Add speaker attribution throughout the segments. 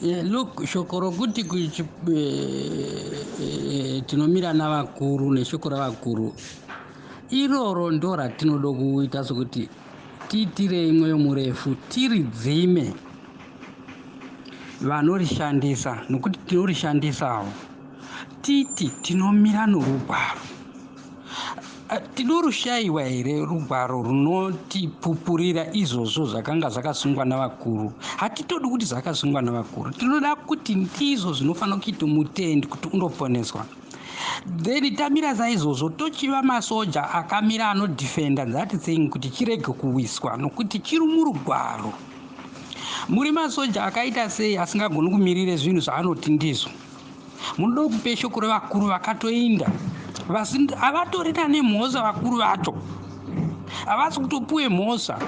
Speaker 1: Look, shoko rokuti tinomira navakuru neshoko ravakuru iroro ndo ratinoda kuita sokuti tiitirei mwoyo murefu, tiridzime vanorishandisa, nokuti tinorishandisawo. Titi tinomira norugwaro. Tinorushayiwa here rugwaro runotipupurira izvozvo zvakanga zvakasungwa navakuru? Hatitodi kuti zvakasungwa navakuru, tinoda kuti ndizvo zvinofanira kuita mutendi kuti undoponeswa. Then tamira saizvozvo, tochiva masoja akamira anodefenda that thing kuti chirege kuwiswa, nokuti chiri murugwaro. Muri masoja akaita sei asingagoni kumirire zvinhu zvaanoti ndizvo? Munoda kupe shoko revakuru vakatoinda, havatorina nemhosva. Vakuru vacho havasi kutopuwe mhosva.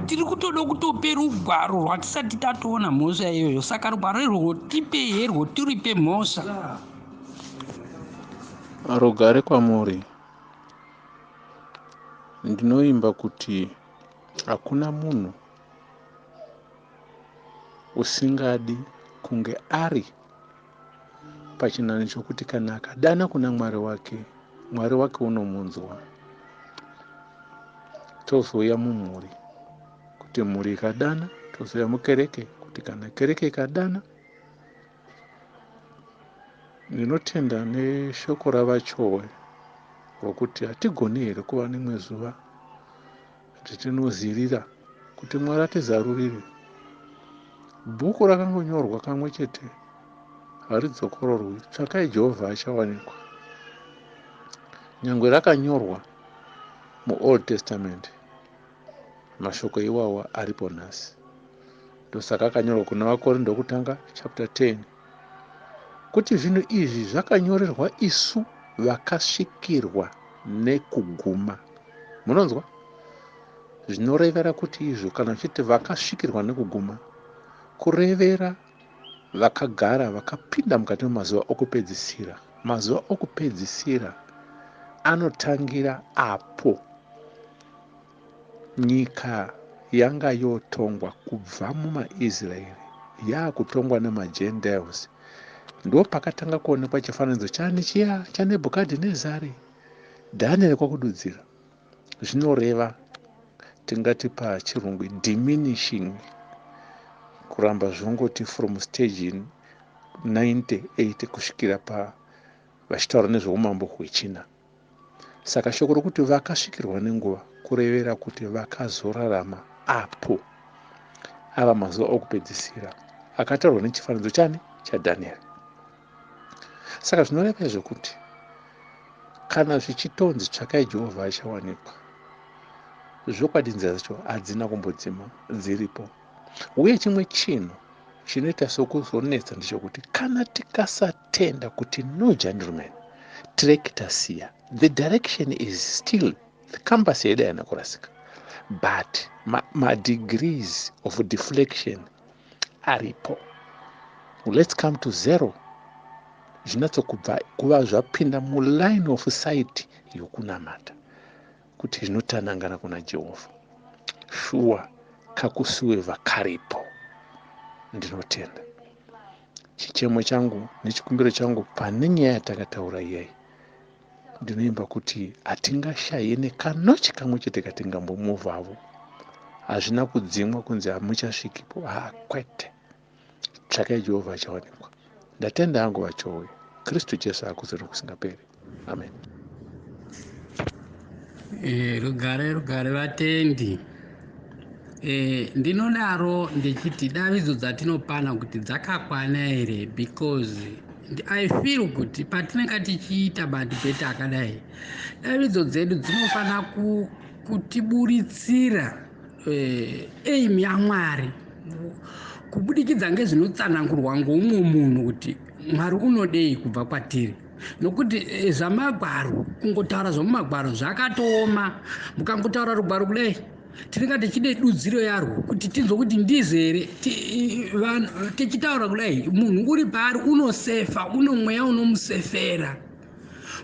Speaker 1: Tiri kutoda kutope rugwaro rwatisati tatoona mhosva iyoyo. Saka rugwaro irworwo tipe herwo, tiripe mhosva.
Speaker 2: Rugare kwamuri. Ndinoimba kuti hakuna munhu usingadi kunge ari pachinhano chokuti kana akadana kuna Mwari wake, Mwari wake unomunzwa. Tozouya mumhuri, kuti mhuri ikadana, tozouya mukereke, kuti kana kereke ikadana. Ndinotenda neshoko ravaChowe rokuti hatigoni here kuva nemwe zuva ritinozirira kuti Mwari atizarurire. Bhuku rakangonyorwa kamwe chete haridzokororwi. Tsvakai Jehovha achawanikwa. Nyangwe rakanyorwa muOld Testament, mashoko iwawa aripo nhasi. Ndosaka akanyorwa kuna vaKorindo wokutanga chapter 10 kuti zvinhu izvi zvakanyorerwa isu vakasvikirwa nekuguma. Munonzwa zvinorevera kuti izvo kana uchiti vakasvikirwa nekuguma, kurevera vakagara vakapinda mukati memazuva okupedzisira. Mazuva okupedzisira anotangira apo nyika yanga yotongwa kubva mumaIsraeri yaakutongwa nemaGentiles. Ndo pakatanga kuonekwa chifananidzo chani chiya chaNebhukadhinezari, Dhanieri kwakududzira. Zvinoreva, tingati pachirungu, diminishing, kuramba zvongoti from stage 98 kusvikira pa vachitaura nezveumambo hwechina. Saka shoko rokuti vakasvikirwa nenguva kurevera kuti vakazorarama apo ava mazuva okupedzisira akataurwa nechifananidzo chani chaDhanieri. Saka zvinoreva izvo kuti kana zvichitonzi tsvakai Jehovha achawanikwa, zvokwadi nzira dzacho hadzina kumbodzima, dziripo. Uye chimwe chinhu chinoita sokuzonetsa ndechekuti kana tikasatenda kuti no gentleman, track tasiya, the direction is still the compass yedu haina kurasika, but madegrees ma of deflection aripo. Let's come to zero, zvinyatsokubva kuva zvapinda muline of sight yokunamata kuti zvinotanangana kuna Jehovha. Shuwa kakusuweva karipo. Ndinotenda. Chichemo changu nechikumbiro changu pane nyaya yatakataura iyai, ndinoimba kuti hatingashayi nekanochi kamwe chete katingambomuvhavo. Hazvina kudzimwa kunzi hamuchasvikipo, ha, kwete. Tsvakai Jehovha achawanikwa. Ndatenda hangu, vaChowe. Kristu Jesu akudzwe nokusingaperi. Amen.
Speaker 1: Rugare, rugare vatendi. Ndinodaro ndichiti davidzo dzatinopana kuti dzakakwana here? Because I feel kuti patinenge tichiita madebate akadai, davidzo dzedu dzinofanira kutiburitsira aim yaMwari kubudikidza ngezvinotsanangurwa ngoumwe munhu, kuti Mwari unodei kubva kwatiri. Nokuti zvamagwaro, kungotaura zvomumagwaro zvakatooma. Mukangotaura rugwaro kudai, tinenge tichide dudziro yarwo kuti tinzwe kuti ndizvo here. Tichitaura kudai, munhu uri paari unosefa, uno mweya unomusefera.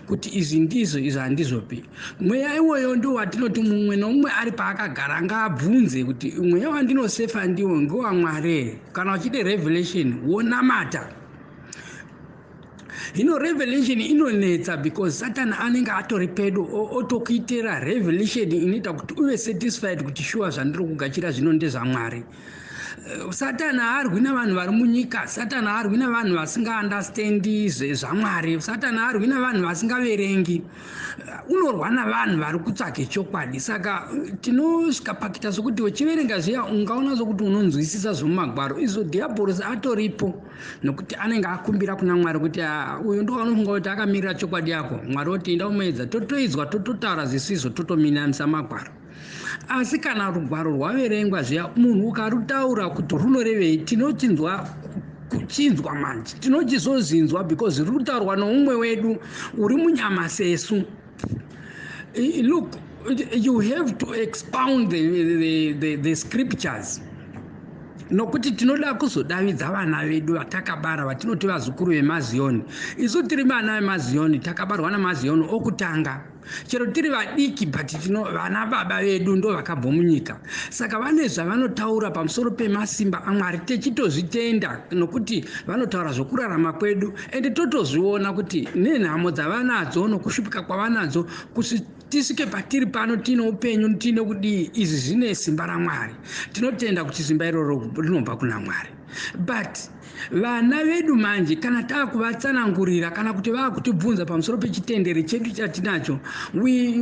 Speaker 1: Kuti izvi ndizvo, izvi handizvopi. Mweya iwoyo ndo watinoti mumwe nomumwe ari paakagara ngaabvunze kuti mweya wandinosefa ndiwo ngewamwari here. Kana uchide revelation, wonamata. Hino revelation inonetsa because Satan anenge atori pedo, otokuitira revelation inoita kuti uve satisfied kuti shuwa zvandiri kugachira zvino ndezvaMwari. Satani haarwi navanhu vari munyika. Satani haarwi navanhu vasingaunderstandi zvaMwari. Satani haarwi navanhu vasingaverengi. Unorwa navanhu vari kutsvage chokwadi. Saka tinosvika pakuita sokuti uchiverenga zviya, ungaona sokuti unonzwisisa zvomumagwaro izvo dhiabhorosi atoripo, nokuti anenge akumbira kuna Mwari kuti, ah, uyu ndo anofunga kuti akamirira chokwadi yako. Mwari oti, "Enda umuedza." Totoidzwa, tototaura zvisizvo, totominamisa magwaro. Asi kana rugwaro rwaverengwa zviya, munhu ukarutaura kuti runorevei, tinochinzwa kuchinzwa manje, tinochizozinzwa because riri kutaurwa noumwe wedu uri munyama sesu. Look, you have to expound the scriptures, nokuti tinoda kuzodavidza vana vedu vatakabara, vatinoti vazukuru vemaziyoni. Isu tiri vana vemaziyoni, takabarwa namaziyoni okutanga. Chero tiri vadiki, but tino vana baba vedu ndo vakabva munyika, saka vane zvavanotaura pamusoro pemasimba aMwari, techitozvitenda nokuti vanotaura zvokurarama kwedu, ende totozviona kuti nenhamo dzavanadzo nokushupika kwavanadzo, kuti tisvike patiri pano tiine upenyu, tiine kudii, izvi zvine simba raMwari. Tinotenda kuti simba iroro rinobva kuna Mwari. But vana vedu manje, kana taakuvatsanangurira kana kuti vaakutibvunza pamusoro pechitendero chedu chatinacho, we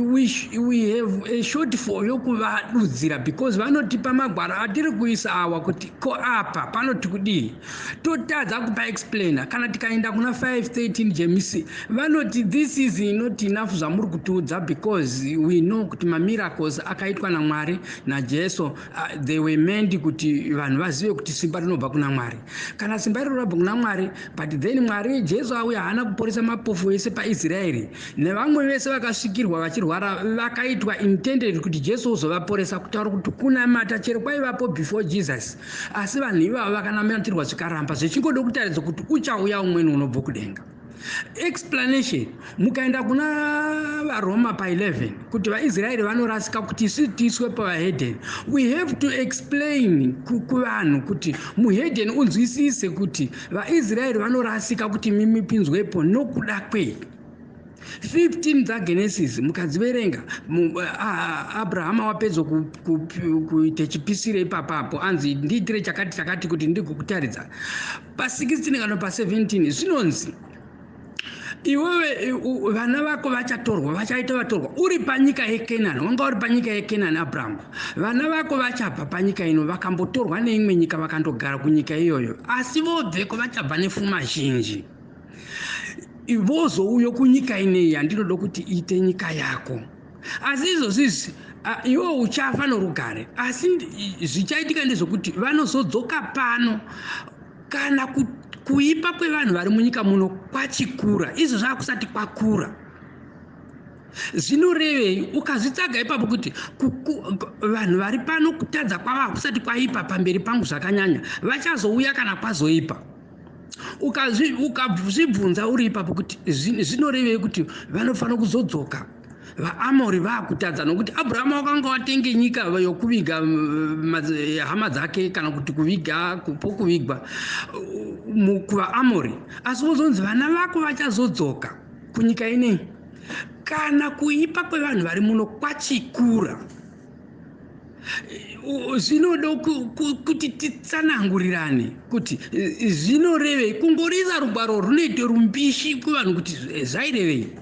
Speaker 1: have a shortfall yokuvadudzira, because vanotipa magwaro atiri kuisa awa kuti ko apa panoti kudii, totadza kupa explainer. Kana tikaenda kuna 513 James, vanoti, "This is not enough zvamuri kutiudza, because we know kuti mamiracles akaitwa naMwari naJesu, they were meant kuti vanhu vazive kuti simba rinobva kuna Mwari. Kana simba iro rabva kuna Mwari, but then Mwari, Jesu auya, haana kuporesa mapofu ese paIsraeri nevamwe vese vakasvikirwa vachirwara, vakaitwa intended kuti Jesu uzovaporesa. Kutaura kuti kunamata chero kwaivapo before Jesus, asi vanhu ivavo vakanamatirwa zvikaramba, zvichingoda kutaridza kuti uchauya umweni unobva kudenga." Explanation, mukaenda kuna vaRoma pa11, kuti vaIsraeri vanorasika kuti isu tiiswe pavahedheni, we have to explain kuvanhu kuti muhedheni unzwisise kuti vaIsraeri vanorasika kuti mimipinzwepo nokuda kwei. 15 dzaGenesis mukadziverenga, Abrahama wapedza kuita chipisiro ipapapo, anzi, "Ndiitire chakati chakati kuti ndigokutaridza." Pa16 kana pa17 zvinonzi, "Iwewe, vana vako vachatorwa, vachaita vatorwa uri panyika yeKenani." Wanga uri panyika yeKenani, Abrahamu. Vana vako vachabva panyika ino, vakambotorwa neimwe nyika, vakandogara kunyika iyoyo, asi vobveko vachabva nefuma zhinji, vozouyo kunyika ineyi yandinoda kuti iite nyika yako. Asi izvozvi izvi, iwe uchafa norugare, asi zvichaitika ndezvokuti vanozodzoka pano kana kuipa kwevanhu vari munyika muno kwachikura. Izvo zvava kusati kwakura, zvinorevei? Ukazvitsaga ipapo kuti vanhu vari pano, kutadza kwava kusati kwaipa pamberi pangu zvakanyanya, vachazouya kana kwazoipa. Ukazvibvunza uri ipapo kuti zvinorevei kuti vanofanira kuzodzoka vaAmori vaakutadza, nokuti Abrahamu wakanga watenge nyika yokuviga hama dzake, kana kuti kuviga pokuvigwa kuvaAmori, asi vozonzi vana vako vachazodzoka kunyika inei kana kuipa kwevanhu vari muno kwachikura. Zvinoda kuti titsanangurirane kuti zvinorevei. Kungorisa rugwaro runoite rumbishi kuvanhu kuti zvairevei,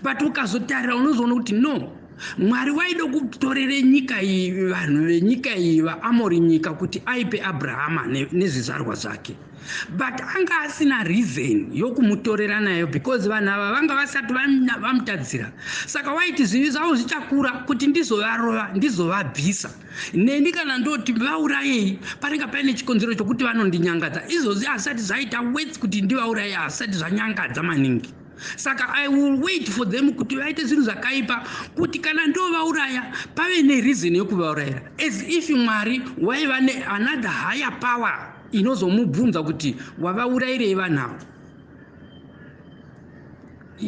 Speaker 1: but ukazotarira unozoona kuti no, Mwari waida kutorere nyika iyi, vanhu venyika iyi, vaAmori, nyika kuti aipe Abrahama nezvizvarwa zvake, but anga asina reason yokumutorera nayo, because vanhu ava vanga vasati vamutadzira. Saka waiti zvivi zvavo zvichakura kuti ndizovarova, ndizovabvisa. Neni kana ndoti vaurayei, panenge paine chikonzero chokuti vanondinyangadza. Izvozvi hazvisati zvaita worth kuti ndivauraye, hazvisati zvanyangadza maningi, saka I will wait for them kuti vaite zvinhu zvakaipa, kuti kana ndovauraya pave nereason yekuvaurayira, as if Mwari waiva neanother higher power inozomubvunza kuti wavaurayirei vanhu ava.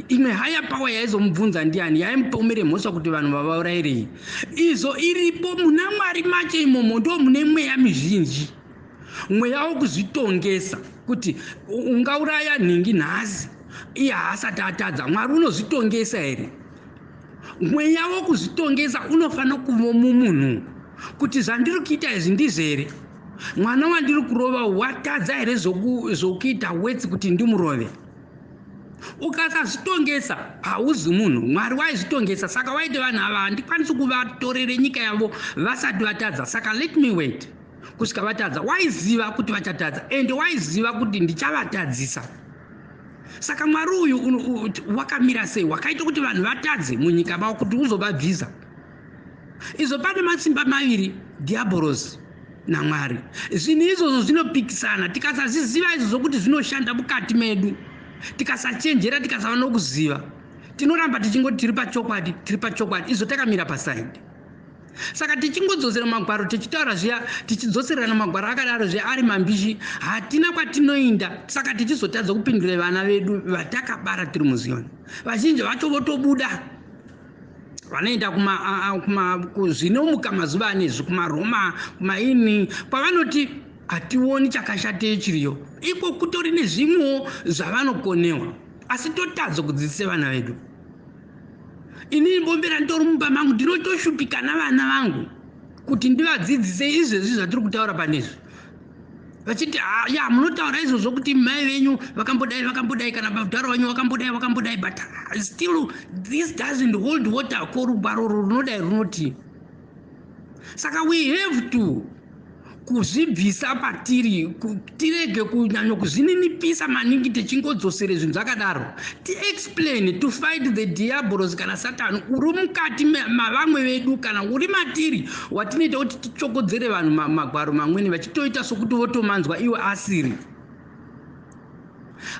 Speaker 1: Imwe higher power yaizomubvunza ndiani yaimupomere mhosva kuti vanhu vavaurayirei? Izvo iripo muna Mwari macho imomo, ndo mune mweya mizhinji, mweya wokuzvitongesa kuti ungauraya nhingi nhasi iye haasati atadza. Mwari unozvitongesa here? Mweya wokuzvitongesa unofanira kuva mumunhu kuti zvandiri kuita izvi ndizvo here? Mwana wandiri kurova watadza here zvokuita wetsi kuti ndimurove? Ukasazvitongesa hauzi munhu. Mwari waizvitongesa, saka waiti vanhu ava handikwanisi kuvatorere nyika yavo vasati vatadza, saka let me wait kusvika vatadza. Waiziva kuti vachatadza, ende waiziva kuti ndichavatadzisa. Saka Mwari uyu wakamira sei wakaita kuti vanhu vatadze munyika mavo kuti uzovabvisa? Izvo pane masimba maviri, dhiabhorosi naMwari. Zvinhu izvozvo zvinopikisana. Tikasazviziva izvozvo kuti zvinoshanda mukati medu, tikasachenjera, tikasava nokuziva, tinoramba tichingoti tiri pachokwadi, tiri pachokwadi, izvo takamira pasaidi. Saka tichingodzosera magwaro tichitaura zviya, tichidzoserana magwaro akadaro zviya ari mambishi, hatina kwatinoinda. Saka tichizotadza kupindura vana vedu vatakabara tiri muZiyoni. Vazhinji vacho votobuda, vanoenda zvinomuka mazuva anezvi, kumaRoma, kumaini, kwavanoti hationi chakashateyo chiriyo. Iko kutori nezvimwewo zvavanokonewa, asi totadza kudzidzisa vana vedu. Inini bombera nditori mumba mangu, ndinotoshupika navana vangu kuti ndivadzidzise izvezvi zvatiri kutaura panezvi, vachiti ya munotaura izvozvo kuti mai venyu vakambodai, vakambodai, kana mudhara wenyu wakambodai, wakambodai, but still this doesn't hold water. Ko rugwaro runodai runoti? Saka we have to kuzvibvisa patiri, tirege kunyanya kuzvininipisa maningi tichingodzosere zvinhu zvakadaro. Tiexplain to fight the diabolos kana Satani uri mukati mavamwe vedu kana uri matiri, watinoita kuti tichokodzere vanhu magwaro mamweni vachitoita sokuti votomanzwa iwe asiri.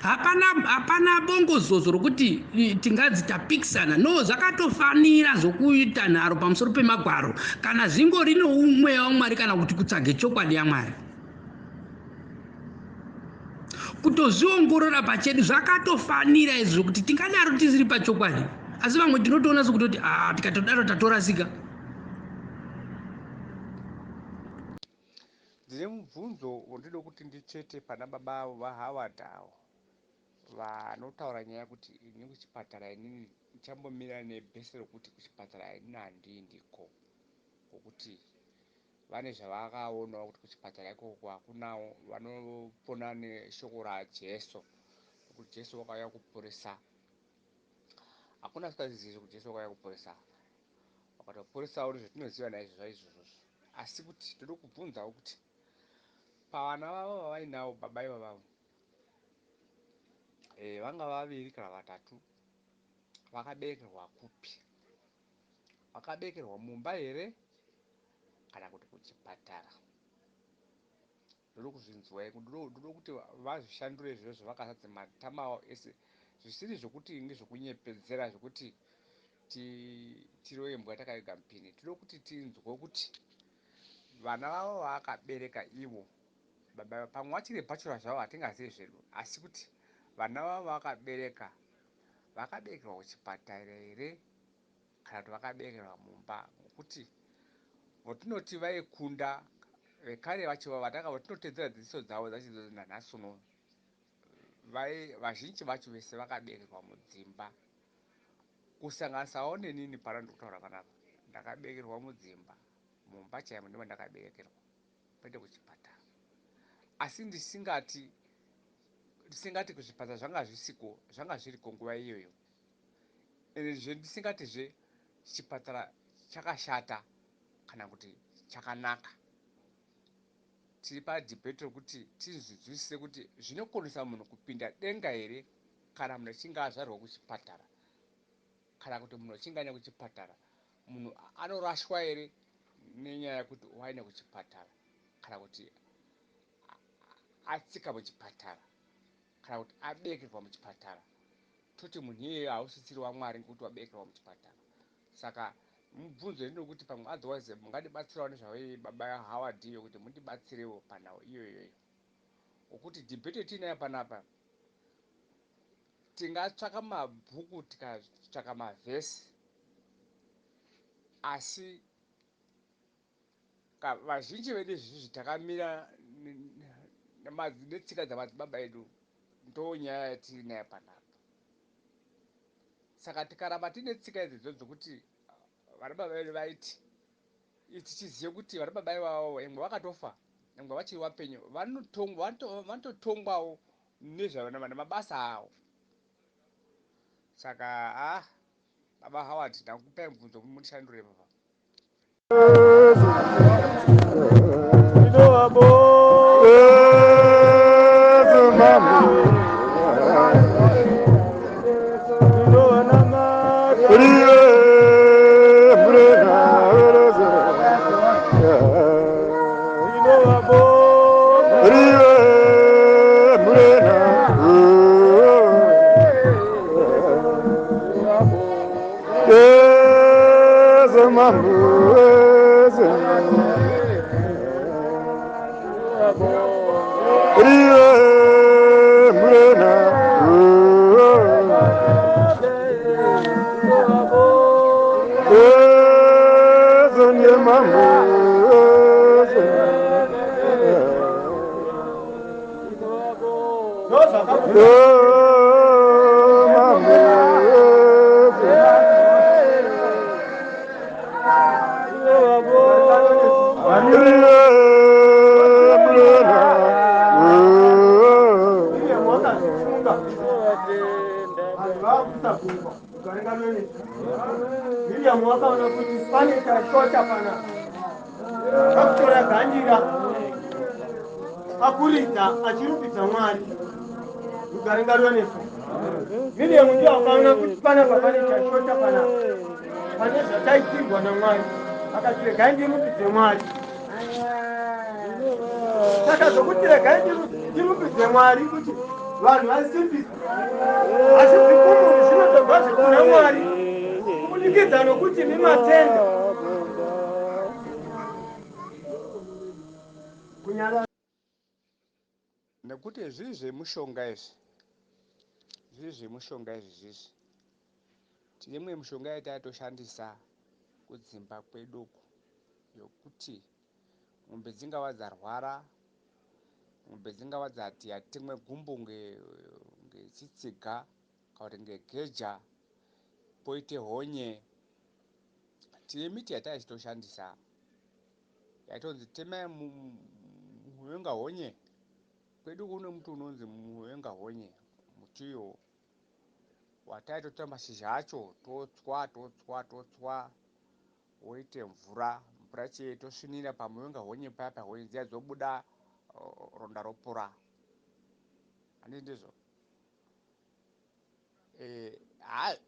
Speaker 1: Hapana, hapana bongozozo rokuti tinganzi tapikisana. No, zvakatofanira zvokuita nharo pamusoro pemagwaro kana zvingori noumweya waMwari kana kuti kutsvage chokwadi yaMwari, kutozviongorora pachedu. Zvakatofanira izvo kuti tingadaro tisiri pachokwadi, asi vamwe tinotoona sokutoti a tikatodaro tatorasika.
Speaker 3: Ndine mubvunzo wandinoda kuti nditsvete pana baba avo vaHoward, avo vanotaura nyaya yekuti ini kuchipatara, inini ndichambomira nebhesi rokuti kuchipatara inini handiindiko, ngokuti vane zvavakaonawo kuti kuchipatara ikoko hakunawo vanopona neshoko raJesu, nokuti Jesu wakauya kuporesa. Hakuna asingazivi kuti Jesu wakauya kuporesa, wakatoporesawo, nezvatinoziva naizvo zvaizvozvozvo. Asi kuti toda kubvunzawo kuti pavana vavo vavainavo baba ivavavo, vanga vaviri kana vatatu, vakaberekerwa kupi? Vakaberekerwa mumba here kana kuti kuchipatara? Ndoda kuzvinzwa, ndoda kuti vazvishandure izvozvo vakazadza matama avo ese, zvisiri zvokuti ngezvokunyepedzera, zvokuti tirove mbwa takaiga mupini. Toda kuti tinzwe kuti vana vavo vaakabereka ivo baba, pamwe vachiri bachelor zvavo, hatingazivi zvedu, asi kuti vana vavo vakabereka, vakaberekerwa kuchipatara here kana kuti vakaberekerwa mumba? Ngokuti votinoti vaikunda vekare vacho vatanga votinotedzera dzidziso dzavo dzacho nanhasi uno, vazhinji vacho vese vakaberekerwa mudzimba, kusanganisawo nenini. Pana ndikutaura panapa, ndakaberekerwa mudzimba, mumba chaimo ndimo ndakaberekerwa, kwete kuchipatara. Asi ndisingati kuzvipatara zvanga zvisiko, zvanga zviriko nguva iyoyo. Ende ndisingatizve chipatara chakashata kana kuti chakanaka. Tiri padebate rekuti tizvinzwisise kuti zvinokonesa munhu kupinda denga here kana munhu achinge azvarwa kuchipatara, kana kuti munhu achinge aenda kuchipatara, munhu anorashwa here nenyaya yekuti waenda kuchipatara, kana kuti atsika muchipatara, kana kuti aberekerwa muchipatara, toti munhu iyeye hausisiri waMwari ngekuti waberekerwa muchipatara? Saka mubvunzo ndinokuti pamwe otherwise mungadibatsirawo nezvavai baba Howard iyo, kuti mundibatsirewo panhau iyoyoyo, wokuti debate yetiinayo panapa. Tingatsvaka mabhuku tikatsvaka mavhesi, asi vazhinji vedu izvizvi takamira netsika dzamadzibaba edu, ndonyaya yatiinayo panapa. Saka tikaramba tiine tsika idzodzo dzokuti vanababa vedu vaiti, tichiziva kuti vanababa ivavo imwe vakatofa, imwe vachiri vapenyu, vanototongwawo nezvamabasa avo. Saka ah, baba Howard, ndakupai mubvunzo mundishandure papa.
Speaker 4: Miriam wakaona kuti pane chashota panapa, kakutora gandira akuridza achirumbidza Mwari. Rugare ngaruve nesu. Miriam ndiyo akaona kuti panapa pane chashota panapa, pane zvataitirwa naMwari, akati regai ndirumbidze Mwari. Saka zvokuti regai ndirumbidze Mwari kuti vanhu vasimbiswe, asi zvikumuri zvinotobva zvekuna Mwari kubudikidza nokuti mimatenda kunyara.
Speaker 3: Nekuti zviri zvemushonga izvi, zviri zvemushonga izvi zvizvi, tine imwe mishonga yataitoshandisa kudzimba kwedu uku yokuti mombe dzingava dzarwara, mombe dzingava dzati yatemwe gumbo ngechitsiga kana kuti ngegeja, poite honye. Tine miti yataitoshandisa yaitonzi temai muvenga honye. Kwedu kune muti unonzi muvenga honye, mutiyo wataitotora mashizha acho totswa totswa totswa woite mvura, mvura chiye tosvinira pamuvenga honye paya paya, honye dziya dzobuda, ronda ropora. Handiti ndizvo?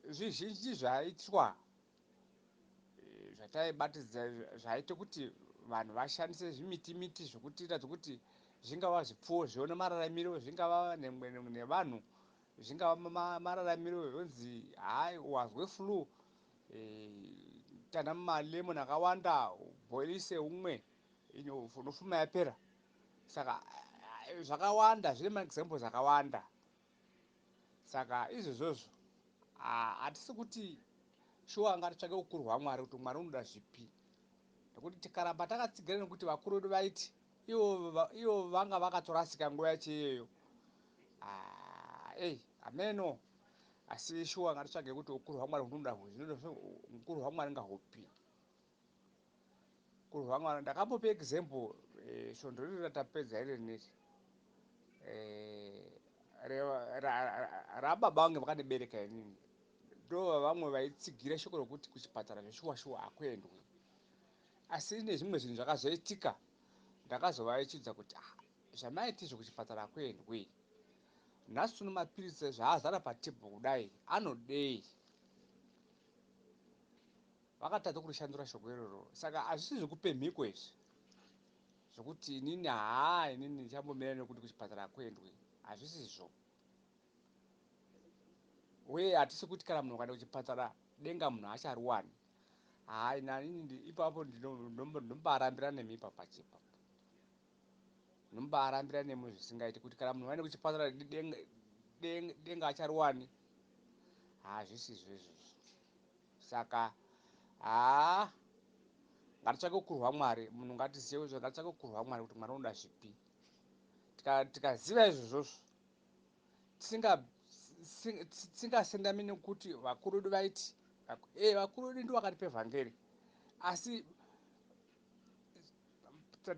Speaker 3: Zvizhinji zvaitwa zvataibatidza zvaita kuti vanhu vashandise zvimiti miti zvokutiratidza kuti zvingava zvipfuwo zvione mararamiro, zvingava nevanhu, zvingava mararamiro yonzi hai wazwe flu, tana malemon akawanda ubhoilise umwe unofuma yapera. Saka zvakawanda zvine maexamples akawanda. Saka izvozvozvo hatisi kuti shuwa ngatitsvake ukuru hwaMwari kuti Mwari unoda zvipi, nekuti tikaramba takatsigira nekuti vakuru vedu vaiti ivo vanga vakatorasika nguva yacho iyoyo, ei hameno. Asi shuwa ngatitsvage kuti ukuru hwaMwari hunoda ukuru hwaMwari ngahupi. Ukuru hwaMwari ndakambopa example svondo riri ratapedza iri rineri rababa vange vakandibereka inini, ndo vamwe vaitsigira shoko rokuti kuchipatara zveshuwa shuwa hakuendwi. Asi nezvimwe zvinhu zvakazoitika ndakazovaichidza kuti zvamaiti zvekuchipatara hakuendwi, nhasi uno mapiritsi zvaazara patebho kudai anodei? Vakatadza kurishandura shoko iroro. Saka hazvisi zvekupe mhiko izvi zvokuti inini haa inini ndichambomira nekuti kuchipatara hakuendwi, hazvisizvo. Uye hatisi kuti kana munhu akaenda kuchipatara denga munhu haachariwani. Hai nanini ipapo ndinombarambira nemi ipapo pachipa, ndinombarambira nemi zvisingaiti kuti kana munhu aenda kuchipatara denga achariwani. Hazvisizvo izvozvo. Saka haa ngatitsvake ukuru hwaMwari. Munhu ngatizive kuti ngatitsvake ukuru hwaMwari kuti Mwari unoda zvipi. Tikaziva izvozvozvo tisingasendami nekuti vakuru vedu vaiti e vakuru vedu ndivo vakatipa evhangeri asi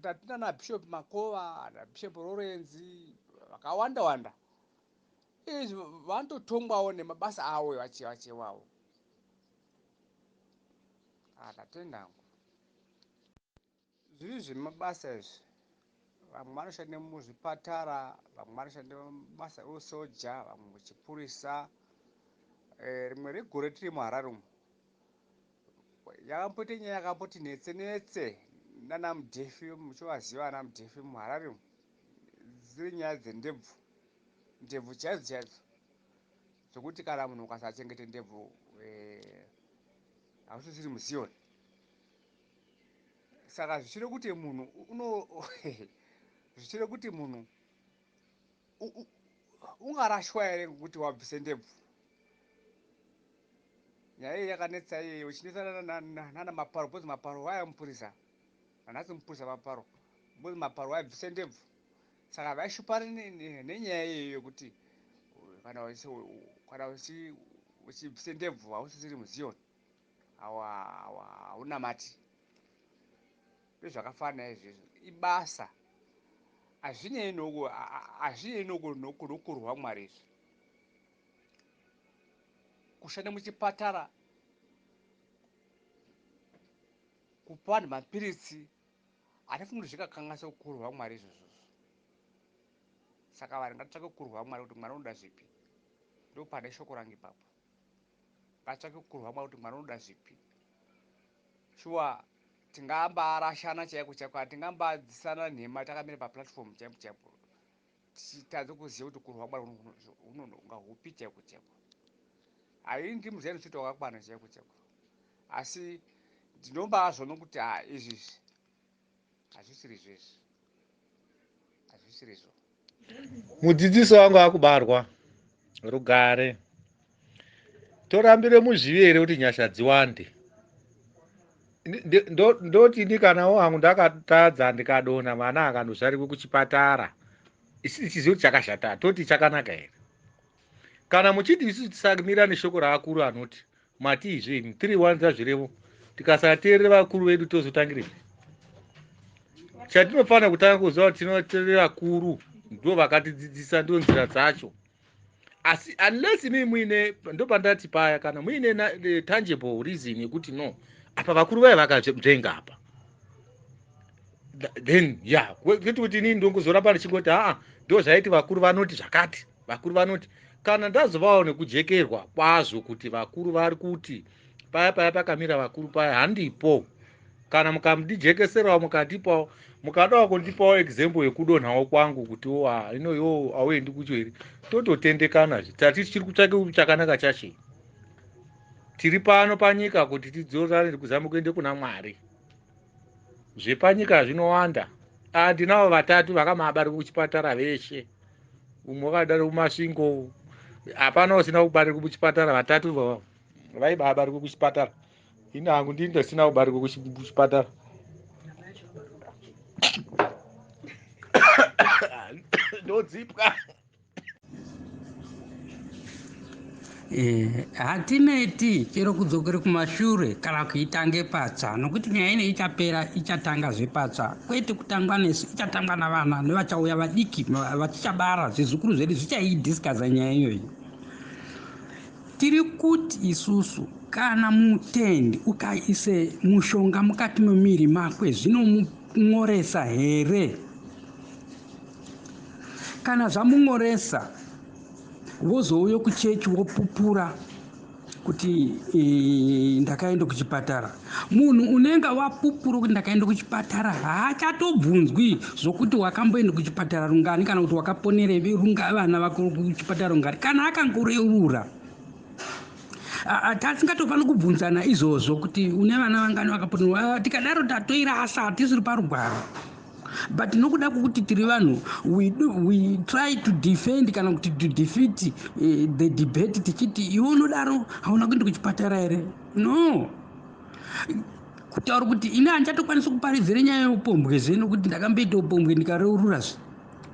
Speaker 3: tatina nabishop Makova nabishop Lorenzi vakawanda wanda izvi vanototongwawo nemabasa avo vachevachevawo. Ndatenda hangu. Zviri zvemabasa izvi, vamwe vanoshanda muzvipatara, vamwe vanoshanda mabasa eusoja, vamwe muchipurisa. Rimwe regore tiri muHarare umu, yakamboita nyaya yakamboti netse netse nana Mudhefi, muchivaziva ana Mudhefi muHarare umu, dziri nyaya dzendebvu, ndebvu chaidzo chaidzo, dzekuti kana munhu ukasachengete ndebvu hausisiri muZion. Saka zvichire kuti munhu uno zvichire kuti munhu ungarashwa here ngekuti wabvise ndebvu. Nyaya iyi yakanetsa iyeyo ichinetsana nana Maparo because Maparo waya mupurisa nanhasi mupurisa Maparo because Maparo waibvise ndebvu. Saka vaishupana nenyaya iyoyo yekuti kana uchibvise ndebvu hausisiri muZion. Haunamati. Ndozvakafanana izvezvo ibasa hazvinei noku hazvinei noku nokurwa Mwari izvi. Kushanda muchipatara kupa vanhu mapiritsi handifungi kuti zvikakanganisa kukurwa Mwari izvozvo. Saka vanhu ngatitsvake kukurwa Mwari kuti Mwari unoda zvipi. Ndopane shoko rangu ipapo. Ngatsvake kukurwa Mwari kuti Mwari unoda zvipi. Shuwa tingambarashana chaiko chaiko hatingambadzisana nhema takamira paplatform chaipo chaipo tichitadza kuziva kuti kurwa Mwari unonga hupi chaiko chaiko. Haini ndiri muzaya ndisiti wakakwana chaiko chaiko asi ndinombazvona kuti ha izvi izvi hazvisiri izvezvi hazvisirizvo.
Speaker 5: Mudzidzisi wangu akubarwa rugare. Torambire muzvivi here kuti nyasha dziwande? Ndoti ini kanawo hangu ndakatadza ndikadonha mwana akandozvarirwe kuchipatara isi tichiziva kuti chakashata toti chakanaka here? Kana muchiti isu tisamira neshoko raakuru anoti mati izvi imi 3 1 zazvirevo tikasateerera vakuru vedu tozotangirepi? Chatinofanira kutanga kuziva kuti tinoteerera vakuru ndo vakatidzidzisa ndo nzira dzacho. Asi unless imi muine ndopandati paya kana muine tangible reason yekuti no apa vakuru vaya vakadzvenga apa then ya kwete kuti inini ndongozoramba ndichingoti aa ndo zvaiti vakuru vanoti zvakati vakuru vanoti kana ndazovawo nekujekerwa kwazvo kuti vakuru vari kuti paya paya pakamira vakuru paya handipo. Kana mukamndijekeserawo mukandipawo mukadawo kundipawo example yekudonhawo kwangu kuti wo ino iwo auendi kucho here tototendekanazve tati tichiri kutsvake chakanaka chacho. Tiri pano panyika kuti tidzorane kuzama kuende kuna Mwari. Zvepanyika zvinowanda. Ndinavo vatatu vakamabarwa kuchipatara veshe. Umwe wakadaro kuMasvingo. Hapana usina kubarirwa kuchipatara vatatu vaibabarwa kuchipatara. Ini hangu ndini ndisina kubarirwa kuchipatara. Ndodzipwa.
Speaker 1: Hatineti chero kudzokere kumashure kana kuitange patsva nokuti nyaya ine ichapera ichatanga zvepatsva kwete kutangwa nesu ichatangwa navana nevachauya vadiki vachichabara zvizukuru zvedu zvichaidhiskaza nyaya iyoyi. Tiri kuti isusu kana mutendi ukaise mushonga mukati memuviri makwe zvinomun'oresa here? Kana zvamun'oresa vozouya kuchechi vopupura kuti ndakaenda kuchipatara. Munhu unenge wapupura kuti ndakaenda kuchipatara haachatobvunzwi zvokuti wakamboenda kuchipatara rungani kana kuti wakaponere vana vako kuchipatara rungani kana akangoreurura. Tasingatofaniri kubvunzana izvozvo kuti une vana vangani vakaponerwa. Tikadaro tatoirasa hatisiri parugwaro. But nokuda kwokuti tiri vanhu, we try to defend kana kuti to defeat the debate, tichiti iwe unodaro hauna kuenda kuchipatara here? No, kutaura kuti ini handichatokwanisi kuparidzira nyaya yeupombwezve, nokuti ndakamboita upombwe ndikareurura.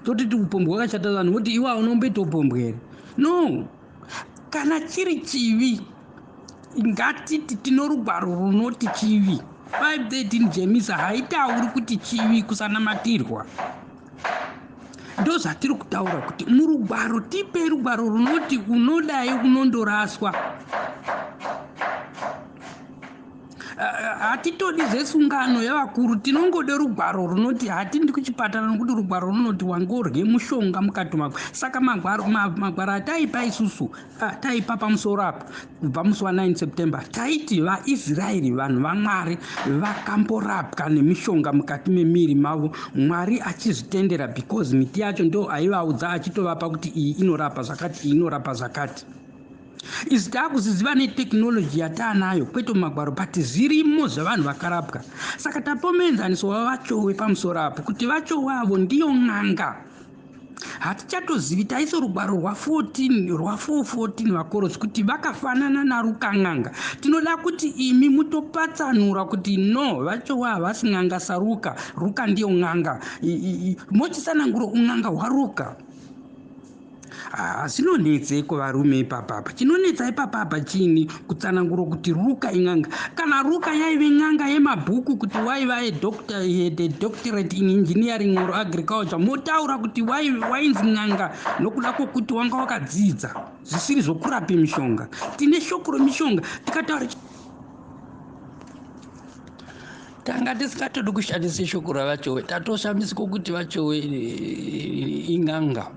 Speaker 1: Totiti upombwe hwakashata, vanhu voti iwe haunomboita upombwe here? No, kana chiri chivi, ngatiti tino rugwaro runoti chivi. 513 James haitauri kuti chivi kusanamatirwa. Ndo zvatiri kutaura kuti murugwaro, tipe rugwaro runoti unodai unondoraswa. Hatitodi zvesungano yavakuru, tinongode rugwaro runoti hatindi kuchipatara nokuti rugwaro runoti wangorye mushonga mukati mako. Saka magwaro ataipa isusu, taipa pamusoro apa kubva musi wa9 September, taiti vaIsraeri, vanhu vaMwari, vakamborapwa nemishonga mukati memiri mavo, Mwari achizvitendera, because miti yacho ndo aivaudza achitovapa kuti iyi inorapa zvakati, iyi inorapa zvakati. Izvi taakuziziva netechnology yataanayo, kwete mumagwaro, but zvirimo zvavanhu vakarapwa. Saka tapa muenzaniso wavaChowe pamusoro apo, kuti vaChowe avo ndiyo n'anga. Hatichatozivi, taise rugwaro rwa14, rwa414 vaKorosi, kuti vakafanana naRuka n'anga. Tinoda kuti imi mutopatsanura kuti no, vaChowe havasi n'anga saRuka, Ruka ndiyo n'anga. Mochisanangura un'anga hwaRuka. Zvinonetseiko varume ipapapa? Chinonetsa ipapapa chini kutsanangura kuti Ruka in'anga? Kana Ruka yaive n'anga yemabhuku, kuti waiva a doctorate in engineering or agriculture, motaura kuti wainzi n'anga nokuda kwokuti wanga wakadzidza zvisiri zvokurapa mishonga. Tine shoko remishonga, tikataura tanga tisingatodi kushandisa shoko ravaChowe. Tatoshamisika kuti vaChowe in'anga.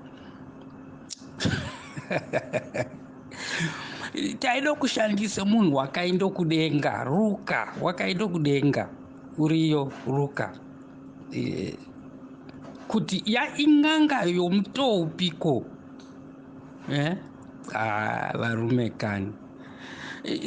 Speaker 1: Taida kushandisa munhu wakaenda kudenga, Ruka wakaenda kudenga, uriyo Ruka, kuti yain'anga yomutoupiko, eh? Ah, varume kani.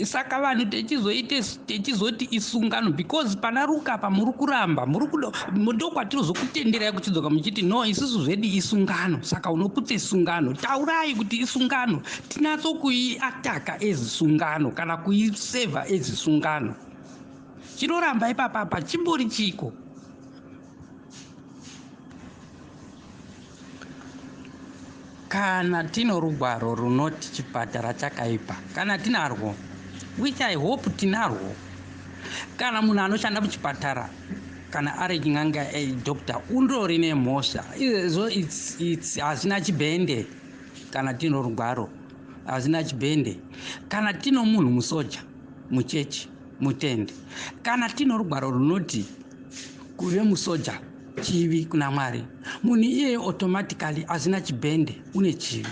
Speaker 1: Saka vanhu techizoti isungano because pana Ruka pa muri kuramba, muri kuda ndokwatinozokutenderai kuchidzoka muchiti no, isusu zvedi isungano. Saka unoputse sungano. Taurai kuti isungano, tinatsokuiataka ezisungano kana kuisevha ezisungano. Chinoramba ipapapa chimbori chiko? Kana tino rugwaro runoti chipatara chakaipa, kana tinarwo, which I hope tinarwo, kana munhu anoshanda muchipatara, kana ari n'anga, doctor, undori nemhosva. Izvo hazvina chibhende. Kana tino rugwaro, hazvina chibhende. Kana tino munhu musoja, muchechi, mutende, kana tino rugwaro runoti kuve musoja chivi kuna Mwari, munhu iyeye automatically hazvina chibhende, une chivi.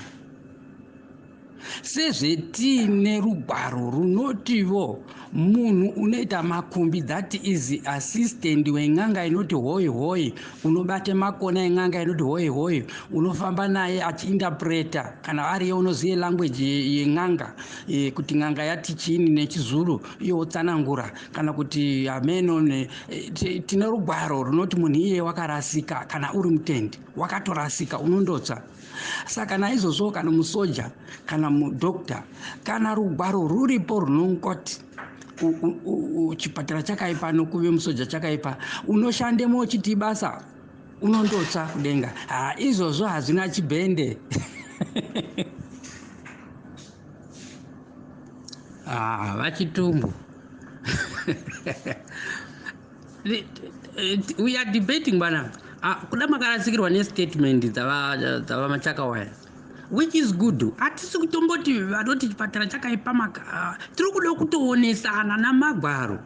Speaker 1: Sezvetiine rugwaro runotivo munhu unoita makumbi, that is assistant wen'anga inoti hoi hoi, unobate makona en'anga inoti hoi hoi, unofamba naye achiinterpreta, kana ariye unozive language yen'anga, kuti n'anga yati chini nechiZulu, iye wotsanangura, kana kuti hameno. Tine rugwaro runoti munhu iyeye wakarasika. Kana uri mutendi, wakatorasika, unondotsva. Saka naizvozvo, kana musoja, kana mudoctor, kana rugwaro ruripo runongoti chipatara chakaipa nokuve musoja chakaipa, unoshandemo uchiti basa, unondotsva kudenga. Ha, izvozvo hazvina chibhende. Ah, vachitumbu, we are debating bana. Ah, kuda makarasikirwa nestatement dzavaMachakawaya, which is good. Hatisi kutomboti vanoti chipatara chakaipa. Tiri kuda kutoonesana namagwaro.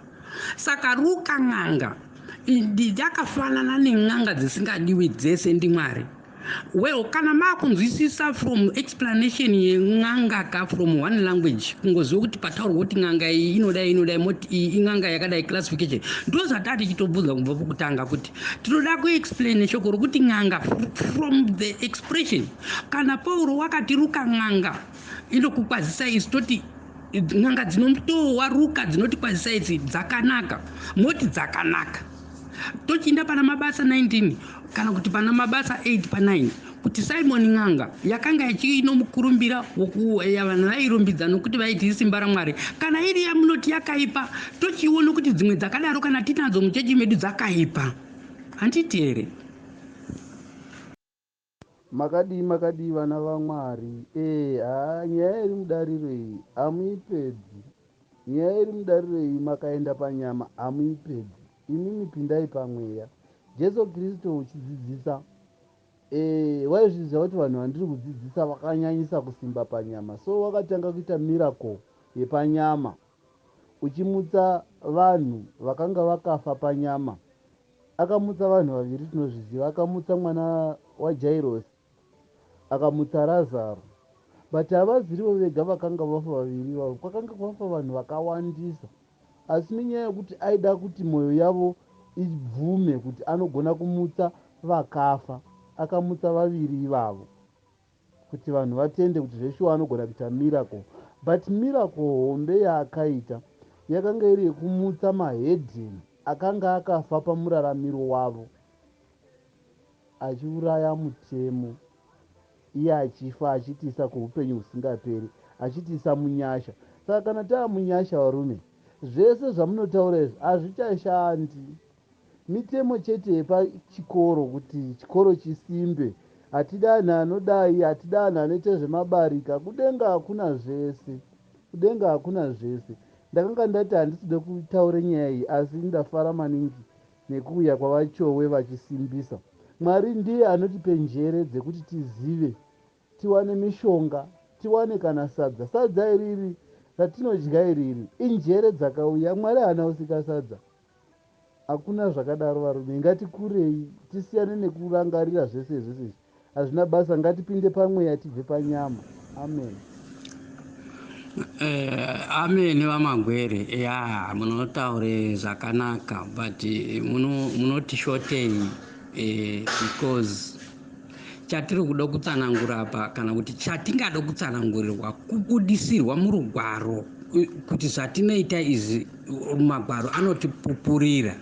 Speaker 1: Saka Ruka n'anga yakafanana nen'anga dzisingadiwi dzese ndiMwari. Well, kana maakunzwisisa from explanation yen'anga ka, from one language, kungoziva kuti pataurwa kuti n'anga iyi inodai, inodai, moti iyi in'anga yakadai, classification. Ndo zvataa tichitobvunza kubva pokutanga, kuti tinoda kuexplain shoko rokuti n'anga from the expression. Kana Pauro wakati Ruka n'anga inokukwazisa, isu toti n'anga dzinotowa Ruka dzinotikwazisa idzi dzakanaka, moti dzakanaka. Tochiinda pana Mabasa 19 kana kuti pana Mabasa 8 pa9, kuti Simoni n'anga yakanga ichinomukurumbira, vanhu vairumbidza nokuti vaiti isimba raMwari. Kana iri yamunoti yakaipa, tochiona kuti dzimwe dzakadaro kana tinadzo muchechi medu dzakaipa, handiti here?
Speaker 6: Makadii, makadii, vana vaMwari? Haa, nyaya iri mudariro iyi hamuipedzi. Nyaya iri mudariro iyi, makaenda panyama hamuipedzi. Imimi pindai pamweya. Jesu Kristu uchidzidzisa, waizviziva kuti vanhu vandiri kudzidzisa vakanyanyisa kusimba panyama, so wakatanga kuita miracle yepanyama, uchimutsa vanhu vakanga vakafa panyama. Akamutsa vanhu vaviri, tinozviziva. Akamutsa mwana waJairosi, akamutsa Razaro, but havazirivo vega vakanga vafa vaviri ivavo. Kwakanga kwafa vanhu vakawandisa, asi nenyaya yekuti aida kuti mwoyo yavo ibvume kuti anogona kumutsa vakafa, akamutsa vaviri ivavo kuti vanhu vatende kuti zveshuwa anogona kuita miracle. But miracle hombe yaakaita yakanga iri yekumutsa mahedheni akanga akafa pamuraramiro wavo, achiuraya mutemo, iye achifa achitiisa kuupenyu husingaperi, achitiisa munyasha. Saka kana taa munyasha, varume, zvese zvamunotaura izvi hazvichashandi. Mitemo chete yepachikoro kuti chikoro chisimbe. Hatidi anhu anodai, hatidi anhu anoita zvemabarika. Kudenga hakuna zvese, kudenga hakuna zvese. Ndakanga ndati handiside kutaure nyaya iyi, asi ndafara maningi nekuuya kwavaChowe vachisimbisa. Mwari ndiye anotipe njere dzekuti tizive, tiwane mishonga, tiwane kana sadza. Sadza iriri ratinodya iriri injere dzakauya. Mwari haana kusika sadza, hakuna zvakadaro. Varume, ngatikurei, tisiyane nekurangarira zvese zvese izvi, hazvina basa. Ngatipinde pamweya, tibve panyama. Amen.
Speaker 1: Amen, vaMagwere. Ya, munotaure zvakanaka, but munotishotei because chatiri kuda kutsanangura apa, kana kuti chatingada kutsanangurirwa, kubudisirwa murugwaro kuti zvatinoita izvi magwaro anotipupurira.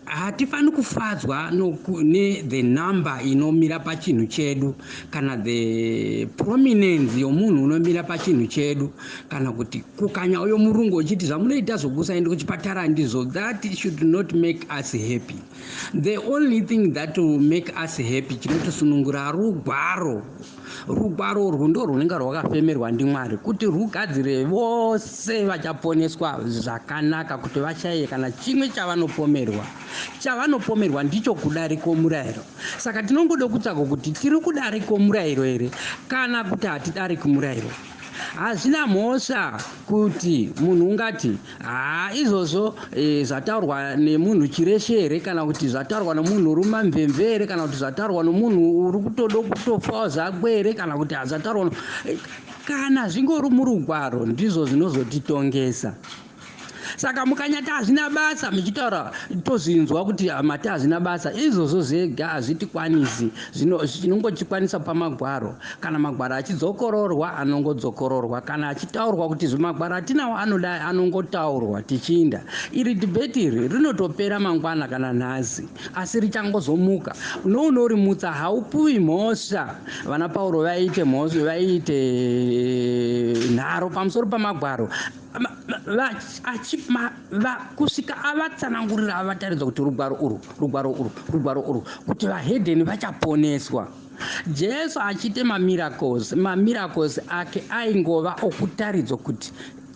Speaker 1: Hatifani kufadzwa nethe number inomira pachinhu chedu, kana the prominence yomunhu unomira pachinhu chedu, kana kuti kukanya uyo murungu uchiti zvamunoita zvokusaenda kuchipatara ndizvo. That should not make us happy. The only thing that will make us happy, chinotisunungura, rugwaro. Rugwaro urwu ndo runenge rwakafemerwa ndiMwari kuti rugadzire vose vachaponeswa zvakanaka, kuti vashaye kana chimwe chavanopomerwa. Chavanopomerwa ndicho kudariko murayiro. Saka tinongoda kutsvaga kuti tiri kudariko murayiro here kana kuti hatidariki murayiro. Hazvina mhosva kuti munhu ungati, "Haa, izvozvo zvataurwa nemunhu chireshe here, kana kuti zvataurwa nemunhu uri mamvemve here, kana kuti zvataurwa nomunhu uri kutodo kutofawo zvakwe here, kana kuti zvataurwa?" Kana zvingori murugwaro, ndizvo zvinozotitongesa. Saka mukanyati hazvina basa muchitaura, tozvinzwa kuti mati hazvina basa. Izvozvo zvega hazvitikwanisi. Chinongochikwanisa pamagwaro. Kana magwaro achidzokororwa, anongodzokororwa. Kana achitaurwa kuti zvimagwaro atinawo anodai, anongotaurwa tichiinda. Iri debate iri rinotopera mangwana kana nhasi, asi richangozomuka. Nounorimutsa haupuwi mhosva. Vana Pauro vaiite mhosva, vaiite nharo pamusoro pamagwaro kusvika avatsanangurira, avataridza kuti rugwaro urwu, rugwaro urwu, rugwaro urwu, kuti vahedheni vachaponeswa. Jesu achiite mamiracles, mamiracles ake aingova okutaridzwa kuti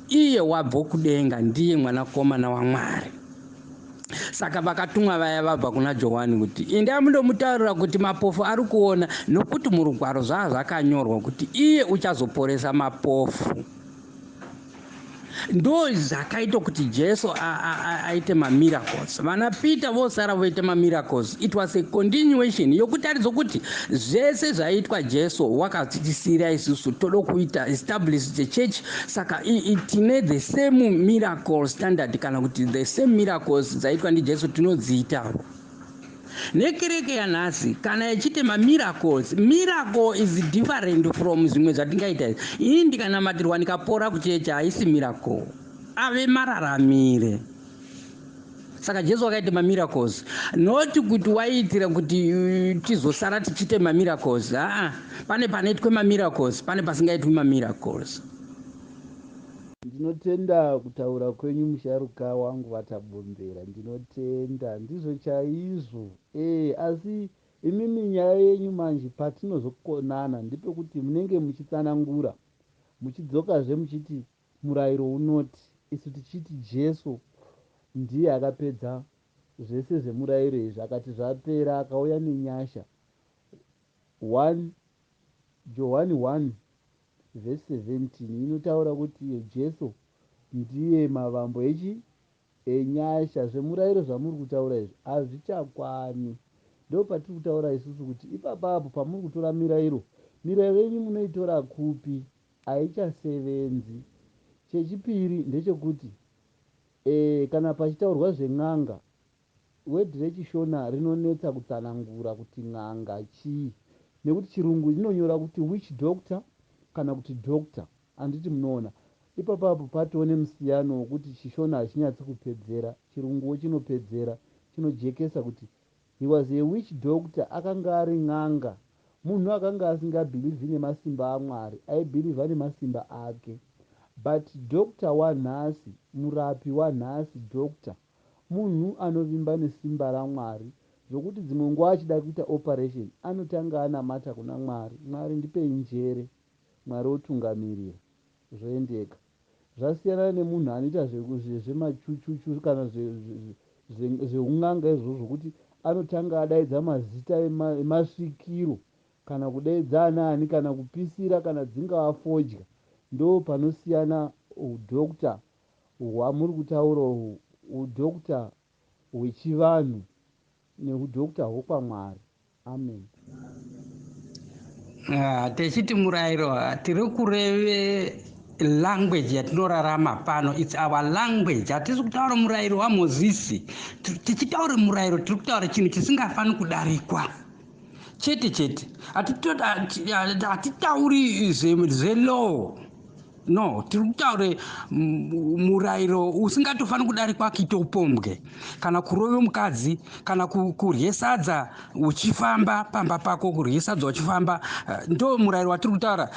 Speaker 1: iye wabva kudenga, ndiye mwanakomana waMwari. Saka vakatumwa vaya vabva kuna Johani kuti, "Endai mundomutaurira kuti mapofu ari kuona, nokuti murugwaro zvaa zvakanyorwa kuti iye uchazoporesa mapofu." Ndo zvakaita kuti Jesu aite mamiracles. Vana Peter vosara voita mamiracles. It was a continuation yokutaridza kuti zvese zvaiitwa Jesu wakatisiyira isusu, toda kuita establish the church. Saka tine the same miracle standard, kana kuti the same miracles dzaiitwa ndiJesu tinodziitawo nekereke yanhasi. Kana ichiite mamiracles, miracle is different from zvimwe zvatingaita. Ini ndikanamatirwa ndikapora kuchechi, haisi miracle, ave mararamire. Saka Jesu wakaita mamiracles, noti kuti waiitira kuti tizosara tichiite mamiracles. Aa, pane panoitwe mamiracles, pane pasingaitwi mamiracles.
Speaker 6: Ndinotenda kutaura kwenyu musharuka wangu vaTabombera. Ndinotenda, ndizvo chaizvo. E, asi imimi nyaya yenyu manje patinozokonana ndepekuti munenge muchitsanangura muchidzokazve muchiti murayiro unoti, isu tichiti Jesu ndiye akapedza zvese zvemurayiro izvi, akati zvapera, akauya nenyasha. 1 Johani 1 vhesi 17 inotaura kuti iye Jesu ndiye mavambo echi enyasha. Zvemurayiro zvamuri kutaura izvi hazvichakwani. Ndo patiri kutaura isusu kuti ipapapo pamuri kutora mirayiro, mirayiro yenyu munoitora kupi? Haichasevenzi. Chechipiri ndechekuti kana pachitaurwa zven'anga, wedhi rechiShona rinonetsa kutsanangura kuti n'anga chii, nekuti chirungu inonyora kuti witch doctor kana kuti doctor, handiti munoona? Ipapapo patoo nemusiyano wokuti chiShona hachinyatsi kupedzera, chirunguwo chinopedzera, chinojekesa kuti he was a witch doctor, akanga ari n'anga, munhu akanga asingabhilivhi nemasimba aMwari, aibhilivha nemasimba ake. But doctor wanhasi, murapi wanhasi, doctor munhu anovimba nesimba raMwari, zvokuti dzimwe nguva achida kuita operation anotanga anamata kuna Mwari, "Mwari, ndipei njere." Mwari otungamirira, zvoendeka. Zvasiyana nemunhu anoita zvemachuchuchu kana zveun'anga izvozvo, zvokuti anotanga adaidza mazita emasvikiro kana kudaidza anaani kana kupisira kana dzingava fodya. Ndo panosiyana udoctor hwamuri kutaura uhu, udoctor hwechivanhu neudoctor hwokwaMwari. Amen.
Speaker 1: Ah, techiti murayiro, tiri kureve language yatinorarama pano. It's our language. Hatisi kutaura murayiro waMozisi. Tichitaura murayiro, tiri kutaura chinhu chisingafani kudarikwa chete chete. Hatitauri zvelaw, no. Tiri kutaure murayiro usingatofani kudarikwa, kuita upombwe kana kurove mukadzi kana kurye sadza uchifamba pamba pako. Kurye sadza uchifamba, ndo murayiro watiri kutaura.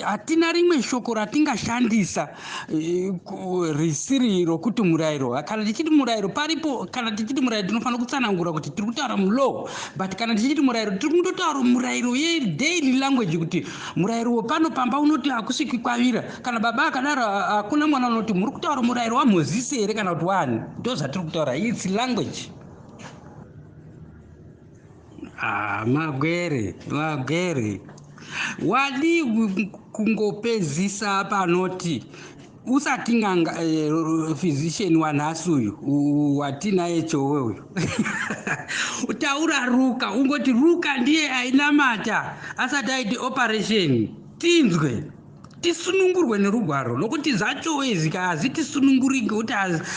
Speaker 1: Hatina rimwe shoko ratingashandisa risiri rokuti murayiro. Kana tichiti murayiro paripo, kana tichiti murayiro, tinofanira kutsanangura kuti tiri kutaura mulaw. But kana tichiti murayiro, tiri kundotaura murayiro yedaily language, kuti murayiro wepano pamba unoti hakusvikwi kwavira. Kana baba akadaro, hakuna mwana unoti muri kutaura murayiro waMozisi here kana kuti wani. Ndo zvatiri kutaura. It's language. Ah, Magwere, Magwere, wadii kungopedzisa panoti usati nganga? Physician wanhasi uyu watinaye Chowe uyu, taura Ruka, ungoti Ruka ndiye ainamata asati aiti operation. Tinzwe, tisunungurwe nerugwaro, nokuti zvachowe izvi hazitisununguri ngekuti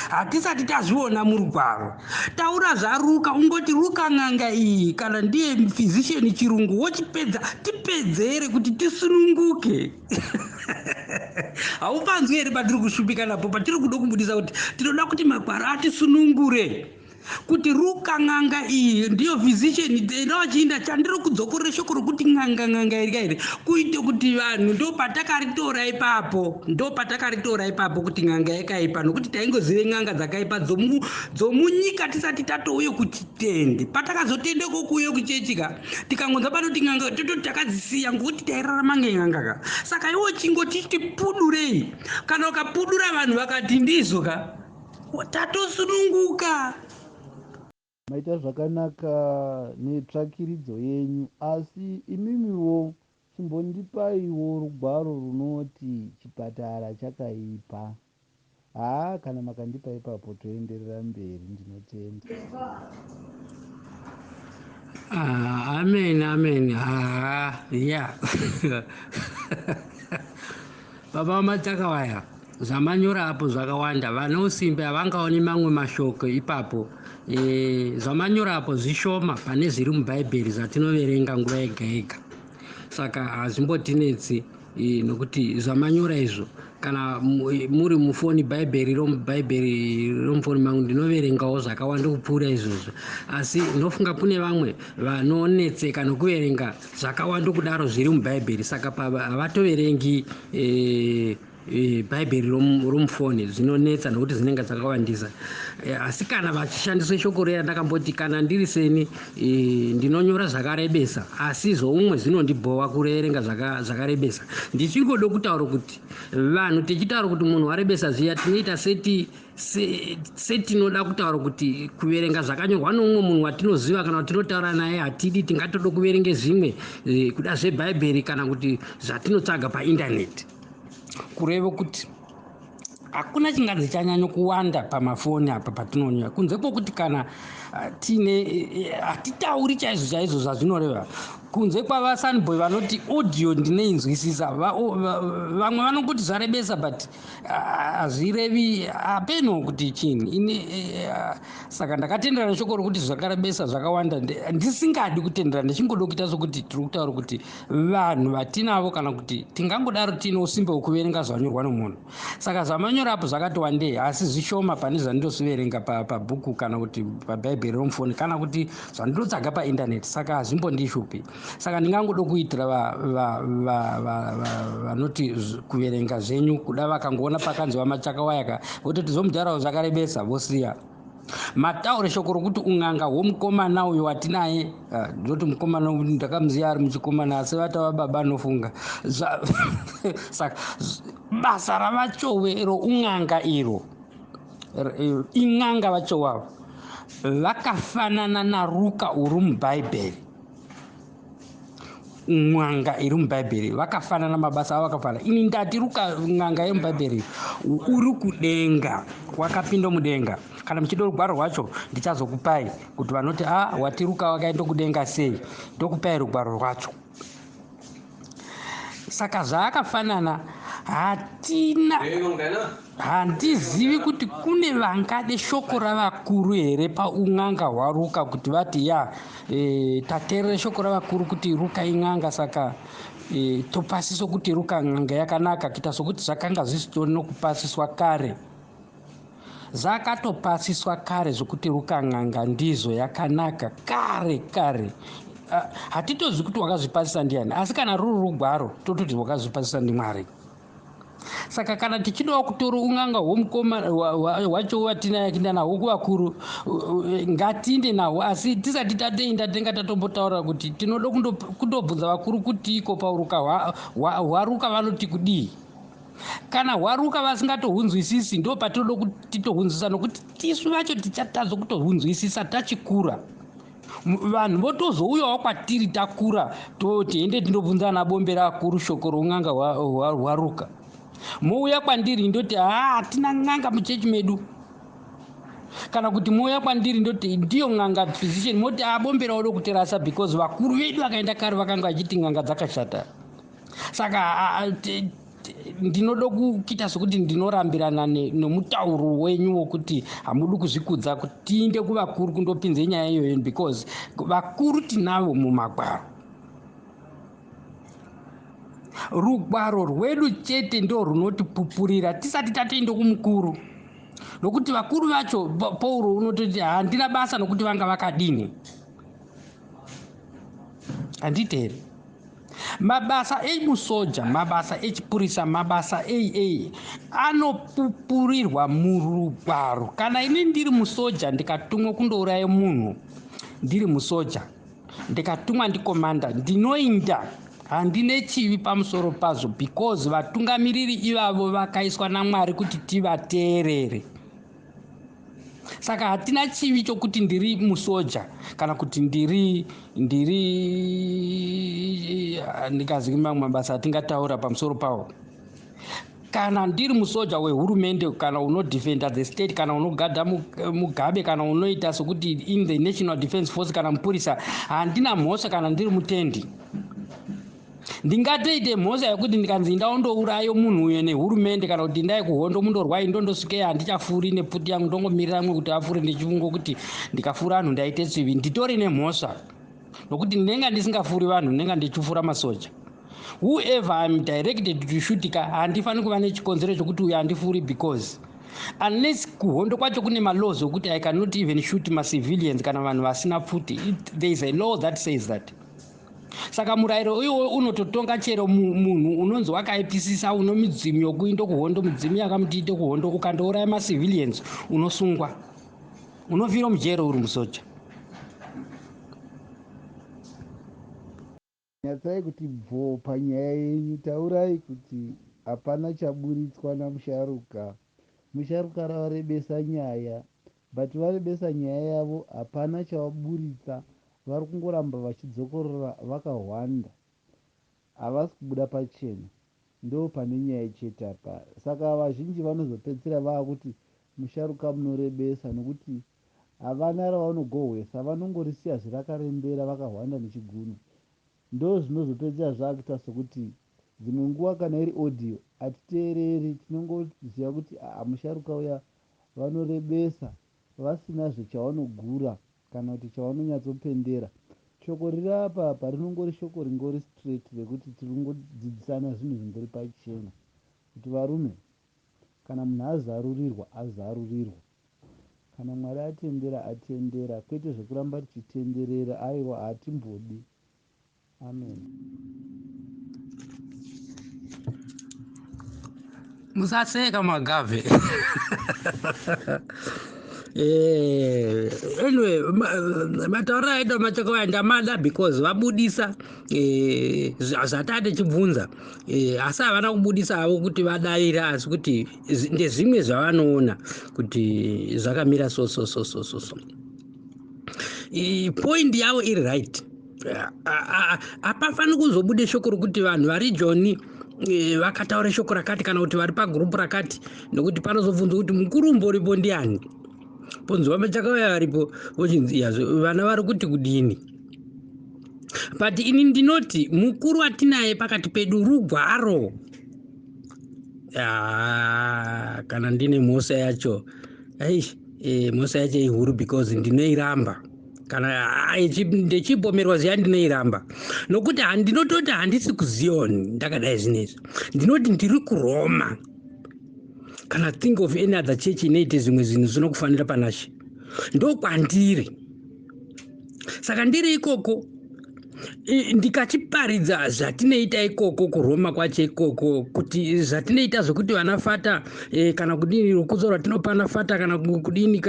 Speaker 1: hatisati tazviona murugwaro. Taura zvaRuka, ungoti Ruka n'anga iyi kana ndiye physician chirungu, wochipedza. Tipedzere kuti tisununguke. Haupanzwi here patiri kushupika napo, patiri kuda kubudisa kuti tinoda kuti magwaro atisunungure kuti Ruka n'anga iyi ndiyo physician? Enda vachiinda chandiri kudzokorera shoko rokuti n'anga, n'anga iri kairi kuite kuti vanhu, ndo patakaritora ipapo, ndo patakaritora ipapo kuti n'anga yakaipa, nokuti taingozive n'anga dzakaipa dzomunyika tisati tatouye kuchitende. Patakazotendeko kuuye kuchechi ka, tikangonza panoti n'anga, tototi takadzisiya ngokuti tairarama ngen'anga ka. Saka iwo chingoti tipudurei. Kana ukapudura vanhu vakati ndizvo ka, tatosununguka.
Speaker 6: Maita zvakanaka netsvakiridzo yenyu, asi imimiwo chimbondipaiwo rugwaro runoti chipatara chakaipa. Haa, kana makandipa ipapo, toenderera mberi. Ndinotenda.
Speaker 1: Ah, amen, amen. Ah, yeah, baba vamatakawaya, zvamanyora apo zvakawanda. Vane usimbe havangaoni mamwe mashoko ipapo. Zvamanyora apo zvishoma pane zviri mubhaibheri zvatinoverenga nguva yega yega, saka hazvimbotinetsi, nokuti zvamanyora izvo Kana muri mufoni, bhaibheri romubhaibheri romufoni mangu ndinoverengawo zvakawanda kupfuura izvozvo, asi ndinofunga kune vamwe vanonetseka nokuverenga zvakawanda kudaro zviri mubhaibheri, saka havatoverengi bhaibheri romufoni. Zvinonetsa nokuti dzinenge dzakawandisa. Asi kana vachishandisa shoko riya ndakamboti kana ndiri seni ndinonyora zvakarebesa, asi zvoumwe zvinondibhowa kuverenga zvakarebesa. Ndichingoda kutaura kuti vanhu tichitaura kuti munhu warebesa zviya, tinoita seti setinoda kutaura kuti kuverenga zvakanyorwa noumwe munhu watinoziva kana watinotaura naye hatidi, tingatoda kuverenge zvimwe, kuda zvebhaibheri kana kuti zvatinotsvaga paindaneti. Kureva kuti hakuna chinganzi chanyanya kuwanda pamafoni apa patinonyora, kunze kwokuti kana tiine hatitauri chaizvo chaizvo zvazvinoreva, kunze kwavasunboy vanoti audio ndinoinzwisisa. Vamwe vanongoti zvarebesa, but hazvirevi, hapeno kuti chini ini. Saka ndakatendera neshoko rokuti zvakarebesa zvakawanda, ndisingadi kutendera, ndichingoda kuita sokuti tiri kutaura kuti vanhu vatinavo kana kuti tingangodaro tiine usimbe hwekuverenga zvanyorwa nomunhu. Saka zvamanyora apo zvakati wandei, asi zvishoma pane zvandinosiverenga pabhuku kana kuti pabhaibheri romufoni kana kuti zvandinotsvaga paindaneti, saka hazvimbondishupi. Saka ndingangoda kuitira vanoti kuverenga zvenyu kuda, vakangoona pakanzi vamachakawayaka vototi zomudharawo zvakarebesa, vosiya. Mataure shoko rokuti un'anga hwomukomana uyo watinaye, ndinoti mukomana, ndakamuziva ari muchikomana, asi vatava baba anofunga. Saka basa ravachowe roun'anga iro, in'anga vachowavo vakafanana naRuka uri mubhaibheri, n'anga iri mubhaibheri, vakafanana mabasa avo, vakafanana. Ini ndati Ruka n'anga yemubhaibheri uri kudenga, wakapinda mudenga. Kana muchida rugwaro rwacho ndichazokupai, kuti vanoti a wati Ruka wakaenda kudenga sei, ndokupai rugwaro rwacho. Saka zvaakafanana hatina, handizivi kuti kune vangade shoko ravakuru here paun'anga hwaRuka, kuti vati ya tateerere shoko ravakuru kuti Ruka in'anga, saka topasiswa kuti Ruka n'anga yakanaka, kuita sokuti zvakanga zvisitori nokupasiswa kare. Zvakatopasiswa kare zvokuti Ruka n'anga ndizvo yakanaka kare kare. Hatitozivi kuti wakazvipasisa ndiani, asi kana ruri rugwaro tototi wakazvipasisa ndiMwari. Saka kana tichidawo kutora un'anga hwomukoma hwacho watinaye kuenda nahwo kuvakuru, ngatiinde nahwo, asi tisati tatoenda tinga tatombotaura kuti tinoda kundobvunza vakuru kuti iko pauruka hwaRuka vanoti kudii. Kana hwaRuka vasingatohunzwisisi, ndo patinoda kuti titohunzwisisa, nokuti tisu vacho tichatadza kutohunzwisisa tachikura. Vanhu votozouyawo kwatiri takura, toti ende tindobvunza ana bombe rakuru shoko roun'anga hwaRuka. Mouya kwandiri ndoti haa, hatina n'anga muchechi medu, kana kuti mouya kwandiri ndoti ndiyo n'anga physician, moti abombera wode kutirasa, because vakuru vedu vakaenda kare vakanga vachiti n'anga dzakashata. Saka ndinoda kuita sokuti ndinorambirana nomutauro wenyu wokuti hamudi kuzvikudza kuti tiinde kuvakuru kundopinze nyaya iyoyo, because vakuru tinavo mumagwaro. Rugwaro rwedu chete ndo runotipupurira tisati tatoenda kumukuru, nokuti vakuru vacho Pauro unototi handina basa nokuti vanga vakadini, handiti here? Mabasa emusoja, mabasa echipurisa, mabasa ei anopupurirwa murugwaro. Kana ini ndiri musoja ndikatumwa kundouraya munhu, ndiri musoja ndikatumwa ndikomanda, ndinoinda, handine chivi pamusoro pazvo, because vatungamiriri ivavo vakaiswa naMwari kuti tivateerere. Saka hatina chivi chokuti ndiri musoja kana kuti ndiri ndingazivi mamwe mabasa atingataura pamusoro pawo. Kana ndiri musoja wehurumende, kana unodefenda the state, kana unogadha Mugabe, kana unoita sokuti in the National Defence Force, kana mupurisa, handina mhosva. Kana ndiri mutendi, ndingatoite mhosva yekuti ndikanzi ndaondourayo munhu uyo nehurumende, kana kuti ndai kuhondo mundorwai, ndondosvikeyo handichafuri nepfuti yangu, ndongomirira mwe kuti afure, ndichifunga kuti ndikafura vanhu ndaite chivi, nditori nemhosva, nokuti ndinenge ndisingafuri vanhu, ndinenge ndichifura masoja. Whoever I'm directed to shoot ka, handifaniri kuva nechikonzero chokuti uyo handifuri, because unless kuhondo kwacho kune malaws okuti I cannot even shoot macivilians kana vanhu vasina pfuti. There is a law that says that. Saka murayiro iwoyo unototonga chero munhu unonzi wakaipisisa, uno midzimu yokuinda kuhondo, midzimu yakamuti ite kuhondo, ukandouraya macivilians unosungwa, unofira mujero uri musoja.
Speaker 6: Nyatsai kuti bvoo panyaya yenyu. Taurai kuti hapana chaburitswa namusharuka. Musharuka ravarebesa nyaya, but varebesa nyaya yavo hapana chavaburitsa. Vari kungoramba vachidzokorora vakahwanda, havasi kubuda pachena. Ndo pane nyaya chete apa. Saka vazhinji vanozopedzisira vaakuti musharuka munorebesa, nokuti havana ravanogohwesa, vanongorisiya zvirakarembera vakahwanda nechigunwe. Ndo zvinozopedzisira zvaakuita sokuti dzimwe nguva kana iri audio hatiteereri, tinongoziva kuti aa, musharuka uya vanorebesa vasinazve chavanogura kana kuti chavanonyatsopendera. Shoko riri apa apa rinongori shoko ringori straight rekuti tiri kungodzidzisana zvinhu zvingori pachena kuti varume, kana munhu azarurirwa, azarurirwa. Kana Mwari atendera, atendera, kwete zvekuramba tichitenderera. Aiwa, hatimbodi. Amen.
Speaker 1: Musaseka magave. Anyway, matauriro aita machakawaya ndamada because vabudisa zvataa tichibvunza, asi havana kubudisa havo kuti vadaira, asi kuti ndezvimwe zvavanoona kuti zvakamira so so so so so so. Point yavo iri right. Hapafaniri kuzobude shoko rokuti vanhu vari Joni vakataura shoko rakati kana kuti vari pagurupu rakati, nokuti panozobvunzwa kuti mukuru umboripo ndiani, ponzi vamachakauya varipo, vochinzi iyazvo vana vari kuti kudini. But ini ndinoti mukuru watinaye pakati pedu rugwaro. Ah, kana ndine mhosva yacho, ei, mhosva yacho ihuru because ndinoiramba. Kana ndechipomerwa ziya, ndinoiramba, nokuti handinototi handisi kuZion ndakadai zvinezvi, ndinoti ndiri kuRoma. Kana think of any other church inoite zvimwe zvinhu zvinokufanira panashe, ndokwandiri. Saka ndiri ikoko, ndikachiparidza zvatinoita ikoko kuRoma kwacho ikoko, kuti zvatinoita zvokuti vana fata kana kudini, rukudzo rwatinopana fata kana kudini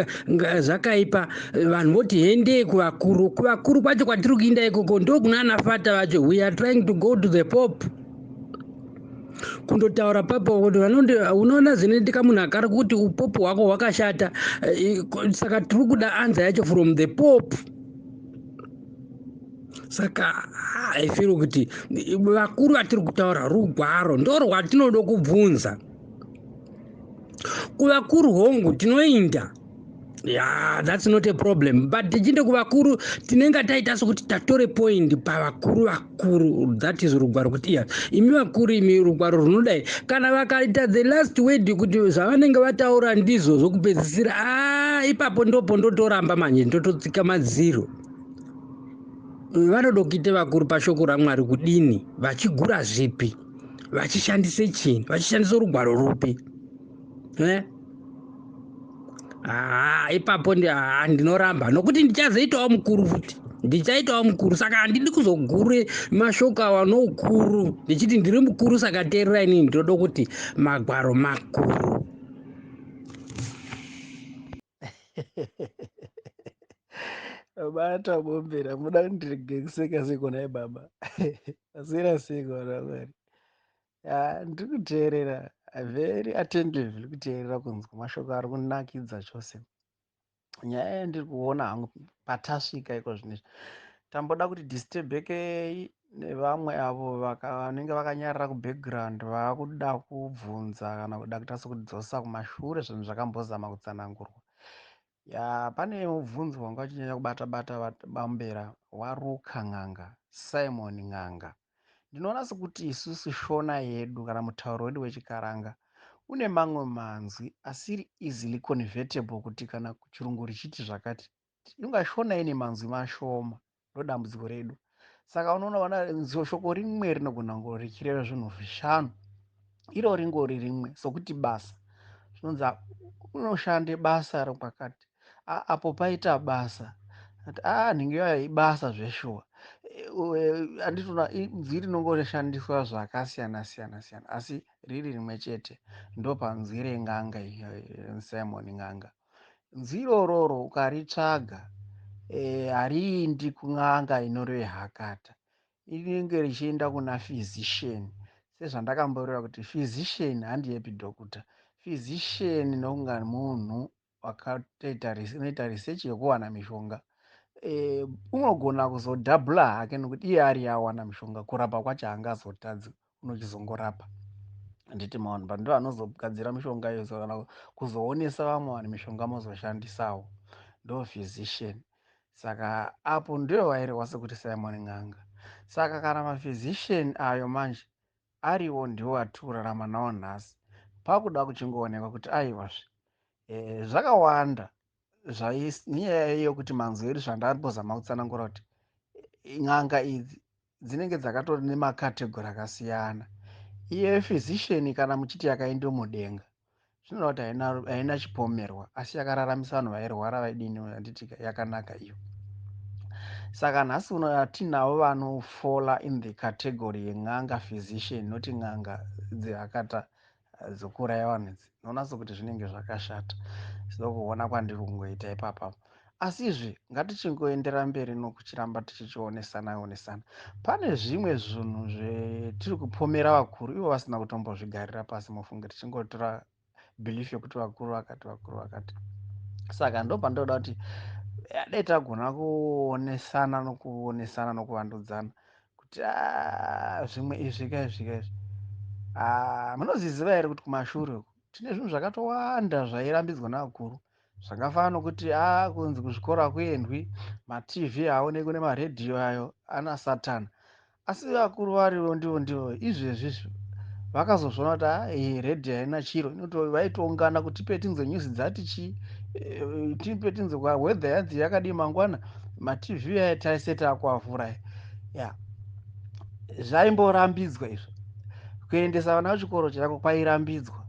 Speaker 1: zvakaipa, vanhu voti hendei kuvakuru. Kuvakuru kwacho kwatiri kuinda ikoko ndokuna ana fata vacho. We are trying to go to the Pope kundotaura papo kuti vanondi unoona zvinoitika munhu akari kuti upopo hwako hwakashata. Saka tiri kuda answer yacho from the Pope. Saka I feel kuti vakuru vatiri kutaura rugwaro ndo rwatinoda kubvunza kuvakuru. Hongu, tinoinda, yeah, that's not a problem, but tichiende kuvakuru tinenge taita sokuti tatore point pavakuru vakuru, that is rugwaro, kuti iya, imi vakuru, imi rugwaro runodai. Kana vakaita the last word kuti zvavanenge vataura ndizvo zvokupedzisira, a ipapo ndopo ndotoramba manje, ndototsika madziro. Vanoda kuite vakuru pashoko raMwari kudini, vachigura zvipi, vachishandise chini, vachishandisa rugwaro rupi, eh? Haa, ipapo ndinoramba, nokuti ndichazoitawo mukuru futi, ndichaitawo mukuru. Saka handidi kuzogure mashoko awa noukuru ndichiti ndiri mukuru. Saka teererai, inini ndinoda kuti magwaro makuru.
Speaker 7: Bata bombera, muda kundirege kuseka seko nhai baba? Aswera seko vana Mwari? Ndiri kuteerera very attentively, kuteerera kunzwa mashoko ari kunakidza chose. Nyaya yandiri kuona hangu patasvika iko zvinezvi, tamboda kuti disturbekei nevamwe avo vanenge vakanyarara kubackground, vaakuda kubvunza kana kuda kuita sekudzosa kumashure zvinhu zvakambozama kutsanangurwa. Ya, pane mubvunzo wanga uchinyanya kubata bata bambera waRuka n'anga, Simon n'anga. Ndinoona sekuti isusu Shona yedu kana mutauro wedu wechiKaranga une mamwe manzwi asiri easily convertible, kuti kana chirungu richiti zvakati, inga Shona ine manzwi mashoma. Ndo dambudziko redu. Saka unoona vana shoko rimwe rinogona kunge richireva zvinhu zvishanu, iro ringori rimwe, sokuti basa. Zvinonzi unoshande basa rokwakati, apo paita basa, ati nhingi yayo ibasa zveshuwa. Handitona inzwi rinongoshandiswa zvakasiyana siyana siyana, asi riri rimwe chete. Ndopanzwi ren'anga Simon n'anga. Nzwi irororo ukaritsvaga hariendi kun'anga inoreve hakata, rinenge richienda kuna physician. Sezvandakamboreva kuti physician handiyepi doctor. Physician nokunga munhu wakatoita unoita research yekuwana mishonga. Unogona kuzodhabhula hake nokuti iye ari awana mishonga, kurapa kwacho haangazotadzi, unochizongorapa. Handiti maona, but ndo anozogadzira mishonga iyo kana kuzoonesa vamwe vanhu mishonga mozoshandisawo, ndo physician. Saka apo ndiyo vairehwa sekuti Simon n'anga. Saka kana maphysician ayo manje ariwo ndiwo atiri kurarama nawo nhasi, pakuda kuchingoonekwa kuti aiwazve zvakawanda nyaya yekuti manzwi edu zvandambozama kutsanangura kuti n'anga idzi dzinenge dzakatori nemacategory akasiyana. Iye physician kana muchiti yakaenda mudenga, zvinoreva kuti haina chipomerwa, asi yakararamisa vanhu vairwara vaidini, handiti yakanaka iyo. Saka nhasi uno hatinavo vanofola in the category yen'anga physician, noti n'anga dzehakata dzokuuraya vanhu idzi. Unoona sekuti zvinenge zvakashata, sokuona kwandiri kungoita ipapa. Asizve ngatichingoendera mberi nokuchiramba tichichionesana onesana. Pane zvimwe zvinhu zvetiri kupomera vakuru ivo vasina kutombozvigarira pasi, mufunge, tichingotora belief yekuti vakuru vakati, vakuru vakati. Saka ndo pandoda kuti dai tagona kuonesana nokuonesana nokuvandudzana kuti zvimwe izvi ka izvi ka izvi. Munozviziva here kuti kumashure uku tine zvinhu zvakatowanda zvairambidzwa nevakuru, zvakafanana nokuti kunzi kuzvikoro hakuendwi, maTV haaonekwi nemaredhiyo ayo ana Satani. Asi vakuru varivo ndivo ndivo izvezvizvi vakazozviona kuti redhiyo haina chiro, vaitoungana kuti tipe tinzwe news dzati chii, tipe tinzwe weather yanzi yakadii mangwana, maTV aya taise taakuavhura ya. Zvaimborambidzwa izvo, kuendesa vana kuchikoro chaiko kwairambidzwa.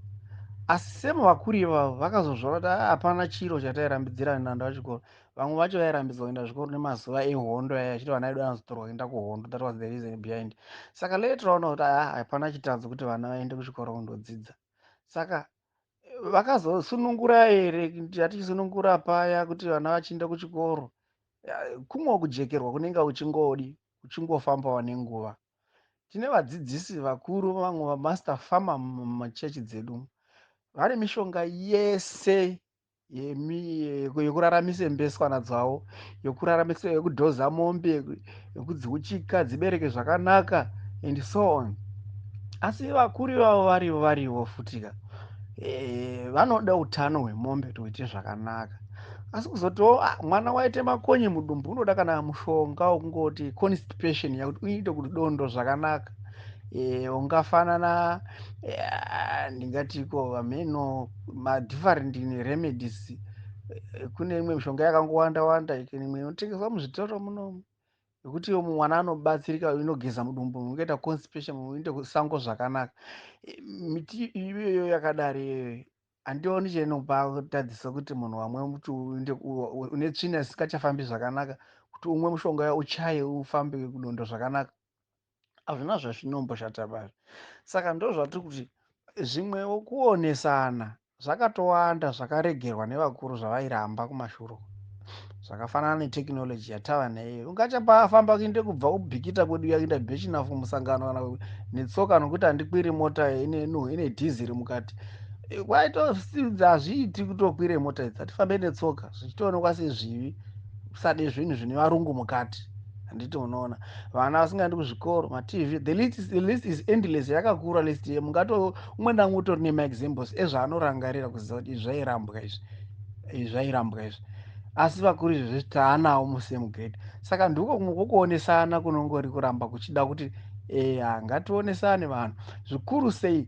Speaker 7: Asi semo vakuru ivavo vakazozviona kuti hapana chiro chatairambidzira vana vachikoro. Vamwe vacho vairambidzwa kuenda zvikoro nemazuva ehondo aya, achiti vana vedu vanozotorwa kuenda kuhondo. That was the reason behind. Saka later vaona kuti hapana chitadzo kuti vana vaende kuchikoro kundodzidza. Saka vakazosunungura here yatichisunungura paya kuti vana vachienda kuchikoro? Kumwe kujekerwa kunenge uchingodi uchingofambawo nenguva. Tine vadzidzisi vakuru, vamwe vamaster farmer mumachechi dzedu, vane mishonga yese yekuraramisa mbeswana dzavo, yekuraramisa, yekudhoza mombe, yekudziuchika dzibereke zvakanaka and so on. Asi vakuru ivavo varivo varivo futika vanoda utano hwemombe kuti huite zvakanaka. Asi kuzotiwo mwana waite makonye mudumbu, unoda kana mushonga wekungoti constipation yakuti uite kuti dondo zvakanaka, ungafanana ndingatiko vamheno madifferent remedies. Kune imwe mishonga yakangowanda wanda, imwe inotengeswa muzvitoro munomu yekuti iyo mwana anobatsirika, inogeza mudumbu, ungaita constipation, uinde kusango zvakanaka. Miti iyoyo yakadari iyoyo handioni chinopatadzisa kuti munhu wamwe muti une tsvina isingachafambi zvakanaka, kuti umwe mushonga uchaye ufambe kudondo zvakanaka. Hazvina zvazvinomboshata bazvo. Saka ndo zvatiri kuti zvimwewo kuonesana zvakatowanda zvakaregerwa nevakuru zvavairamba kumashure, zvakafanana netechnology yatava naiyo. Ungachafamba kuende kubva kuBhikita kwedu yakuenda Birchenough musangano kana netsoka, nokuti handikwiri mota ine dhiziri mukati. Kwaitosidza hazviiti kutokwire mota idzi, hatifambe netsoka, zvichitoonekwa sezvivi kusade zvinhu zvine varungu mukati. Handiti unoona vana vasingaendi kuzvikoro, maTV, the list is endless, yakakura list. Mungato umwe namwe utori nemaexamples ezvaanorangarira kuziva kuti izvi zvairambwa, izvi izvi zvairambwa izvi, asi vakuru izvezvi taanawo musame grade. Saka ndiko kumwe kwokuonesana kunongori kuramba kuchida kuti ngationesane vanhu, zvikuru sei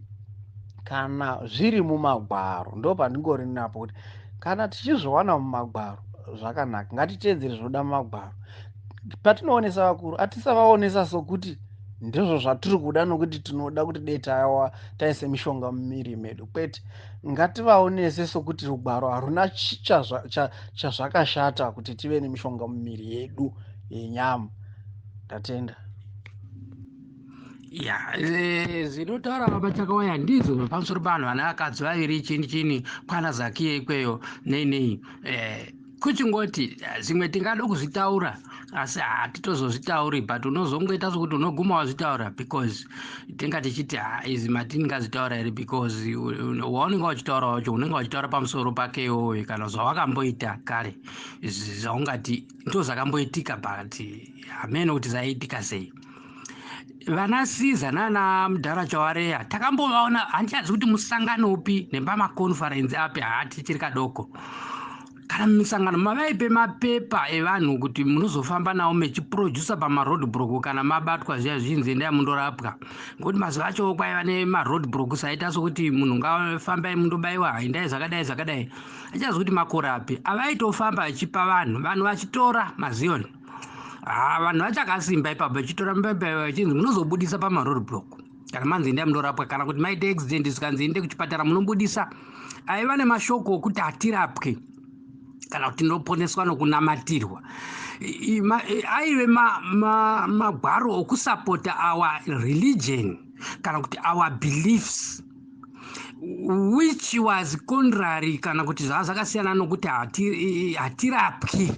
Speaker 7: kana zviri mumagwaro. Ndo pandingori napo kuti kana tichizviwana mumagwaro zvakanaka, ngatiteedzere zvinoda mumagwaro. Patinoonesa vakuru, hatisavaonesa sokuti ndizvo zvatiri kuda, nokuti tinoda kuti dei tawa taise mishonga mumiri medu. Kwete, ngativaonese sokuti rugwaro haruna chazvakashata kuti tive nemishonga mumiri yedu yenyama. Ndatenda.
Speaker 1: Ya, zvinotaura VaMachakawaya ndizvo pamusoro pavanhu vane vakadzi vaviri, chini chini kwana Zakiya ikweyo, nei nei. Kuchingoti zvimwe tingada kuzvitaura, asi hatitozozvitauri, but unozongoita sokuti unoguma wazvitaura, because tinga tichiti, ha, izi matingazvitaura here? Because waunenge wachitaura wacho unenge wachitaura pamusoro pake iwowe, kana zvawakamboita kare, zvaungati ndo zvakamboitika, but hamene kuti zvaiitika sei. Vana Siza nana mudhara Chawareya takambovaona, handichazi kuti musangano upi nembamaconference api, haati chiri kadoko, kana mumisangano mavaipe mapepa evanhu kuti munozofamba nawo mechiprodusa pamaroad block kana mabatwa zviya, zvichinzi endai mundorapwa, ngokuti mazuva acho kwaiva nemaroad blocks aita sokuti munhu ngafambai mundobayiwa, endai zvakadai zvakadai. Achazi kuti makore api avaitofamba achipa vanhu, vanhu vachitora maziyoni. Ha, vanhu vachakasimba ipapo, vachitora mapepa vachinzi munozobudisa pamaroad block kana manzi endai mundorapwa, kana kuti maita accident zvikanzi ende kuchipatara munobudisa. Aiva nemashoko okuti hatirapwe kana kuti tinoponeswa nokunamatirwa. Aive magwaro okusapota our religion kana kuti our beliefs, which was contrary, kana kuti zvava zvakasiyana nokuti hatirapwi.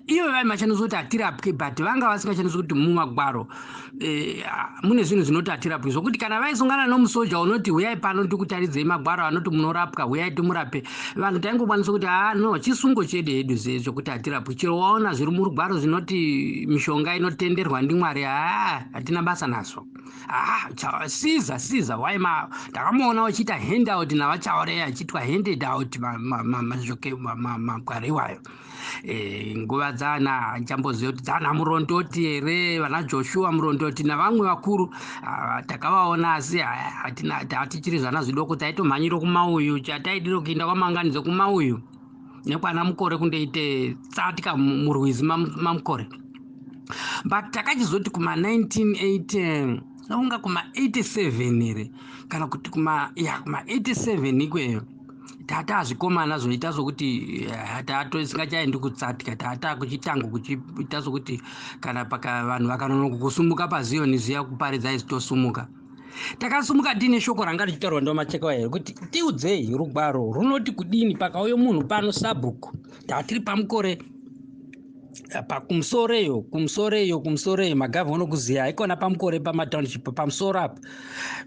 Speaker 1: Ivo vaimashandisa kuti hatirapwi, but vanga vasingashandisi kuti mumagwaro mune zvinhu zvinoti hatirapwi, zvokuti kana vaisungana nomusoja unoti, "Huyai pano tikutaridzei magwaro anoti munorapwa, huyai timurape," vanhu taingokwanisa kuti, "Ha, no, chisungo chedu hedu zvokuti hatirapwi. Chero waona zviri murugwaro zvinoti mishonga inotenderwa ndiMwari, haa, hatina basa nazvo." Ah, Siza, Siza waima, ndakamuona uchiita handout navaChaureya, achiitwa handed out magwaro iwayo. Nguva dzana, handichamboziva kuti dzana Murondoti here, vana Joshua Murondoti navamwe vakuru. Ah, takavaona, asi hatichiri zvana zvidoko, taitomhanyiro kumauyu, chataidiro kuenda kwaManganidzo kumauyu nekwana Mukore kundoite tsatika murwizi maMukore. But takachizoti kuma-1980, nokunga kuma-87 here, kana kuti kuma, ya, kuma-87 ikweyo, tata zvikomana zvoita sokuti tato isingachaendi kutsatika, tata kuchitango kuchiita sokuti kana paka vanhu vakanonoka kusumuka paziyoni zviya kuparidza izi, tosumuka. Takasumuka tiine shoko ranga richitaurwa ndoMacheka here kuti tiudzei rugwaro runoti kudini pakauya munhu pano sabhuku. Tatiri paMukore, pakumusoreyo, kumusoreyo, kumusoreyo, magavha unokuziya, haikona paMukore, pamatownship pamusoro apo,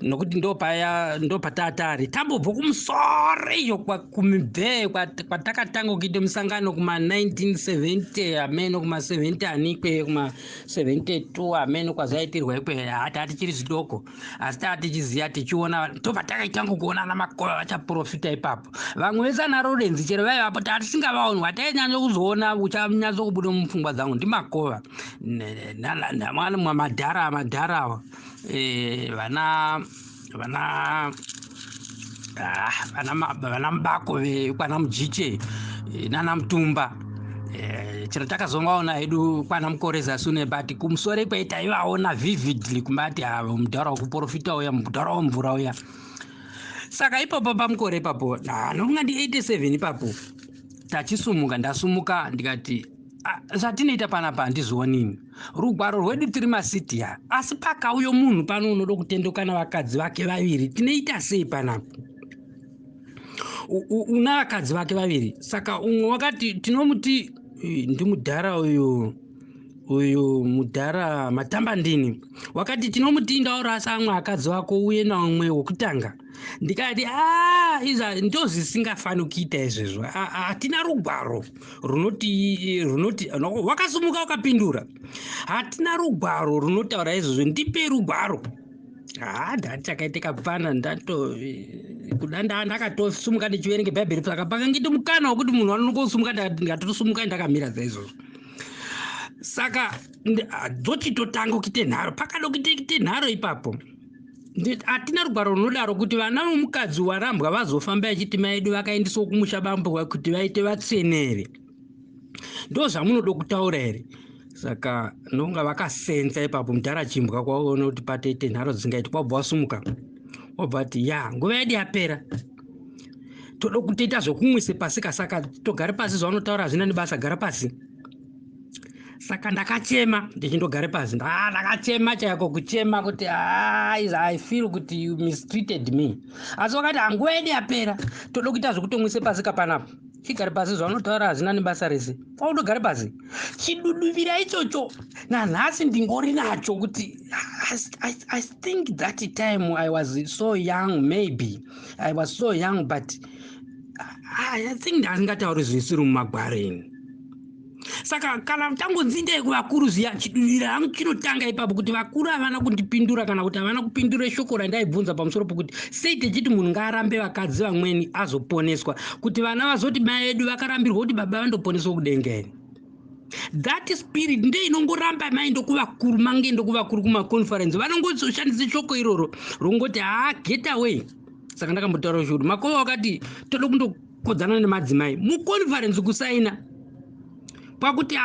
Speaker 1: nokuti ndo paya ndo patatari tambobva kumusoreyo kumibvee kwatakatanga kuita musangano kuma-1970 ameno, kuma-70 ani ikweyo, kuma-72 ameno kwazvaitirwa ikweyo. Hati tichiri zvidoko, asi taa tichiziva, tichiona, ndobva takaitanga kuona ana Makova vachaprofita ipapo. Vamwe vese ana Rorenzi chero vaivapo, tatisingavaoni. Watainyanya kuzoona uchanyatso kubuda mupfungwa dzangu ndiMakova madhara, madhara awa, vana vana Mubako vekwana Mujiche, nana Mutumba. Chero takazongaona hedu kwana Mukore zasune, but kumusoro ikweyo taivaona vividly, kumbati avo mudhara wekuprofita uya, mudhara wemvura uya. Saka ipapo paMukore ipapo, nokunga ndi 87 ipapo, tachisumuka, ndasumuka ndikati, "Ah, zvatinoita panapa handizvionini, rugwaro rwedu tiri masitiya, asi pakauyo munhu pano unoda kutenduka navakadzi vake vaviri, tinoita sei panapa?" Una vakadzi vake vaviri, saka umwe wakati tinomuti ndimudhara uyu, uyu mudhara Matamba ndini wakati tinomuti indaurasa amwe akadzi vako uye naumwe wokutanga. Ndikati, a, izva ndozvisingafani kuita izvezvo. Hatina rugwaro runoti wakasumuka wakapindura, hatina rugwaro runotaura izvozvo, ndipe rugwaro. Ha, ndati chakaitika pfana, ndato kuda ndakatosumuka ndichiverenge Bhaibheri, saka pakangiti mukana wekuti munhu anongosumuka, ndikatosumuka ndakamira saizvozvo. Saka dzochitotanga kuite nharo, pakada kuite nharo ipapo. Hatina rugwaro runodaro kuti vana vomukadzi warambwa vazofamba vachiti mai edu vakaendeswa kumusha bambo kuti vaite vatsenere. Ndo zvamunoda kutaura here? Saka nonga vakasenza ipapo mudhara chimbwa kwaona kuti patoite nharo dzingaiti, kwabva wasumuka wabva ati ya nguva yedu yapera, toda kutoita zvokumwise pasika, saka togare pasi, zvaunotaura hazvina nebasa, gara pasi. Saka ndakachema ndichindogare pasi, ndakachema chaiko kuchema kuti I feel kuti you mistreated me. Asi wakati hanguva yedu yapera, toda kuita zvekutomwise pasika panapa, chigare pasi, zvaunotaura hazvina nebasa rese, kwautogare pasi. Chiduduvira ichocho nanhasi ndingori nacho kuti I think that time I was so young, maybe I was so young, but I think ndasingatauri zvisiri mumagwaro ini. Saka kana tangonzi ndei kuvakuru zviya, chiduvira hangu chinotanga ipapo kuti vakuru havana kundipindura, kana kuti havana kupindura shoko randaibvunza pamusoro pokuti sei techiti munhu ngaarambe vakadzi vamweni azoponeswa, kuti vana vazoti mai vedu vakarambirwa kuti baba vandoponeswa kudenga here. That spirit ndeinongoramba maindo kuvakuru, mangendo kuvakuru kumaconference, vanongoshandisa shoko iroro rongoti haa, get away. Saka ndakambotaura kuti Makova wakati toda kundokodzana nemadzimai muconference kusaina kwakuti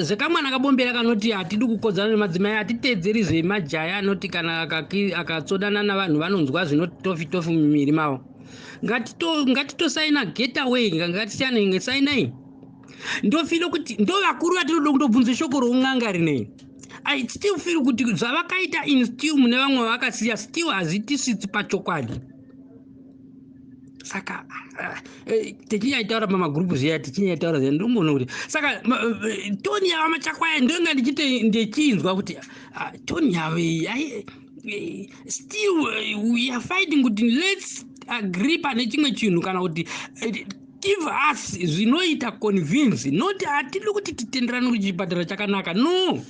Speaker 1: zvekamwana kabombera kanoti hatidi kukodzana nemadzimai, hatiteedzeri zvemajaya anoti kana akatsodana navanhu vanonzwa zvinotofi tofi mumiviri mavo, ngatitosaina get away, ngatisiyane, sainai. Ndofeel kuti ndo vakuru vatinoda kundobvunza shoko roun'anga rinei. I still feel kuti zvavakaita in still mune vamwe vavakasiya still hazvitisvitsi pachokwadi. Saka tichinyaitaura pamagurupu zviya, tichinyaitaura zviya, ndinongoona kuti saka tone yava Machakwaya ndonga ndichinzwa kuti tone yavo iyi still we are fighting kuti let's agree pane chimwe chinhu, kana kuti give us zvinoita convince, not hatidi kuti titenderane kuti chipatara chakanaka, no,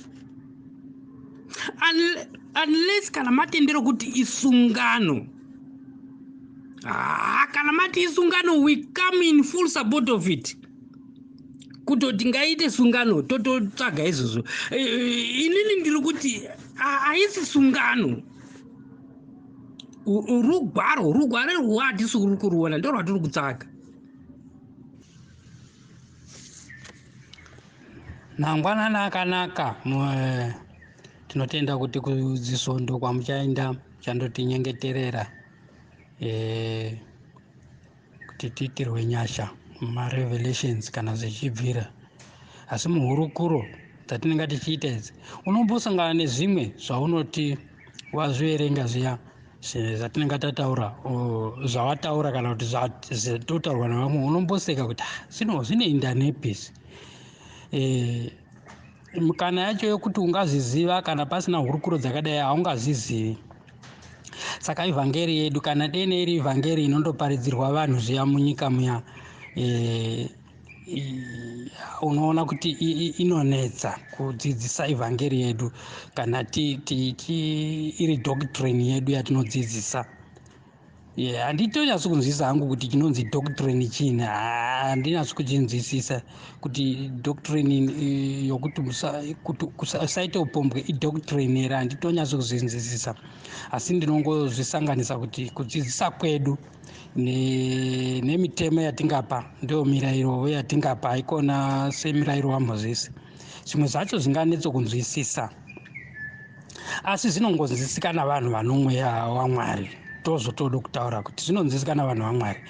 Speaker 1: unless kana matendero kuti isungano. Kana mati isungano, we come in full support of it, kutoti ngaite sungano, tototsvaga izvozvo. Inini ndiri kuti haisi sungano, rugwaro, rugwaro rwatisi kuri kuruona ndo rwatiri kutsvaga. Mangwanani akanaka. Tinotenda kuti kudzisondo kwamuchaenda muchandotinyengeterera kuti tiitirwe nyasha mumarevelations kana zvichibvira. Asi muhurukuro dzatinenge tichiita idzi, unombosangana nezvimwe zvaunoti wazviverenga zviya zvatinenge tataura, zvawataura kana kuti zvatotaurwa nevamwe, unomboseka kuti zvinoenda nepi izvi. Kana yacho yokuti ungazviziva kana pasina hurukuro dzakadai haungazvizivi. Saka ivhangeri yedu, kana dene iri ivhangeri inondoparidzirwa vanhu zviya munyika muya, unoona kuti inonetsa kudzidzisa ivhangeri yedu kana iri doctrine yedu yatinodzidzisa. Handitonyatsi kunzwisisa hangu kuti chinonzi doctrine chini, handinyatsi kuchinzwisisa kuti doctrine yokuti usaite upombwe idoctrine here, handitonyatsi kuzvinzwisisa. Asi ndinongozvisanganisa kuti kudzidzisa kwedu nemitemo yatingapa ndio mirayiro yatingapa, haikona semirayiro waMozisi. Zvimwe zvacho zvinganetso kunzwisisa, asi zvinongonzwisika navanhu vanomweya waMwari. Tozotoda kutaura kuti zvinonzwisika navanhu vaMwari.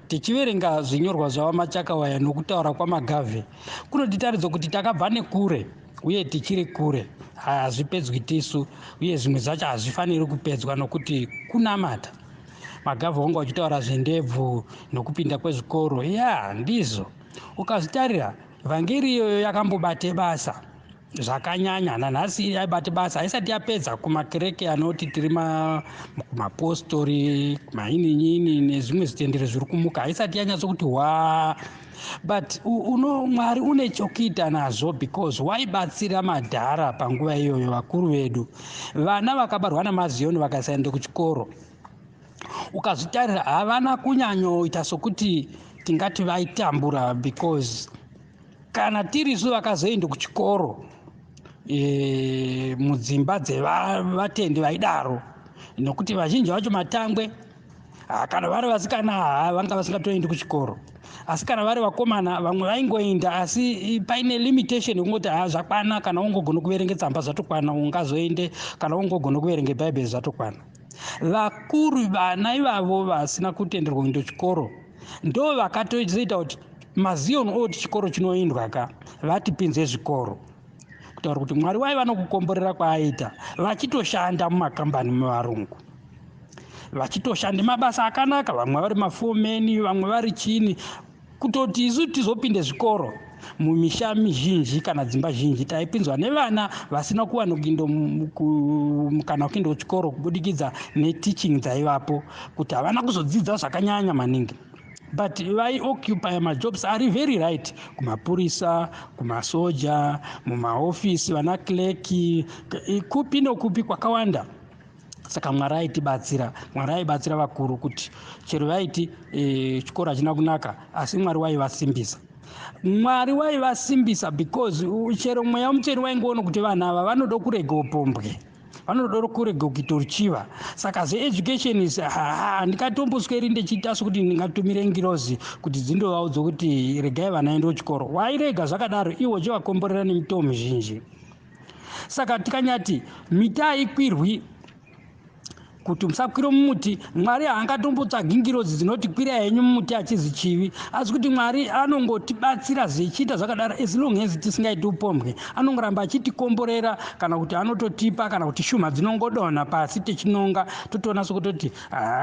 Speaker 1: Tichiverenga zvinyorwa zvavaMachakawaya nokutaura kwaMagavhe kunotitaridza kuti takabva nekure uye tichiri kure, hazvipedzwi tisu, uye zvimwe zvacho hazvifaniri kupedzwa nokuti kunamata. Magavhe wanga uchitaura zvendebvu nokupinda kwezvikoro, ya ndizvo. Ukazvitarira vhangeri iyoyo yakambobate basa zvakanyanya, nanhasi yaibate basa, haisati yapedza kumakereke anoti tiri kumapostori, kumaininyini nezvimwe zvitendero zviri kumuka, haisati yanyatsokuti hwa, but uno Mwari une chokuita nazvo because waibatsira madhara panguva iyoyo, vakuru vedu, vana vakabarwa namaZiyoni vakasaenda kuchikoro. Ukazvitarira havana kunyanyoita sokuti tingati vaitambura, because kana tirisu vakazoenda kuchikoro mudzimba dzevatendi vaidaro, nokuti vazhinji vacho matangwe Kana vari vasikana, ha, vanga vasingatoendi kuchikoro, asi kana vari vakomana, vamwe vaingoenda, asi paine limitation yekungoti, ha, zvakwana kana ungogona kuverenge tsamba, zvatokwana, ungazoende kana ungogona kuverenge Bhaibheri, zvatokwana. Vakuru, vana ivavo vasina kutenderwa kuenda chikoro, ndo vakatozoita kuti maZion oti chikoro chinoendwa ka, vatipinze zvikoro, kutaura kuti Mwari waiva nokukomborera kwaaita, vachitoshanda mumakambani mevarungu, vachitoshanda mabasa akanaka, vamwe vari maforeman, vamwe vari chini. Kutoti isu tizopinde zvikoro, mumisha mizhinji kana dzimba zhinji taipinzwa nevana vasina kuwana kuindo kana kuenda kuchikoro, kubudikidza neteaching dzaivapo, kuti havana kuzodzidza zvakanyanya maningi, but vaioccupy majobs ari very right, kumapurisa, kumasoja, mumaofisi, vana clerk, kupi nokupi kwakawanda. Saka Mwari aitibatsira, Mwari aibatsira vakuru kuti chero vaiti chikoro hachina kunaka, asi Mwari waivasimbisa, Mwari waivasimbisa, because chero Mweya Mutsvene waingoona kuti vanhu ava vanoda kurega upombwe, vanoda kurega kuita ruchiva. Saka zveeducation is, handingatombosweri ndechiita sekuti ndingatumire ngirozi kuti dzindovaudza kuti regai vana ende kuchikoro. Wairega zvakadaro, iwo uchivakomborera nemitoo mizhinji. Saka tikanyati miti haikwirwi, kuti musakwire mumuti, Mwari haangatombotsvagi ngirozi dzinoti kwirai henyu mumuti, achizi chivi, asi kuti Mwari anongotibatsira zvichiita zvakadaro. As long as tisingaiti upombwe, anongoramba achitikomborera, kana kuti anototipa, kana kuti shumha dzinongodonha pasi tichinonga, totoona sokutoti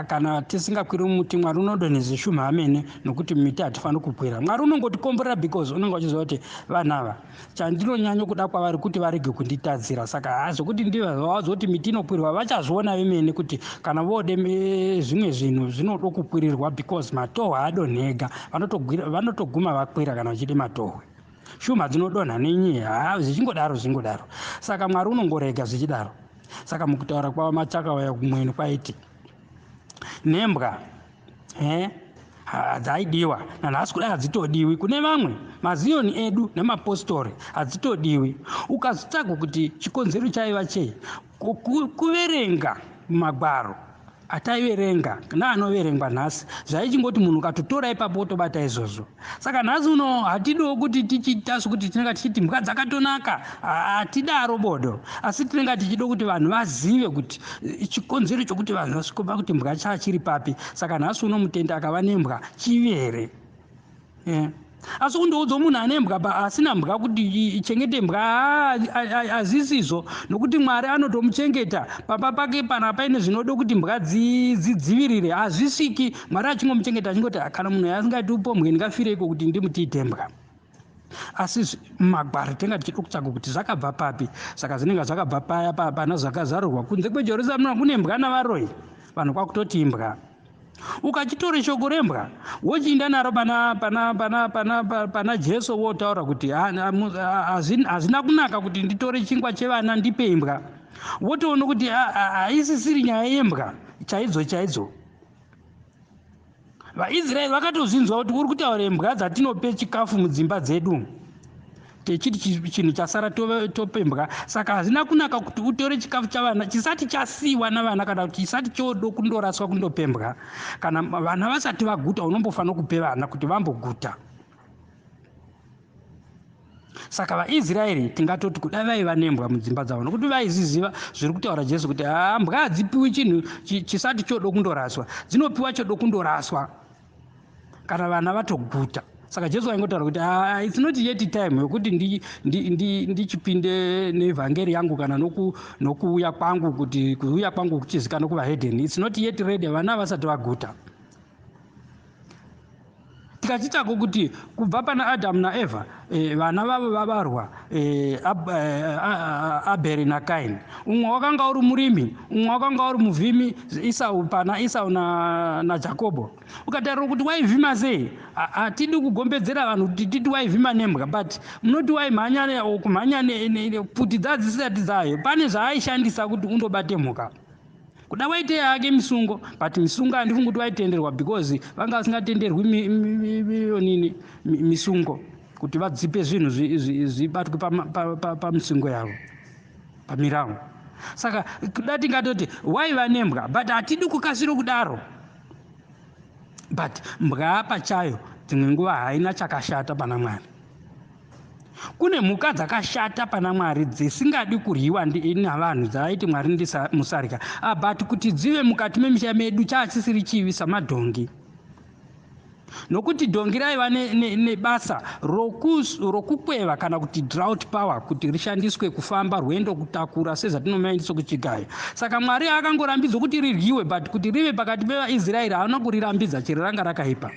Speaker 1: kana tisingakwiri mumuti, Mwari unodonhedza shumha amene, nokuti miti hatifaniri kukwira. Mwari unongotikomborera because unonge uchiziva kuti vanhu ava, chandinonyanya kuda kwavari kuti varege kunditadzira. Saka ha, zvokuti ndivaudza kuti miti inokwirwa, vachazviona vemene kuti kana vode zvimwe zvinhu zvinoda kukwirirwa, because matohwe adonhega, vanotoguma vakwira kana vachide matohwe, shumha dzinodonha nenyi, ha, zvichingodaro, zvichingodaro. Saka Mwari unongorega zvichidaro. Saka mukutaura kwavo Machakauya kumweni kwaiti nembwa dzaidiwa, nanhasi kudai hadzitodiwi. Kune vamwe maZioni edu nemapostori hadzitodiwi. Ukazvitsvaga kuti chikonzero chaiva chei, kuverenga magwaro ataiverenga naanoverengwa nhasi, zvaichingoti munhu ukatotora ipapo wotobata izvozvo. Saka nhasi uno hatidiwo kuti tichiita sokuti tinenge tichiti mbwa dzakatonaka, hatidaro bodo, asi tinenge tichida kuti vanhu vazive kuti chikonzero chokuti vanhu vasvikopa kuti mbwa chachiri papi. Saka nhasi uno mutendi akava nembwa chivi here? Yeah. Asi kundoudza munhu ane mbwa, asina mbwa, kuti ichengete mbwa, hazvisizvo, nokuti Mwari anotomuchengeta pamba pake. Pana paine zvinoda kuti mbwa dzidzivirire, hazvisviki. Mwari achingomuchengeta, achingoti kana munhu asingaiti upombwe, ndingafireiko kuti ndimutiite mbwa? Asi mumagwaro tinga tichida kutsvaga kuti zvakabva papi. Saka zvinenge zvakabva paya pana zvakazarurwa, kunze kweJerusarema kune mbwa navaroi, vanhu kwakutoti imbwa. Ukachitora shoko rembwa, wochiinda naro pana Jesu, wotaura kuti hazvina kunaka kuti nditore chingwa chevana ndipe imbwa, wotoona kuti haisisiri nyaya yembwa chaidzo chaidzo. VaIsraeri vakatozvinzwa kuti uri kutaura imbwa dzatinope chikafu mudzimba dzedu, techiti chinhu chasara tope mbwa. Saka hazvina kunaka kuti utore chikafu chavana chisati chasiyiwa navana, kana kuti chisati chodo kundoraswa, kundopembwa. Kana vana vasati vaguta, unombofanira kupe vana kuti vamboguta. Saka vaIsraeri tingatoti kudai vaiva nembwa mudzimba dzavo, nokuti vaizviziva zviri kutaura Jesu kuti haa, mbwa hadzipiwi chinhu chisati chodo kundoraswa, dzinopiwa chodo kundoraswa kana vana vatoguta. Saka Jesu aingotaura kuti it's not yet time yokuti ndichipinde nevhangeri yangu, kana nokuuya kwangu, kuti kuuya kwangu kuchizikana kuvahedheni. It's not yet ready, vana vasati vaguta. Tikachitsvako kuti kubva pana Adhamu naEvha, vana vavo vabarwa, Abheri naKaini, umwe wakanga uri murimi, umwe wakanga uri muvhimi, Isau, pana Isau naJakobho. Ukatarira kuti waivhima sei, hatidi kugombedzera vanhu kuti titi waivhima nembwa, but munoti waimhanya, kumhanya pfuti dzadzisati dzayo, pane zvaaishandisa kuti undobate mhuka. Kuda waite yake misungo, but misungo handifungi kuti waitenderwa, because vanga vasingatenderwi nini misungo, kuti vadzipe zvinhu zvibatwe pamisungo yavo, pamirawo. Saka kuda tingatoti waiva nembwa, but hatidi kukasira kudaro. But mbwa pachayo dzimwe nguva haina chakashata pana Mwari. Kune mhuka dzakashata pana Mwari dzisingadi kuryiwa navanhu, dzaaiti Mwari musarya. But kuti dzive mukati memisha medu chaachisiri chivi, samadhongi, nokuti dhongi raiva nebasa rokukweva kana kuti draught power, kuti rishandiswe kufamba rwendo, kutakura sezvatinomaendesa kuchigayo. Saka Mwari akangorambidzwa kuti riryiwe, but kuti rive pakati pevaIsraeri haana kurirambidza, chero ranga rakaipa.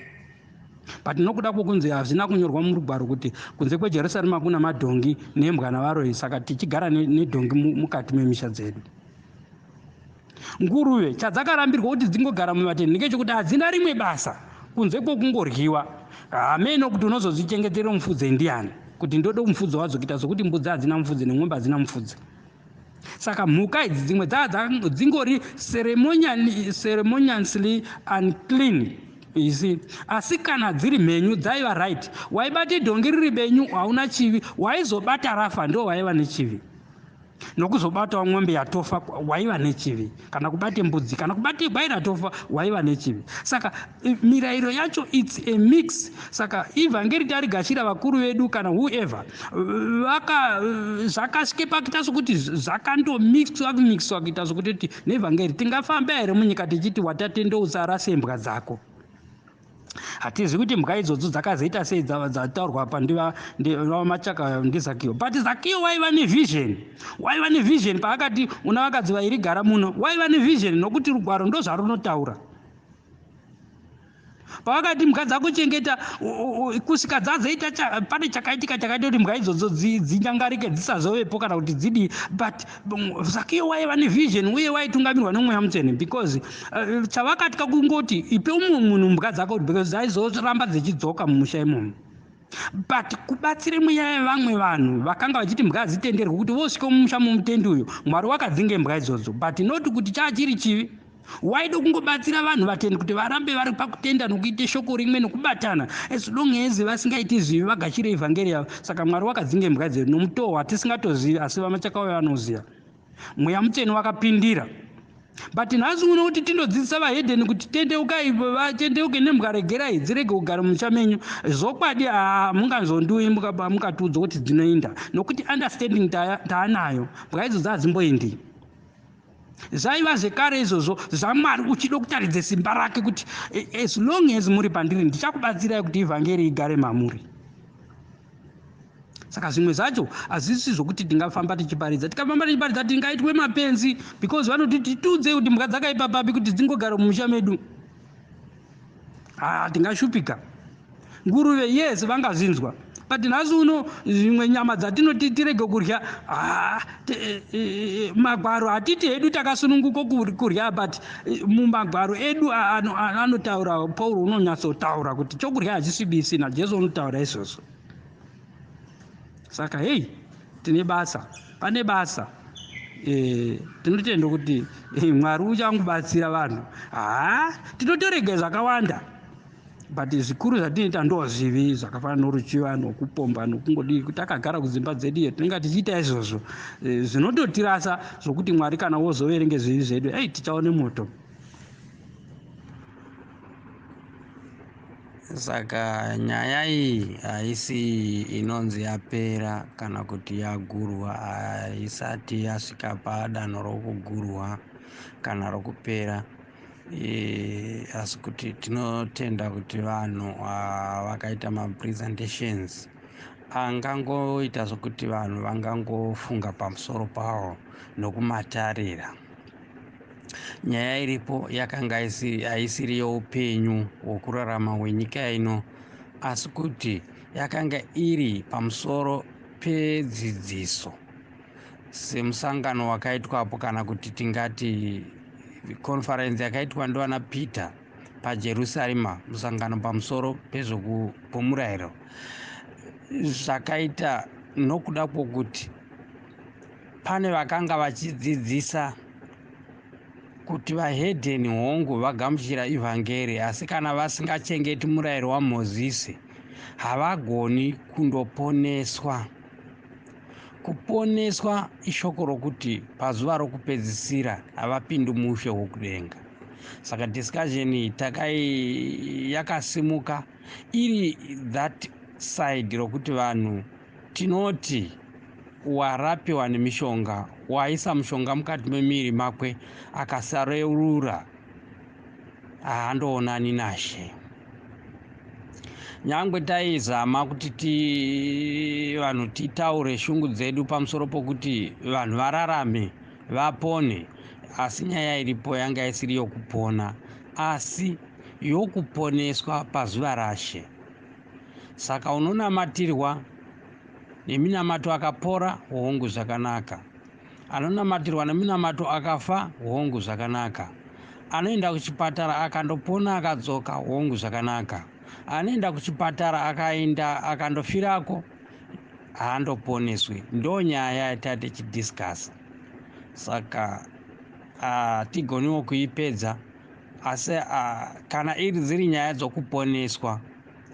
Speaker 1: But nokuda kwokunzi hazvina kunyorwa murugwaro kuti kunze kweJerusarema kuna madhongi nembwa navaroi, saka tichigara nedhongi mukati memisha dzedu. Nguruve chadzakarambirwa kuti dzingogara mumatende ngechekuti hadzina rimwe basa kunze kwokungoryiwa. Hameno kuti unozozvichengetera mufudze ndiani, kuti ndode mufudzi wadzo kuita sokuti mbudzi hadzina mufudzi nemwombe hadzina mufudzi. Saka mhuka idzi dzimwe dzaa dzingori ceremoniously unclean, you see. Asi kana dziri mhenyu dzaiva right. Waibate dhongi riri benyu, hauna chivi. Waizobata rafa, ndo waiva nechivi. Nokuzobatawo mwombe yatofa, waiva nechivi. Kana kubate mbudzi, kana kubate gwai ratofa, waiva nechivi. Saka mirayiro yacho, it's a mix. Saka ivhangeri tarigashira, vakuru vedu kana whoever vaka zvakasvike pakuita sokuti zvakandomixwa kumixwa, kuita sokutoti nevhangeri tingafamba here munyika tichiti watatendeutsa sembwa dzako? Hatizivi kuti mbwa idzodzo dzakazoita sei dzataurwa pa ndivamachaka ndiZakiyo. But Zakiyo waiva nevision, waiva nevision paakati una vakadzi vairi gara muno. Waiva nevision nokuti rugwaro ndo zvarunotaura. Pavakati mbwa dzakuchengeta kusvika dzazoita, pane chakaitika chakaita kuti mbwa idzodzo dzinyangarike, dzisazovepo kana kuti dzidii. But Zakiyo waiva nevision uye waitungamirwa nemweya mutsvene, because chavakatya kungoti ipe umwe munhu mbwa dzako, because dzaizoramba dzichidzoka mumusha imomo. But kubatsire mweya yevamwe vanhu vakanga vachiti mbwa hadzitenderwi kuti vosvika mumusha mumutendi uyu, Mwari wakadzinge mbwa idzodzo. But not kuti chaachiri chivi. Waida kungobatsira vanhu vatendi kuti varambe vari pakutenda nokuite shoko rimwe nokubatana, as long as vasingaiti zvivi, vagashire ivhangeri yavo. Saka Mwari wakadzinge mbwa dzedu nomutoo watisingatozivi, asi vamachakauya vanoziva. Mweya mutsvene wakapindira. But nhasi uno kuti tindodzidzisa vahedheni kuti tendeukai, vatendeuke, nembwa regerai dzirege kugara mumusha menyu, zvokwadi mungazondiuyi mukatiudza kuti dzinoinda, nokuti understanding taanayo, mbwa idzodzo hadzimboendi. Zvaiva zvekare izvozvo zvaMwari uchida kutaridza simba rake kuti as long as muri pandiri, ndichakubatsirai kuti ivhangeri igare mamuri. Saka zvimwe zvacho hazvisi zvokuti tingafamba tichiparidza. Tikafamba tichiparidza tingaitwe mapenzi, because vanoti titiudzei kuti mbwa dzakaipa papi kuti dzingogara mumusha medu. Ha, tingashupika. Nguruve, yes, vangazvinzwa. But nhasi uno zvimwe nyama dzatinoti tirege kurya, magwaro hatiti hedu takasununguka kurya, but mumagwaro edu anotaura, Pauro unonyatsotaura kuti chokurya hachisvibisi, naJesu unotaura izvozvo. Saka hei, tine basa, pane basa. Tinotenda kuti Mwari uchangobatsira vanhu. Ha, tinotorega zvakawanda, but zvikuru zvatinoita ndo zvivi zvakafanana noruchiva nokupomba nokungodii, kuti takagara kudzimba dzedu iyo tinenge tichiita izvozvo. Zvinototirasa zvokuti Mwari kana wozoverenge zvivi zvedu, ei, tichaone moto.
Speaker 7: Saka nyaya iyi haisi inonzi yapera kana kuti yagurwa. Haisati yasvika padanho rokugurwa kana rokupera. Asi kuti tinotenda kuti vanhu vakaita mapresentations angangoita zvokuti vanhu vangangofunga pamusoro pawo nokumatarira. Nyaya iripo yakanga haisiri youpenyu hwokurarama hwenyika ino, asi kuti yakanga iri pamusoro pedzidziso, semusangano wakaitwapo, kana kuti tingati conference yakaitwa ndivana Peter paJerusarema, musangano pamusoro pezvopomurayiro. Zvakaita nokuda kwokuti pane vakanga vachidzidzisa kuti vahedheni, hongu, vagamuchira ivhangeri, asi kana vasingachengeti murayiro waMozisi havagoni kundoponeswa. Kuponeswa ishoko rokuti pazuva rokupedzisira havapindi muushe hwokudenga.
Speaker 1: Saka discussion iyi takai yakasimuka iri that side rokuti vanhu tinoti warapiwa nemishonga, waisa mushonga mukati memiri makwe, akasareurura haandoonani nashe. Nyangwe taizama kuti ti vanhu titaure shungu dzedu pamusoro pokuti vanhu vararame vapone, asi nyaya iripo yanga isiri yokupona, asi yokuponeswa pazuva rashe. Saka unonamatirwa neminamato akapora, hongu zvakanaka. Anonamatirwa neminamato akafa, hongu zvakanaka. Anoenda kuchipatara akandopona akadzoka, hongu zvakanaka. Anoenda kuchipatara akaenda akandofirako, haandoponeswi. Ndo nyaya yatati tichidiscussa. Saka hatigoniwo kuipedza, asi kana iri dziri nyaya dzokuponeswa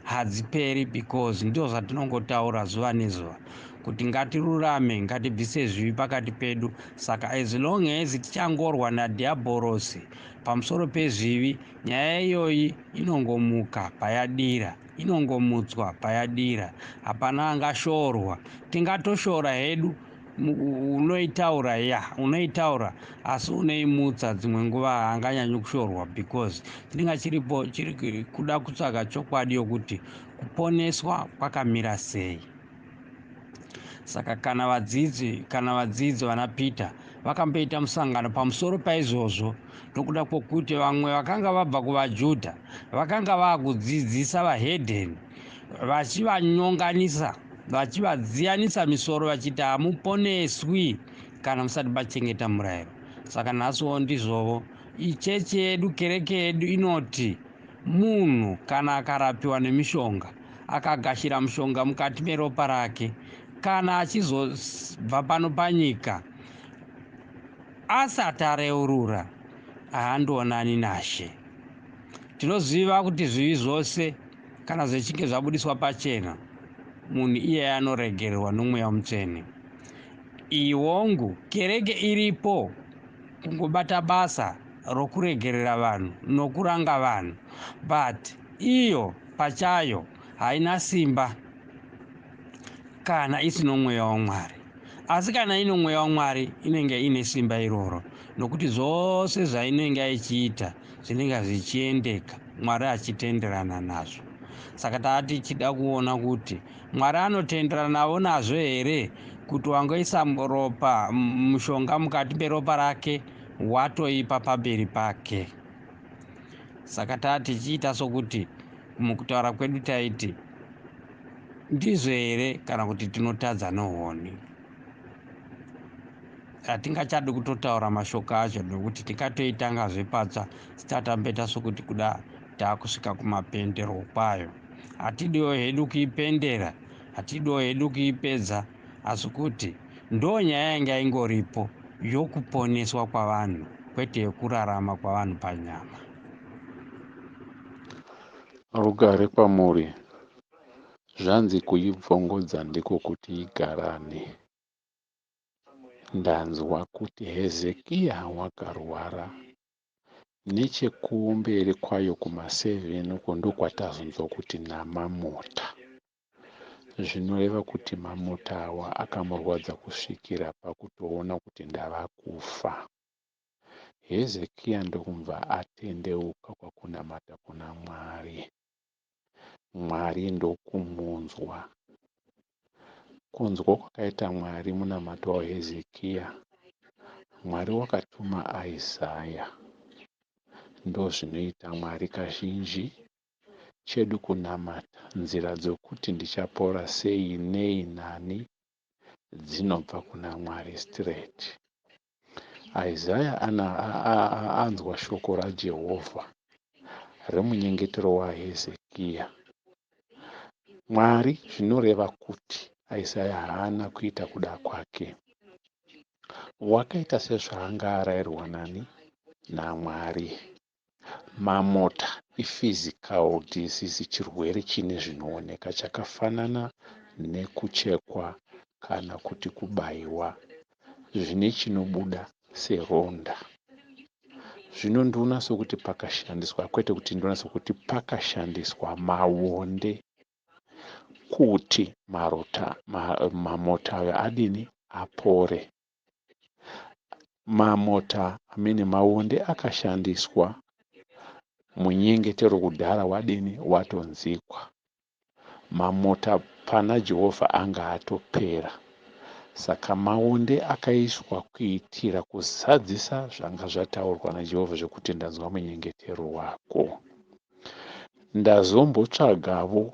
Speaker 1: hadziperi, because ndo zvatinongotaura zuva nezuva kuti ngatirurame, ngatibvise zvivi pakati pedu. Saka as long as tichangorwa nadhiabhorosi pamusoro pezvivi, nyaya iyoyi inongomuka payadira, inongomutswa payadira. Hapana angashorwa, tingatoshora hedu. Unoitaura ya unoitaura, asi unoimutsa dzimwe nguva haanganyanyi kushorwa, because chinenge chiripo chiri kuda kutsvaga chokwadi yokuti kuponeswa kwakamira sei. Saka kana vadzidzi vana Peter vakamboita musangano pamusoro paizvozvo, nokuda kwokuti vamwe vakanga vabva kuvaJudha vakanga vaakudzidzisa vahedheni, vachivanyonganisa, vachivadziyanisa misoro, vachiti hamuponeswi kana musati machengeta murayiro. Saka nhasiwo ndizvovo, ichechi yedu, kereke yedu inoti munhu kana akarapiwa nemishonga, akagashira mushonga mukati meropa rake, kana achizobva pano panyika asati areurura, haandoonani nashe. Tinoziva kuti zvivi zvose kana zvichinge zvabudiswa pachena, munhu iyeye anoregererwa noMweya Mutsvene. Iwongu kereke iripo kungobata basa rokuregerera vanhu nokuranga vanhu, but iyo pachayo haina simba kana isino Mweya waMwari. Asi kana ino Mweya waMwari, inenge ine simba iroro, nokuti zvose zvainenge ichiita zvinenge zvichiendeka, Mwari achitenderana nazvo. Saka taa tichida kuona kuti Mwari anotenderana navo nazvo here, kuti wangoisa ropa, mushonga mukati meropa rake, watoipa pamberi pake. Saka taa tichiita sokuti mukutaura kwedu taiti ndizvo here, kana kuti tinotadza nohoni. Hatingachadi kutotaura mashoko acho, nekuti tingatoitangazve patsva, sitatamboita sokuti kuda taakusvika kumapendero kwayo. Hatidiwo hedu kuipendera, hatidiwo hedu kuipedza, asi kuti ndo nyaya yanga ingoripo yokuponeswa kwavanhu, kwete yekurarama kwavanhu panyama.
Speaker 2: Rugare kwamuri. Zvanzi kuibvongodza ndiko kuti igarane. Ndanzwa kuti Hezekiya wakarwara. Nechekumberi kwayo kuma7 uko ndokwatazonzwa kuti namamota. Zvinoreva kuti mamota awa akamurwadza kusvikira pakutoona kuti ndava kufa. Hezekiya ndokubva atendeuka kwakunamata kuna Mwari. Mwari ndokumunzwa. Kunzwa kwakaita Mwari munamato waHezekiya, Mwari wakatuma Isaya. Ndozvinoita Mwari kazhinji. Chedu kunamata, nzira dzokuti ndichapora sei, nei, nani, dzinobva kuna Mwari straight. Isaya anzwa shoko raJehovha remunyengetero waHezekiya. Mwari zvinoreva kuti Isaya haana kuita kuda kwake. Wakaita sezvaanga arayirwa nani? NaMwari. Mamota iphysical disease, chirwere chine zvinooneka chakafanana nekuchekwa kana kuti kubayiwa, zvine chinobuda seronda. Zvino ndoona sokuti pakashandiswa, kwete kuti ndoona sokuti pakashandiswa mawonde kuti marota mamota ayo adini apore. Mamota amene mawonde akashandiswa munyengetero kudhara wadini watonzikwa. Mamota pana Jehovha anga atopera. Saka maonde akaiswa kuitira kuzadzisa zvanga zvataurwa naJehovha zvekuti ndanzwa munyengetero wako. Ndazombotsvagavo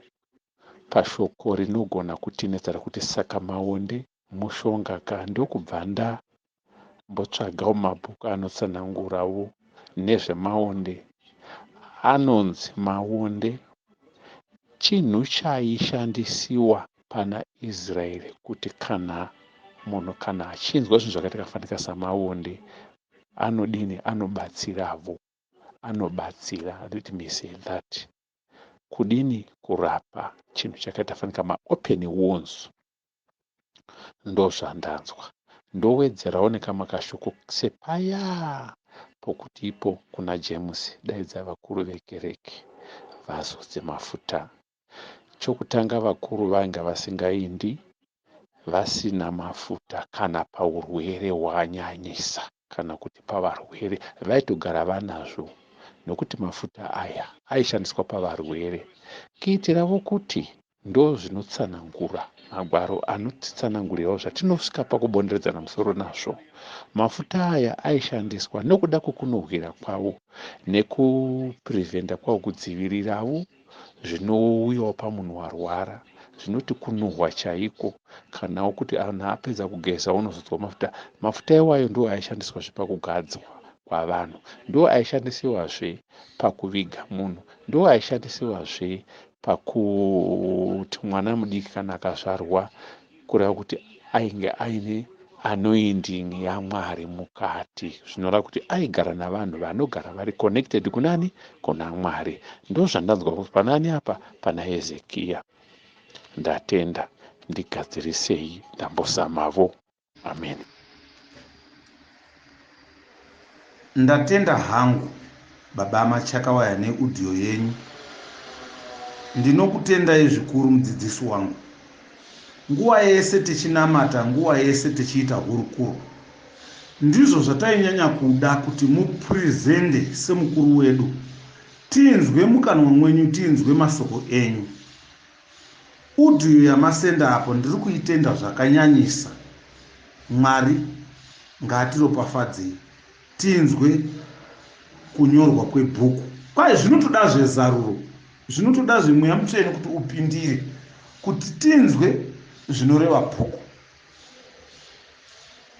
Speaker 2: pashoko rinogona kutinetsa rekuti saka maonde mushonga ka ndokubva ndambotsvagawo mabhuku anotsanangurawo nezvemaonde. Anonzi maonde chinhu chaishandisiwa pana Israeri kuti kana munhu kana achinzwa zvinhu zvakaita kafanika samaonde anodini anobatsiravo anobatsira let me say that kudini kurapa chinhu chakaita fanika maopen wounds Ndozvandanzwa. Ndowedzerawo nekamwe kashoko sepaya pokuti ipo kuna James daidza vakuru vekereke vazodze mafuta. Chokutanga vakuru vainga vasingaindi vasina mafuta kana paurwere hwanyanyisa kana kuti pavarwere vaitogara vanazvo nokuti mafuta aya aishandiswa pavarwere kuitiravo kuti Ndozvinotsanangura Magwaro anotitsanangurirawo zvatinosvika pakubonderedzana musoro nazvo. Mafuta aya aishandiswa nokuda kwekunuhwira kwawo nekupreventa kwawo kudzivirirawo zvinouyawo pamunhu warwara zvinoti kunuhwa chaiko kanawo kuti anhu apedza kugeza unozodzwa mafuta. Mafuta iwayo ndiwo aishandiswazve pakugadzwa kwavanhu, ndiwo aishandisiwazve pakuviga munhu, ndiwo aishandisiwazve Pakuti mwana mudiki kana akazvarwa kureva kuti ainge aine anointing yaMwari mukati zvinoreva kuti aigara navanhu vanogara vari connected kunani kuna Mwari ndozvandanzwa kuti panani apa pana Hezekiya ndatenda ndigadzirisei ndambozamavo amen.
Speaker 8: Ndatenda hangu baba Machakawaya ne udio yenyu. Ndinokutendai zvikuru mudzidzisi wangu. Nguva yese tichinamata nguva yese tichiita hurukuro. Ndizvo zvatainyanya kuda kuti mupresende semukuru wedu tinzwe mukanwa mwenyu tinzwe masoko enyu. Audio yamasenda apo ndiri kuitenda zvakanyanyisa Mwari ngaatiropafadzei tinzwe kunyorwa kwebhuku. Kwai zvinotodazve zaruro zvinotodazve mweya mutsvene kuti upindire kuti tinzwe zvinoreva bhuku.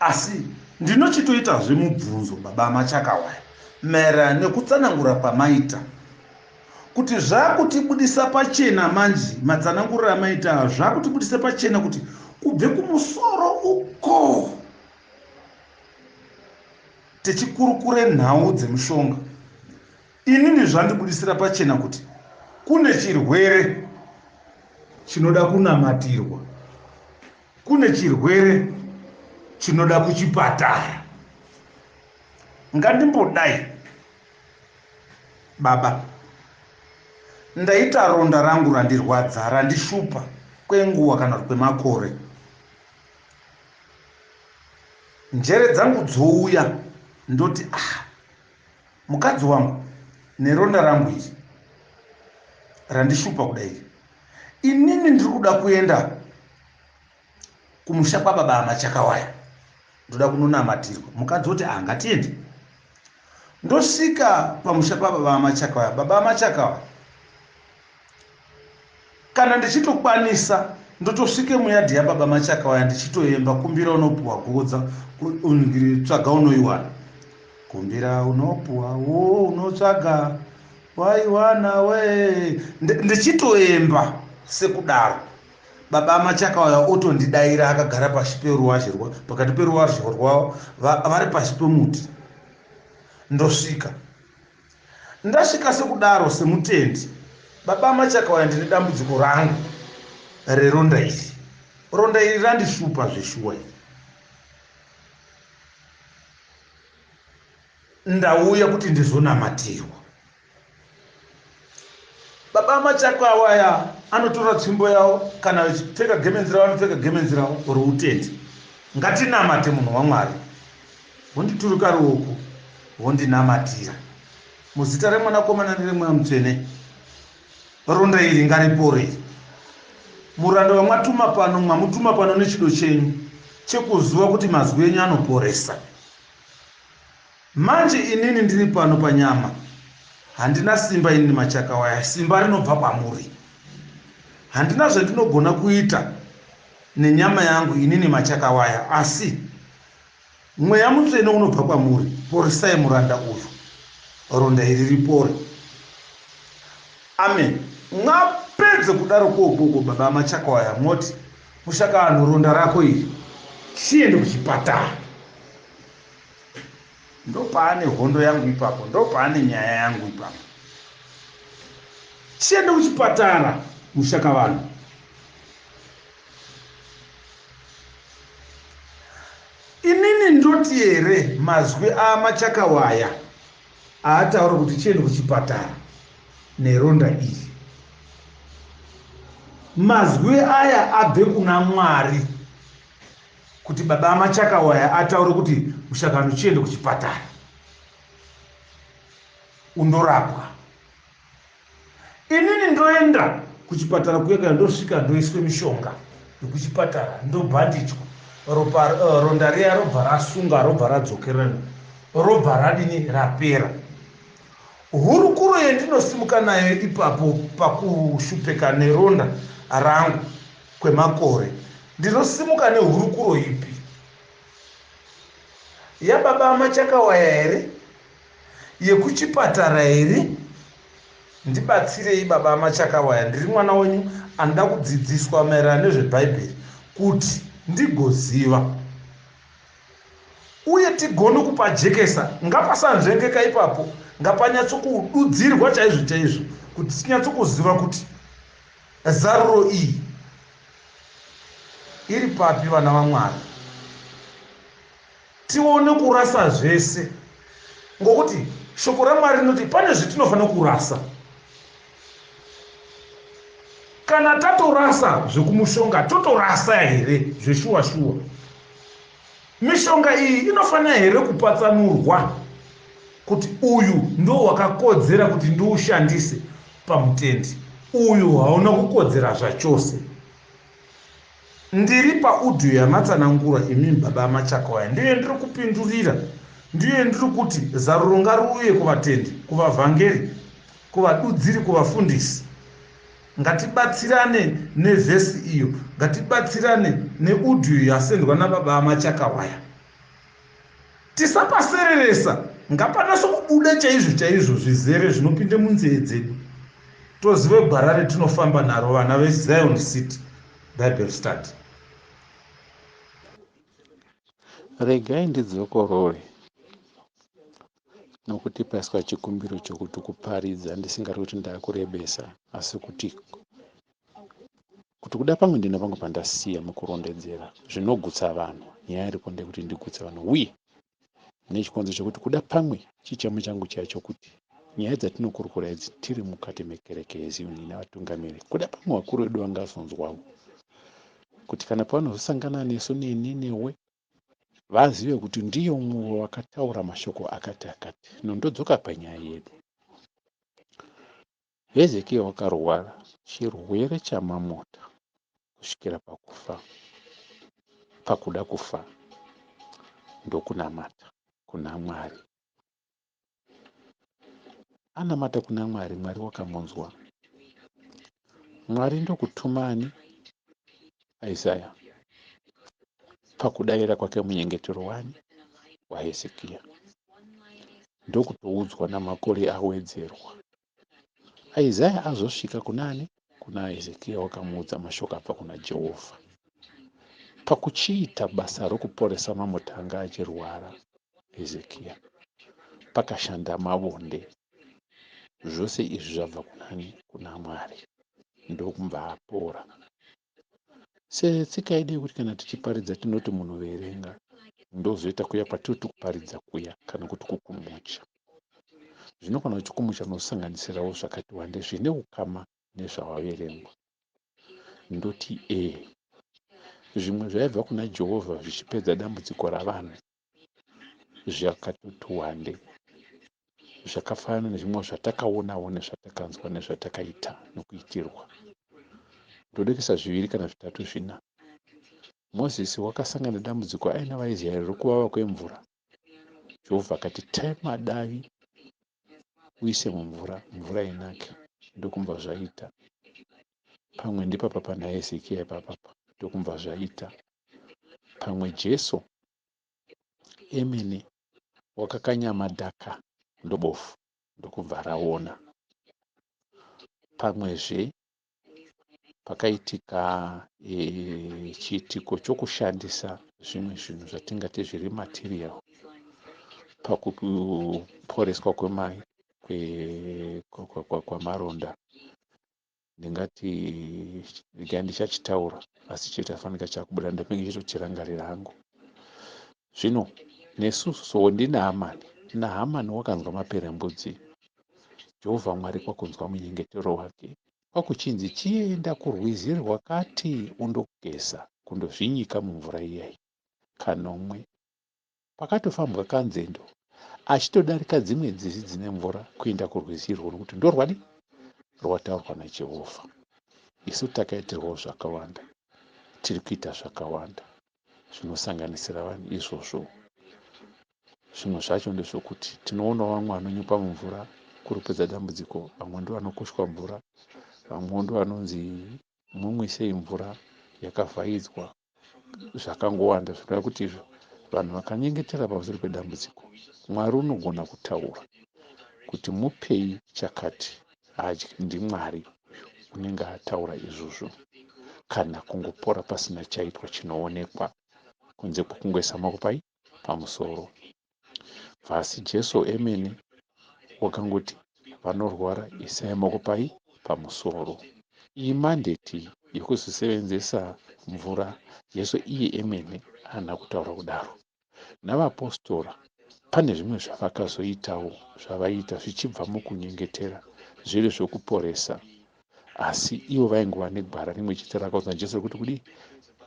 Speaker 8: Asi ndinochitoitazve mubvunzo baba Machakawaya maererano nekutsanangura kwamaita kuti zvakutibudisa pachena manje matsananguriro amaita aya zvakutibudisa pachena kuti kubve kumusoro uko tichikurukure nhau dzemushonga inini zvandibudisira pachena kuti kune chirwere chinoda kunamatirwa Kune chirwere chinoda kuchipatara. Ngandimbodai baba. Ndaita ronda rangu randirwadza randishupa kwenguva kana kuti kwemakore. Njere dzangu dzouya ndoti ah mukadzi wangu neronda rangu iri randishupa kudai iri inini ndiri kuda kuenda kumusha kwababa amachakawaya ndoda kunonamatirwa mukadzi oti ah ngatiende ndosvika pamusha pababa amachakawaya baba amachakawaya kana ndichitokwanisa ndotosvike muyadhi yababa machakawaya ndichitoemba kumbira unopuwa godza tsvaga unoiwana kumbira unopuwa wo unotsvaga waiwana we ndichitoemba sekudaro Baba Machakauya otondidaira akagara pashi peruwazhe rwa pakati peruwazhe rwavo vari pashi pemuti. Ndosvika. Ndasvika sekudaro semutendi. Baba Machakauya ndine dambudziko rangu reronda iri. Ronda iri randishupa zveshuwa iri. Ndauya kuti ndizonamatirwa. Baba machako awo aya anotora tsvimbo yawo kana vachipfeka gemenzi ravo anopfeka gemenzi ravo routendi. Ngatinamate munhu waMwari. Vonditurika ruoko vondinamatira. Muzita reMwanakomana nereMweya Mutsvene ronda iri ngaripore iri. Muranda wamwatuma pano mwamutuma pano nechido chenyu chekuzuva kuti mazwi enyu anoporesa. Manje inini ndiri pano panyama handina simba inini Machakawaya simba rinobva kwamuri. Handina zvandinogona kuita nenyama yangu inini Machakawaya asi Mweya Mutsvene unobva kwamuri poresai muranda uyu ronda iri ripore. Amen. Mwapedza kudaro kokoko baba Machakawaya moti mushakaanhu ronda rako iri chiende kuchipatara. Ndopaane hondo yangu ipapo, ndopaane nyaya yangu ipapo. Chiende kuchipatara mushakavanhu. Inini ndoti here mazwi aMachakawaya aataura kuti chiende kuchipatara neronda iri. Mazwi aya abve kuna Mwari. Kuti baba Machakawaya ataure kuti mushakano chiende kuchipatara undorapwa. Inini ndoenda kuchipatara kuya kana ndosvika ndoiswe mishonga yekuchipatara ndobhandichwa ropa ronda riya robva rasunga robva radzokerana robva radini rapera. Hurukuro yandinosimuka nayo ipapo pakushupeka neronda rangu kwemakore ndinosimuka nehurukuro ipi? Yababa Machakawaya here? Yekuchipatara here? Ndibatsirei baba Machakawaya, ndiri mwana wenyu anoda kudzidziswa maererano nezveBhaibheri kuti ndigoziva uye tigone kupajekesa. Ngapasanzvengeka ipapo, ngapanyatsokududzirwa chaizvo chaizvo kuti tinyatsokuziva kuti Zaruro iyi iri papi vana vaMwari? Tione kurasa zvese ngokuti shoko raMwari rinoti pane zvetinofanira kurasa. Kana tatorasa zvekumushonga totorasa here zveshuwa shuwa? Mishonga iyi inofanira here kupatsanurwa kuti uyu ndo wakakodzera kuti ndiushandise pamutendi, uyu hauna kukodzera zvachose? Ndiri paaudio yamatsanangura imimi baba Machakawaya ndiyo yandiri kupindurira, ndiyo yandiri kuti zaruro ngariuye kuvatendi, kuvavhangeri, kuvadudziri, kuvafundisi. Ngatibatsirane neverse iyo, ngatibatsirane neaudio yasendwa nababa Machakawaya. Tisapasereresa, ngapanatso kubuda chaizvo chaizvo zvizere zvinopinde munzee dzedu. Tozive gwara retinofamba naro vana veZion City Bible Study.
Speaker 2: Regai ndidzokorore nokuti paiswa chikumbiro chokuti kuparidza ndisingari kuti ndakurebesa asi kuti kuti kuda pamwe ndine pamwe pandasiya mukurondedzera zvinogutsa vanhu nyaya iripo ndeyekuti ndigutse vanhu uye nechikonzo chekuti kuda pamwe chichemo changu chaicho chokuti nyaya dzatinokurukura idzi tiri mukati mekereke yeziyoni ine vatungamiri kuda pamwe vakuru vedu vangazonzwawo kuti kana pavanozosangana nesu neni newe vazive kuti ndiye mumwe wakataura mashoko akati akati nondodzoka panyaya yedu Hezekiya wakarwara chirwere chamamota kusvikira pakufa, pakuda kufa ndokunamata kuna Mwari. Anamata kuna Mwari, Mwari wakamunzwa. Mwari ndokutuma ani? Isaya pakudavira kwake munyengetero wani waHezekiya ndokutoudzwa namakore awedzerwa. Isaya azosvika kuna ani? Kuna Hezekiya wakamuudza mashoko abva kuna Jehovha. Pakuchiita basa rokuporesa mamota anga achirwara Hezekiya, pakashanda mavonde. Zvose izvi zvabva kunani? Kuna Mwari. Ndokubva apora. Setsika yedu yekuti kana tichiparidza tinoti munhu verenga. Ndozoita kuya kwatiri kuparidza kuya kana kuti kukumucha. Zvino kana uchikumucha unosanganisirawo zvakati wande zvine ukama nezvawaverengwa. Ndoti ee, zvimwe zvaibva kuna Jehovha zvichipedza dambudziko ravanhu zvakatoti wande, zvakafanana nezvimwe zvatakaonawo nezvatakanzwa nezvatakaita nokuitirwa. Ndodekesa zviviri kana zvitatu zvina. Mozisi wakasangana nedambudziko aina vaIsraeri rokuvava kwemvura. Jehovha akati, tema davi uise mumvura, mvura inake. Ndokumva zvaita. Pamwe ndipapa pana Hezekiya ipapapa, ndokumva zvaita. Pamwe Jesu emene wakakanya madhaka ndobofu ndokubva raona. Pamwezve pakaitika chiitiko chokushandisa zvimwe zvinhu zvatingati zviri material pakuporeswa kwemaronda. Ndingati regai ndichachitaura asi chete fanika chakubuda ndopenge chitochirangarira hangu. Zvino nesusu so ndinaHamani. NaHamani wakanzwa maperembudzi. Jehovha Mwari kwakunzwa munyengetero wake. Kwakuchinzi chienda kurwizi rwakati undogeza kundozvinyika mumvura iyai kanomwe. Pakatofambwa kanzendo achitodarika dzimwe nzizi dzine mvura kuenda kurwizi irwo nokuti ndorwadi rwataurwa naJehovha. Isu takaitirwawo zvakawanda, tiri kuita zvakawanda zvinosanganisira vanhu izvozvo. Zvimwe zvacho ndezvokuti tinoonawo vamwe vanonyikwa mumvura kuri kupedza dambudziko, vamwe ndovanokushwa mvura, vamwewo ndovanonzi mumwisei mvura yakavhaidzwa, zvakangowanda zvinoreva kuti izvo vanhu vakanyengetera pamusoro pedambudziko, Mwari unogona kutaura kuti mupei chakati adye. NdiMwari uyu unenge ataura izvozvo, kana kungopora pasina chaitwa chinoonekwa kunze kwekungoisa maoko pai pamusoro. Bva asi Jesu emene wakangoti vanorwara isai maoko pai pamusoro. Iyi mandate yekuzosevenzesa mvura Jesu iye emene haana kutaura kudaro. Navapostora pane zvimwe zvavakazoitawo zvavaiita zvichibva mukunyengetera zviri zvokuporesa asi ivo vaingova negwara rimwe chete rakaudzwa naJesu rekuti kudii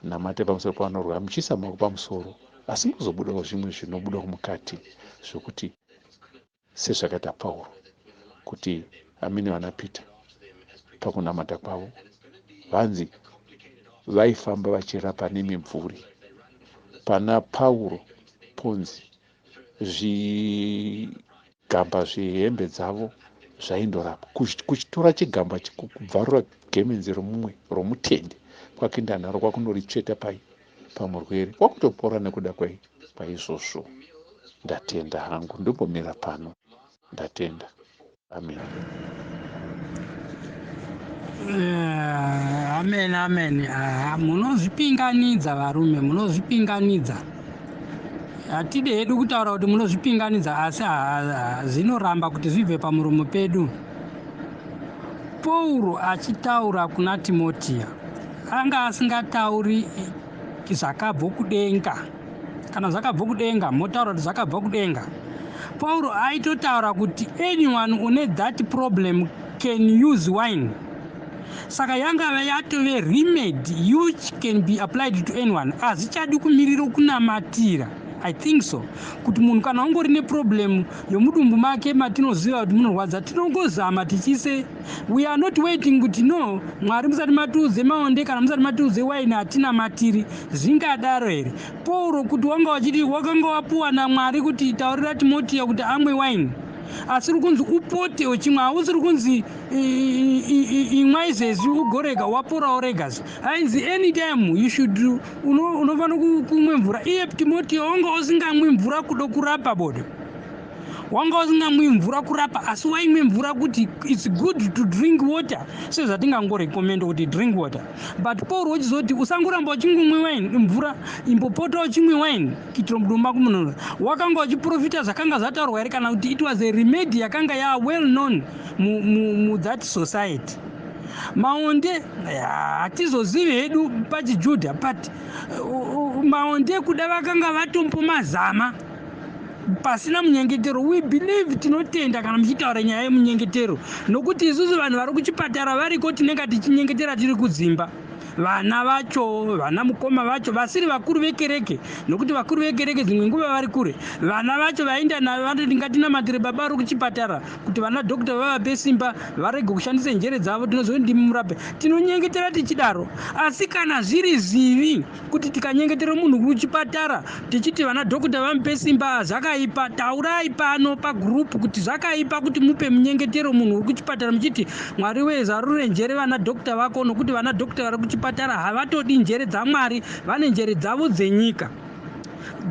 Speaker 2: namate pamusoro pavanorwara muchiisa maoko pamusoro asi muzobudawo zvimwe zvinobudawo mukati zvokuti sezvakaita Pauro kuti amene vana Peter pakunamata kwavo vanzi vaifamba vachirapa nemimvuri. Pana Pauro ponzi zvigamba zvehembe dzavo zvaindorapa. Kuchitora chigamba kubvarura gemenzi romumwe romutende kwakuenda naro kwakunoritsveta pai pamurwere kwakutopora nekuda kwaizvozvo. Ndatenda hangu ndombomira pano. Ndatenda. Amen.
Speaker 1: Amen amen. Munozvipinganidza varume, munozvipinganidza. Hatidi hedu kutaura kuti munozvipinganidza, asi zvinoramba kuti zvibve pamuromo pedu. Pauro achitaura kuna Timotiya anga asingatauri zvakabva kudenga. Kana zvakabva kudenga motaura kuti zvakabva kudenga. Pauro aitotaura kuti anyone une that problem can use wine. Saka yangava yatove remedy which can be applied to anyone. Hazvichadi kumirira kunamatira. I think so. Kuti munhu kana ungori neproblem yomudumbu make matinoziva kuti munorwadza, tinongozama tichise. We are not waiting kuti no, Mwari musati matiudze maonde kana musati matiudze waini hatinamatiri. Zvingadaro here? Pauro kuti wanga wachiti wakanga wapuwa naMwari kuti taurira Timotiya kuti amwe waini, asi uri kunzi upote uchimwa, hausiri kunzi imwa izvezvi ugorega wapora woregazve. Ainzi anytime you should unofanira kumwe mvura. Iye Timotiya wanga usingamwi mvura kudo kurapa bodo, wanga usingamwi mvura kurapa, asi waimwe mvura kuti it's good to drink water, sezvatingangorekomenda kuti drink water. But Paul wachizoti usangoramba uchingomwe wine mvura, imbopota uchimwe wine kuitira mudumbu mako munono. Wakanga uchiprofita zvakanga zvataurwa here, kana kuti it was a remedy yakanga ya well known mu that society? Maonde hatizozivi hedu pachiJudha, but Maonde kuda vakanga vatombomazama pasina munyengetero. We believe, tinotenda kana muchitaura nyaya yemunyengetero, nokuti isusu vanhu vari kuchipatara variko tinenge tichinyengetera tiri kudzimba. Vana vacho, vana mukoma vacho vasiri vakuru vekereke, nokuti vakuru vekereke dzimwe nguva vari kure, vana vacho vaenda navo vanoti ngatinamatire baba vari kuchipatara kuti vana dhokota vavape simba varege kushandisa njere dzavo, tinozoti ndimi murape. Tinonyengetera tichidaro. Asi kana zviri zvivi kuti tikanyengetera munhu kuchipatara tichiti vana dhokota vamupe simba, zvakaipa, taurai pano pagurupu kuti zvakaipa kuti mupe munyengetero munhu uri kuchipatara muchiti Mwari wee, zarure njere vana dhokota vako, nokuti vana dhokota vari kuchipatara havatodi njere dzaMwari, vane njere dzavo dzenyika.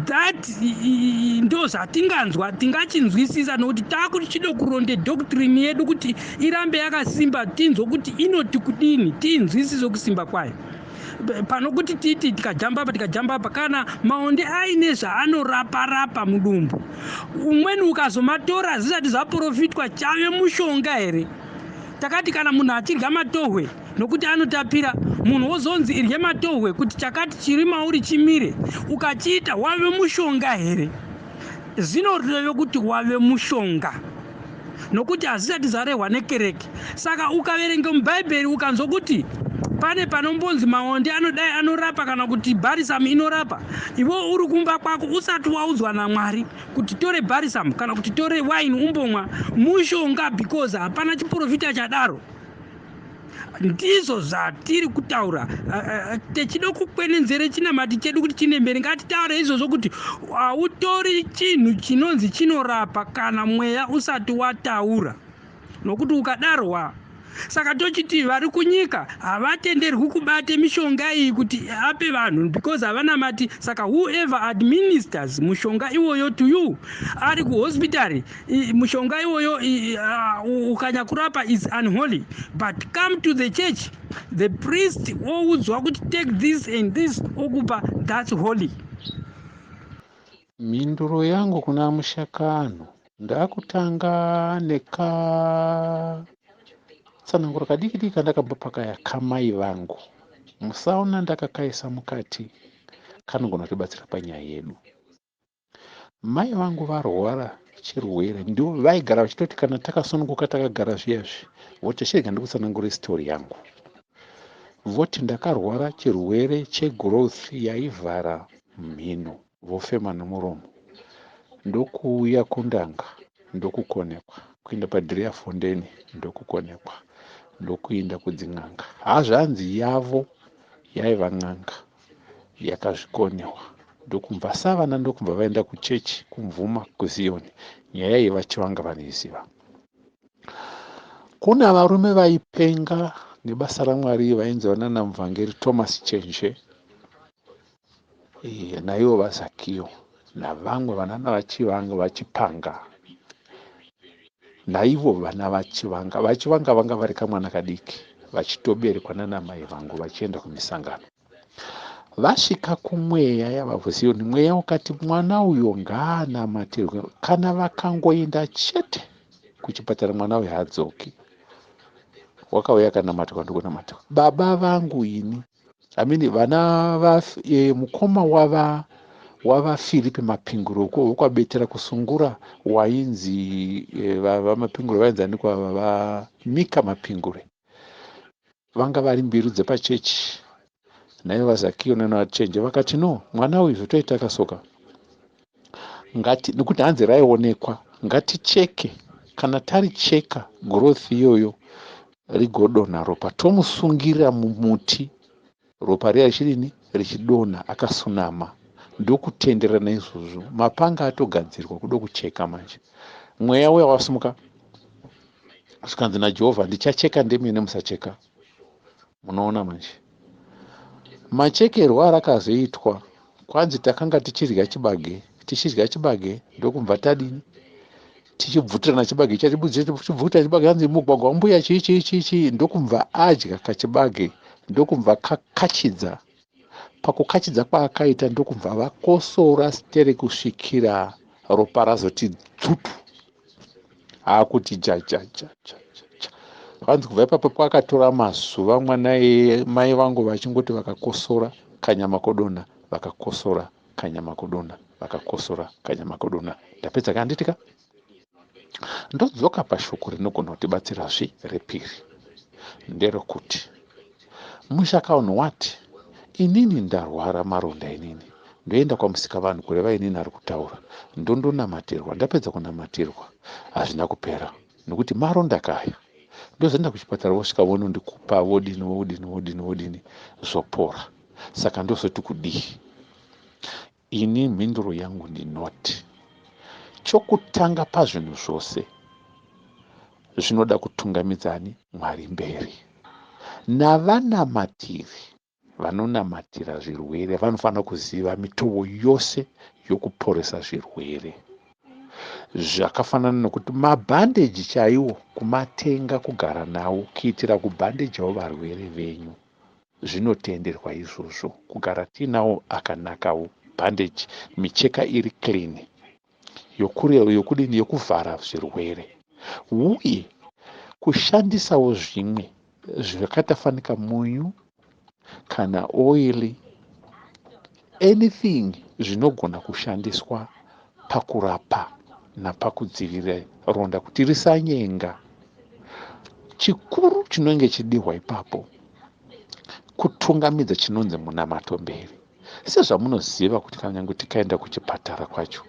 Speaker 1: That ndo zvatinganzwa, tingachinzwisisa, nokuti takuchido kuronde doctrine yedu kuti irambe yakasimba, tinzwe kuti inoti kudini, tinzwisise kusimba kwayo, pano kuti titi tikajamba apa, tikajamba apa. Kana maonde aine zvaanorapa rapa mudumbu, umweni ukazomatora zvisati zvaprofitwa, chave mushonga here? Takati kana munhu achirya matohwe nokuti anotapira, munhu wozonzi irye matohwe kuti chakati chiri mauri chimire, ukachiita wave mushonga here? Zvinoreve kuti wave mushonga, nokuti hazvisati zvarehwa nekereke. Saka ukaverenga mubhaibheri ukanzwa kuti pane panombonzi maonde anodai anorapa kana kuti bharisamu inorapa, iwe uri kumba kwako usati waudzwa naMwari kuti tore bharisamu kana kuti tore waini umbomwa, mushonga, because hapana chiprofita chadaro. Ndizvo zvatiri kutaura techida kukwenenzere chinamati chedu kuti chine mberi. Ngatitaure izvozvo kuti hautori chinhu chinonzi chinorapa kana mweya usati wataura, nokuti ukadaro wa saka tochiti vari kunyika havatenderwi kubate mishonga iyi kuti ape vanhu because havanamati. Saka whoever administers mushonga iwoyo to you ari kuhospitari, mushonga iwoyo ukanyakurapa is unholy. But come to the church, the priest oudzwa kuti take this and this, okupa, that's holy.
Speaker 2: Mhinduro yangu kuna mushakano, ndakutanga nekatsananguro kadiki diki kandakabva pakaya kamai vangu. Musaona ndakakaisa mukati, kanogona kutibatsira panyaya yedu. Mai vangu varwara chirwere, ndio vaigara vachitoti kana takasununguka takagara zviyazvi, voti chirega ndikutsanangure sitori yangu. Voti ndakarwara chirwere chegrowth yaivhara mhino, vofema nomuromo. Ndokuuya kundanga, ndokukonekwa kuenda paDriefontein, ndokukonekwa, ndokuinda kudzin'anga. Hazvanzi yavo yaiva n'anga yakazvikonewa, ndokubva savana, ndokubva vaenda kuchechi kumvuma kuZiyoni. Nyaya iyi vachivanga vanoiziva. Kuna varume vaipenga nebasa raMwari vainzi vanana muvhangeri Thomas Chenje naivo vaZakiyo navamwe vanana vachivanga vachipanga, naivo vana vachivanga. Vachivanga vanga vari kamwana kadiki vachitoberekwa nana mai vangu vachienda kumisangano. Vasvika kumweya yavavhuziyoni, mweya ukati mwana uyo ngaanamatirwe, kana vakangoenda chete kuchipatara mwana uyo haadzoki. Wakauya akanamatwa, ndokunamatwa. Baba vangu ini, I mean, vana va mukoma wava wavaFilipi Mapinguro vokwabetera kusungura, wainzi vaMapingure vainzi anikwa, vaMika Mapingure, vanga vari mbiru dzepachechi naivo vaZakiyo nanaChenje. Vakati no, mwana uyu zvotoita kasoka ngati, nekuti hanzi raionekwa, ngaticheke. Kana taricheka growth iyoyo rigodonha ropa, tomusungirira mumuti, ropa riya richidini, richidonha akasunama. Ndokutenderana izvozvo. Mapanga atogadzirwa kudo kucheka. Manje mweya uya wasumuka, zvikanzi naJehovha, ndichacheka ndemene, musacheka. Munoona manje machekerwo arakazoitwa, kwanzi takanga tichirya chibage, tichidya chibage, ndokubva tadini, tichibvutirana chibage, tichibvuta chibage, hanzi mugwagwa wambuya chii chii chii chii. Ndokubva adya kachibage, ndokubva kakachidza. Pakukachidza kwaakaita, ndokubva vakosora sitere kusvikira ropa razoti dzupu, akuti jajajaja. Vanzi kubva ipapo kwakatora mazuva mwana mai vangu vachingoti vakakosora kanyama kodonha. Vakakosora kanyama kudonha, vakakosora kanyama kudonha. Ndapedza kanditika. Ndodzoka pashoko rinogona kutibatsirazve repiri, nderokuti mushakaunhu wati, inini ndarwara maronda, inini ndoenda kwamusika vanhu, kureva inini ari kutaura, ndondonamatirwa. Ndapedza kunamatirwa, hazvina kupera nokuti maronda kaya. Ndozoenda kuchipatara, vosvika vonondikupa, vodini vodini vodini vodini, zvopora. Saka ndozoti kudii ini? Mhinduro yangu ndinoti, chokutanga pazvinhu zvose zvinoda kutungamidzani Mwari mberi. Navanamatiri vanonamatira zvirwere vanofanira kuziva mitovo yose yokuporesa zvirwere, zvakafanana nokuti mabhandeji chaiwo kumatenga, kugara nawo kuitira kubhandejawo varwere venyu, zvinotenderwa izvozvo, kugara tiinawo akanakawo bhandeji, micheka iri clean, yokudini, yokuvhara zvirwere, uye kushandisawo zvimwe zvakaita fanika munyu kana oili, anything zvinogona kushandiswa pakurapa napakudzivirira ronda kuti risanyenga. Chikuru chinenge chidihwa ipapo kutungamidza chinonzi munamato mberi. Sezvamunoziva kuti kana nyange tikaenda kuchipatara kwacho,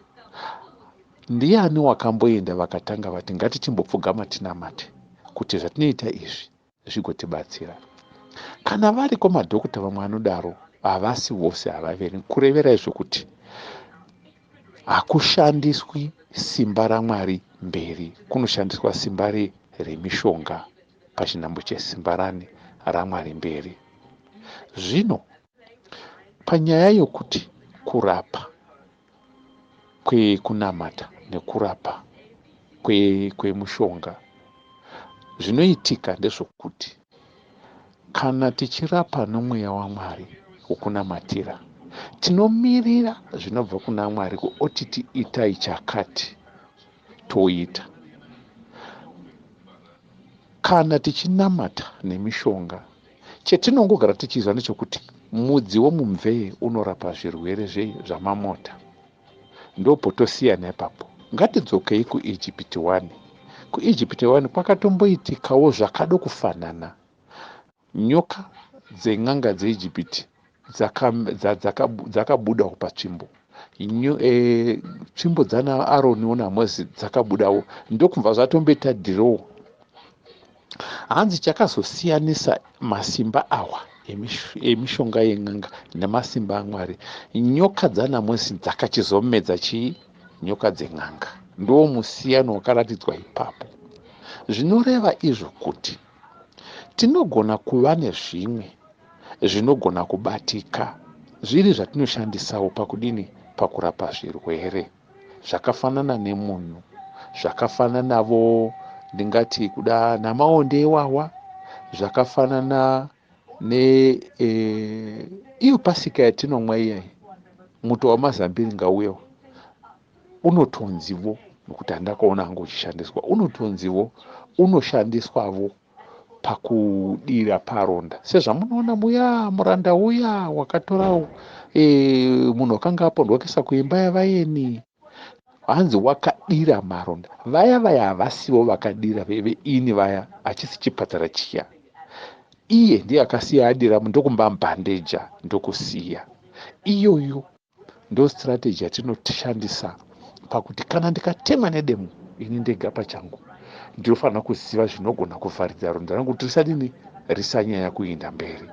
Speaker 2: ndiani wakamboenda vakatanga vati ngatichimbopfugama tinamate kuti zvatinoita izvi zvigotibatsira? Kana variko madhokota vamwe anodaro, havasi vose, havaveri. Kurevera izvo kuti hakushandiswi simba raMwari mberi, kunoshandiswa simba remishonga pachinhambo chesimba rani raMwari mberi. Zvino panyaya yokuti kurapa kwekunamata nekurapa kwemushonga, zvinoitika ndezvokuti kana tichirapa nomweya waMwari wokunamatira, tinomirira zvinobva kuna Mwari otiti itai chakati, toita. Kana tichinamata nemishonga, chetinongogara tichizwa ndechokuti mudzi womumvee unorapa zvirwere zvamamota. Ndopotosiyana ipapo. Ngatidzokei kuIjipiti 1. KuIjipiti 1 kwakatomboitikawo zvakado kufanana. Nyoka dzen'anga dzeIjipiti dzakabudawo patsvimbo. Tsvimbo dzana Aroniwo naMozisi dzakabudawo, ndokubva zvatomboita dhirowo. Hanzi chakazosiyanisa masimba awa emishonga yen'anga nemasimba aMwari, nyoka dzanaMozisi dzakachizomedza chii? Nyoka dzen'anga. Ndo musiyano wakaratidzwa ipapo. Zvinoreva izvo kuti tinogona kuva nezvimwe zvinogona kubatika zviri zvatinoshandisawo pakudini, pakurapa zvirwere, zvakafanana nemunyu, zvakafananavo ndingati kuda namaonde iwawa, zvakafanana ne iyo pasika yatinomwa iyai, muto wamazambiringa uyo unotonzivo, nokuti handakaona hangu uchishandiswa, unotonzivo unoshandiswavo pakudira paronda. Sezvamunoona muya muranda uya wakatora munhu wakanga apondwa kuisa kuimba yavaeni, hanzi wakadira maronda vaya. Vaya havasivo vakadira veini vaya, hachisi chipatara chiya. Iye ndiye akasiya adira, ndokumbambhandeja, ndokusiya. Iyoyo ndo strategy yatinoshandisa pakuti kana ndikatemwa nedemo, ini ndega pachangu ndinofanira kuziva zvinogona kuvharidza ronda rangu kuti risadini, risanyanya kuinda mberi.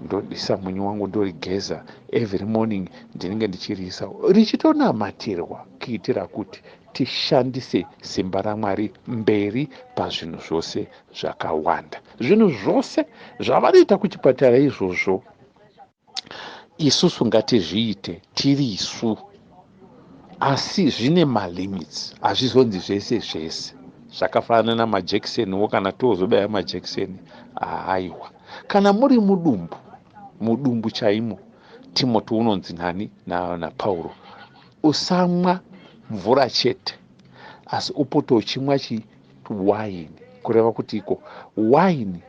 Speaker 2: Ndodisa munyu wangu, ndorigeza every morning, ndinenge ndichiriisa richitonamatirwa kuitira kuti tishandise simba raMwari mberi pazvinhu zvose zvakawanda. Zvinhu zvose zvavanoita kuchipatara izvozvo, isusu ngatizviite tiri isu, asi zvine malimits, hazvizonzi zvese zvese. Zvakafanana namajekiseniwo, kana tozobaya majekiseni, haaiwa. Kana muri mudumbu, mudumbu chaimo, Timoti unonzi nani naPauro, usamwa mvura chete, asi upote uchimwa chi waini, kureva kuti iko waini.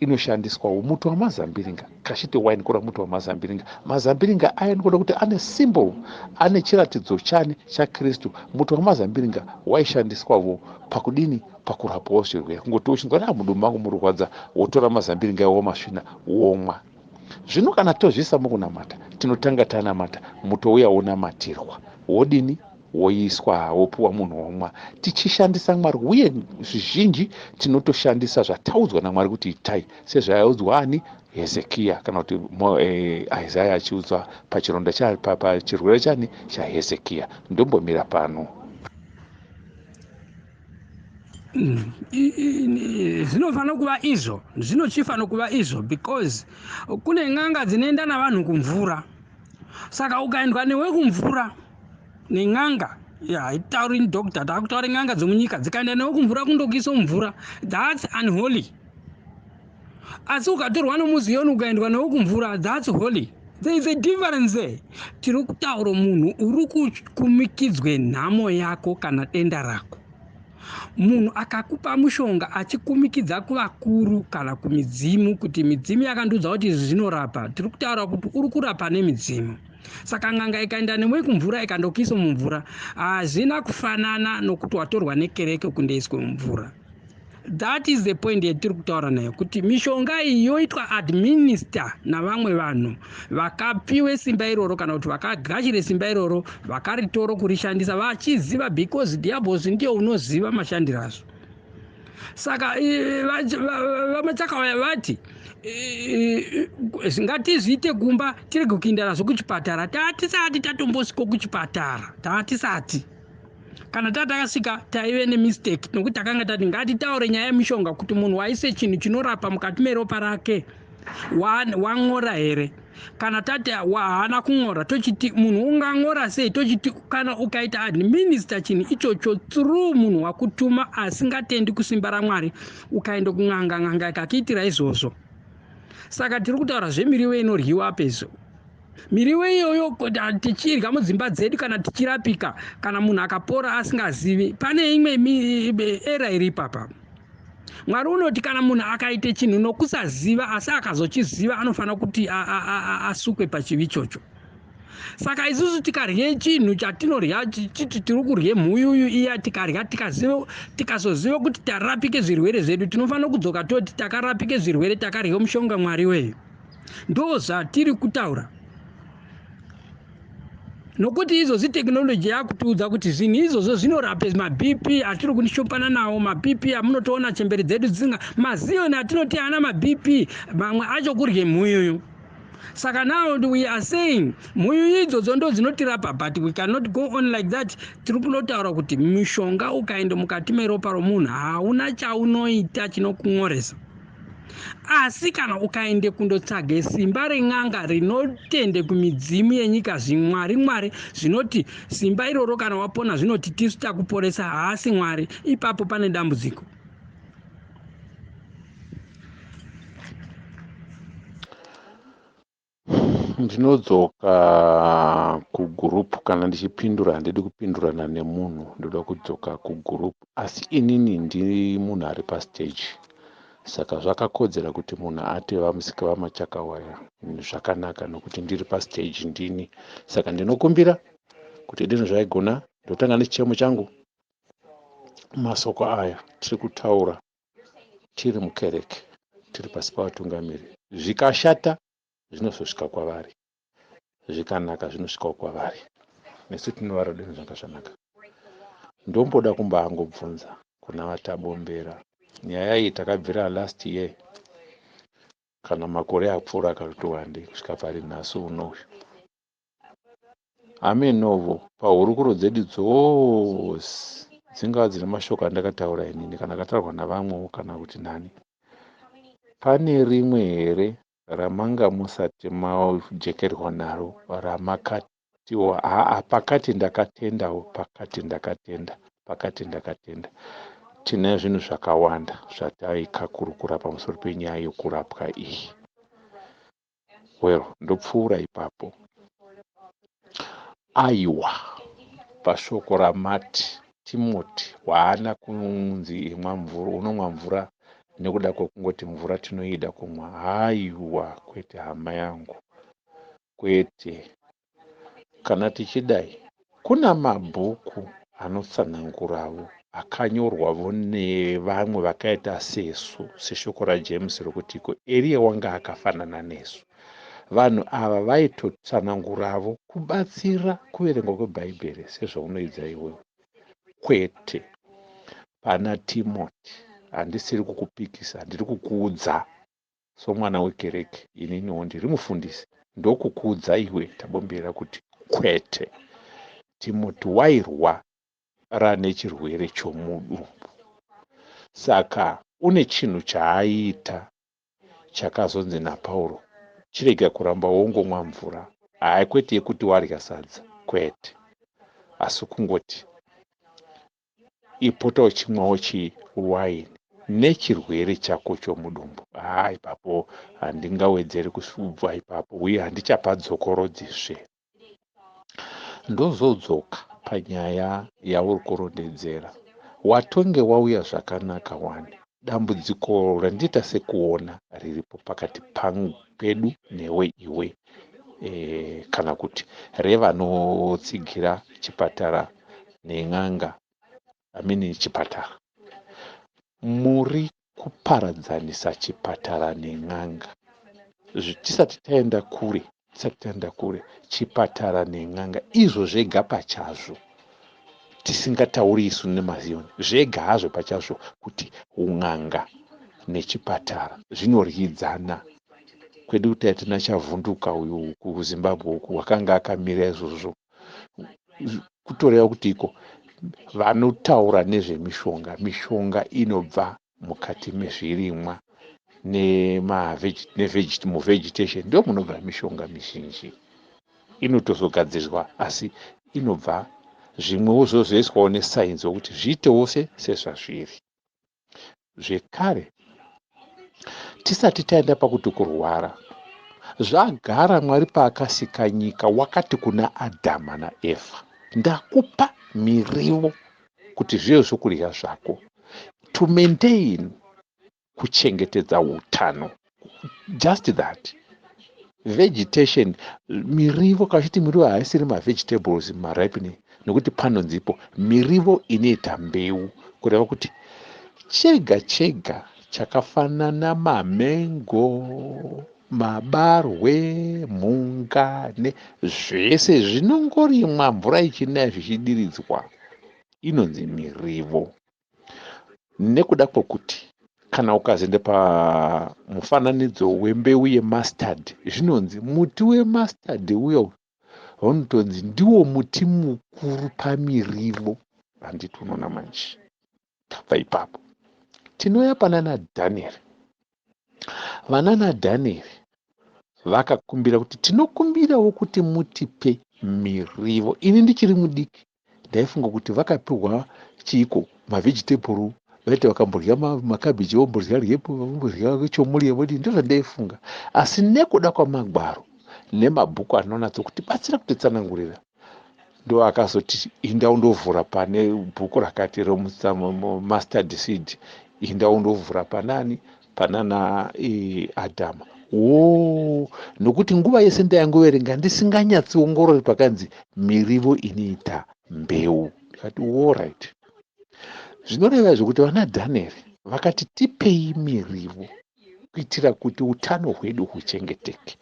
Speaker 2: Inoshandiswawo muto wamazambiringa, kashiti wine kureva muto wamazambiringa. Mazambiringa aya ndikuda kuti ane symbol, ane chiratidzo chani? ChaKristu. Muto wamazambiringa waishandiswavo pakudini? Pakurapawo zvirwere. Kungoti uchinzwa kuti mudumbu mangu murikwadza, wotora mazambiringa iwo womasvina womwa. Zvino kana tozviisa mukunamata, tinotanga tanamata, muto uya wonamatirwa, wodini? Woiswa, wopiwa munhu womwa, tichishandisa Mwari. Uye zvizhinji tinotoshandisa zvataudzwa naMwari kuti itai, sezvaiudzwa ani? Hezekiya, kana kuti Isaya achiudzwa pachironda pachirwere chani? ChaHezekiya. Ndombomira pano.
Speaker 1: Zvinofanira kuva izvo, zvinochifanira kuva izvo, because kune n'anga dzinoenda navanhu kumvura. Saka ukaendwa newe kumvura nen'anga, haitauri doctor, takutaura n'anga dzemunyika, dzikaenda newe kumvura kundokuisa mumvura, that's unholy. Asi ukatorwa nomuziyoni ukaendwa newe kumvura, that's holy. There is a difference there. Tiri kutaura munhu uri kukumikidzwe nhamo yako kana denda rako. Munhu akakupa mushonga achikumikidza kuvakuru kana kumidzimu kuti midzimu yakandiudza kuti izvi zvinorapa, tiri kutaura kuti uri kurapa nemidzimu. Saka n'anga ikaenda nemwe kumvura ikandokuisa mumvura, hazvina kufanana nokuti watorwa nekereke kundoiswe mumvura. That is the point yatiri kutaura nayo, kuti mishonga iyi yoitwa administer navamwe vanhu vakapiwe simba iroro, kana kuti vakagashire simba iroro, vakaritoro kurishandisa vachiziva, because diabos ndiyo unoziva mashandiro azvo. Saka vaMachakawaya vati ngatizviite kumba, tirege kuinda nazvo kuchipatara. Tatisati tatombosviko kuchipatara, tatisati. Kana tatakasvika taive nemistake, nokuti takanga tati ngatitaure nyaya yemishonga, kuti munhu waise chinhu chinorapa mukati meropa rake wang'ora here. Kana tati haana kung'ora, tochiti munhu ungang'ora sei? Tochiti kana ukaita administer chinhu ichocho through munhu wakutuma asingatendi kusimba raMwari, ukaenda kun'anga, n'anga ikakuitira izvozvo. Saka tiri kutaura zvemiriwo inoryiwa pezvo, miriwo iyoyo tichirya mudzimba dzedu kana tichirapika. Kana munhu akapora asingazivi, pane imwe era iri ipapa. Mwari unoti kana munhu akaite chinhu nokusaziva asi akazochiziva, anofanira kuti asukwe pachivi ichocho. Saka isusu tikarye chinhu chatinorya, chiti tiri kurye mhuyuyu iya, tikarya tikazoziva kuti tarapike zvirwere zvedu, tinofanira kudzoka toti takarapike zvirwere, takarye mushonga. Mwari weyo, ndo zvatiri kutaura, nokuti izvozvi technology yakutiudza kuti zvinhu izvozvo zvinorape maBP atiri kushopana nawo. MaBP amunotoona chemberi dzedu dzisinga maziyoni atinoti ana maBP, mamwe acho kurye mhuyuyu. Saka now we are saying mhuyuyu idzodzo ndo dzinotirapa, but we cannot go on like that. Tiri kunotaura kuti mishonga ukaenda mukati meropa romunhu hauna chaunoita chinokun'oresa, asi kana ukaende kundotsvage simba ren'anga rinotende kumidzimu yenyika, zvimwari mwari zvinoti simba iroro, kana wapona zvinoti tisu takuporesa, haasi Mwari, ipapo pane dambudziko.
Speaker 2: Ndinodzoka kugurupu kana ndichipindura. Handidi kupindurana nemunhu, ndoda kudzoka kugurupu. Asi inini ndiri munhu ari pastage, saka zvakakodzera kuti munhu ati vamusika vaMachakawaya zvakanaka, nokuti ndiri pastage ndini. Saka ndinokumbira kuti dino zvaigona ndotanga nechichemo changu. Masoko aya tiri kutaura tiri mukereke, tiri pasi pavatungamiri. Zvikashata zvinozosvika kwavari, zvikanaka zvinosvikawo kwavari. Nesu tinovara deno zvanga zvanaka. Ndomboda kumbaangobvunza kuna vaTabombera nyaya iyi. Takabvira last year kana makore apfuura akati wandei kusvika pari nhasi unoyu. Amenovo pahurukuro dzedu dzose, dzingava dzine mashoko andakataura inini kana akataurwa navamwewo kana kuti nani, pane rimwe here ramanga musati majekerwa naro, ramakatiwo haa, pakati ndakatendawo, pakati ndakatenda, pakati ndakatenda? Tine zvinhu zvakawanda zvataikakurukura pamusoro penyaya yokurapwa iyi. Well, ndopfuura ipapo. Aiwa, pashoko ramati Timoti waana kunzi imwa mvura, unomwa mvura. Nekuda kwekungoti mvura tinoida kumwa. Haiwa, kwete hama yangu, kwete. Kana tichidai, kuna mabhuku anotsananguravo akanyorwavo nevamwe vakaita sesu, seshoko raJames rokuti iko Eriya wanga akafanana nesu. Vanhu ava vaitotsananguravo kubatsira kuverengwa kweBhaibheri sezvaunoidza iwewe. Kwete. Pana Timoti, handisiri kukupikisa, ndiri kukuudza somwana wekereke, ininiwo ndiri mufundisi, ndokukuudza iwe Tabombera kuti kwete. Timoti wairwara nechirwere chomudumbu. Saka une chinhu chaaiita chakazonzi naPauro, chirega kuramba wongomwa mvura. Hayi, kwete yekuti warya sadza, kwete. Asi kungoti ipota uchimwawo chiwaini nechirwere chako chomudumbu. Haa, ipapo handingawedzeri kubva ipapo, uye handichapadzokorodzizve. Ndozodzoka panyaya yauri kurondedzera. Watonge wauya zvakanaka wani. Dambudziko randiita sekuona riripo pakati pedu newe iwe e, kana kuti revanotsigira chipatara nen'anga, I mean chipatara. Muri kuparadzanisa chipatara nen'anga. Tisati taenda kure, tisati taenda kure, chipatara nen'anga izvo zvega pachazvo tisingatauri isu nemaZion, zvega hazvo pachazvo kuti un'anga nechipatara zvinoryidzana. Kwedu taitina Chavhunduka uyu kuZimbabwe uku wakanga akamira izvozvo, kutoreva kuti iko vanotaura nezvemishonga, mishonga inobva mukati mezvirimwa nemuvegetation ndo munobva mishonga mizhinji inotozogadzirwa, asi inobva zvimwewo zvozoiswawo nesainzi wokuti zviitewo sezvazviri. Zvekare, tisati taenda pakuti kurwara, zvagara Mwari paakasika nyika wakati kuna Adhama naEvha, ndakupa mirivo kuti zvive zvokudya zvako, to maintain, kuchengetedza utano, just that vegetation, mirivo. Kachiti mirivo haisiri mavegetables maripening, nekuti panonzipo mirivo inoita mbeu, kureva kuti chega chega chakafanana mamengo, mabarwe, mhunga nezvese zvinongorimwa mvura ichinaya zvichidiridzwa inonzi mirivo. Nekuda kwokuti kana ukazoenda pamufananidzo wembeu yemustard, zvinonzi muti wemustard uyo vanotonzi ndiwo muti mukuru pamirivo. Handiti unoona manje, tabva ipapo tinouya panana Dhanieri. Vanana Dhanieri vakakumbira kuti tinokumbirawo kuti mutipe mirivo. Ini ndichiri mudiki ndaifunga kuti vakapiwa chiiko, mavegetable, vaiti vakambodya makabhiji, vombodya ryepo, vombodya chomurie, vodii, ndozvandaifunga. Asi nekuda kwamagwaro nemabhuku anonatso kutibatsira kutitsanangurira, ndo akazoti inda undovhura pane bhuku rakati remustard seed, inda undovhura panani, panana Adhama wo, nokuti nguva yese ndayangoverenga ndisinganyatsiongorori pakanzi mirivo inoita mbeu. Ndikati alright, zvinoreva izvo kuti vana Dhanieri vakati tipei mirivo kuitira kuti utano hwedu huchengeteke,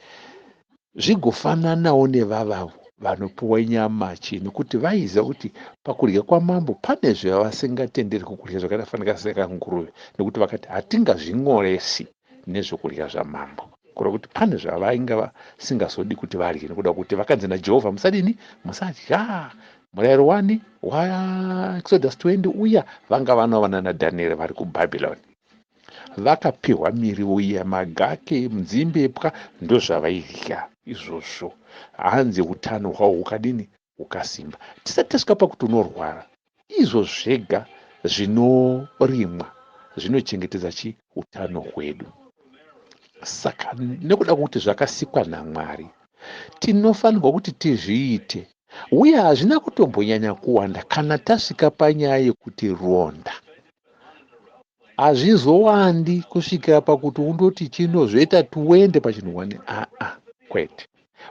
Speaker 2: zvigofananawo nevavavo vanopiwa nyama chii, nekuti vaiziva kuti pakudya kwamambo pane zvavasingatenderi kudya zvakafanika sekanguruve, nekuti vakati hatingazvin'oresi nezvokudya zvamambo, kureva kuti pane zvavainga vasingazodi kuti vadye, nekuda kuti vakanzi naJehovha musadini, musadya. Murayiro wani waExodus 20 uya vanga vanovana naDhanieri vari kuBhabhironi, vakapihwa miriwo iya, magake, mudzimbepwa, ndozvavaidya izvozvo. Hanzi utano hwahwo hukadini, hukasimba. Tisati tasvika pakuti unorwara, izvo zvega zvinorimwa zvinochengetedza chi utano hwedu. Saka nekuda kwokuti zvakasikwa naMwari, tinofanirwa kuti tizviite, uye hazvina kutombonyanya kuwanda. Kana tasvika panyaya yekuti ronda, Hazvizowandi kusvikira pakuti undoti chino zvoita tuwende pachinhu wani. Aa, kwete.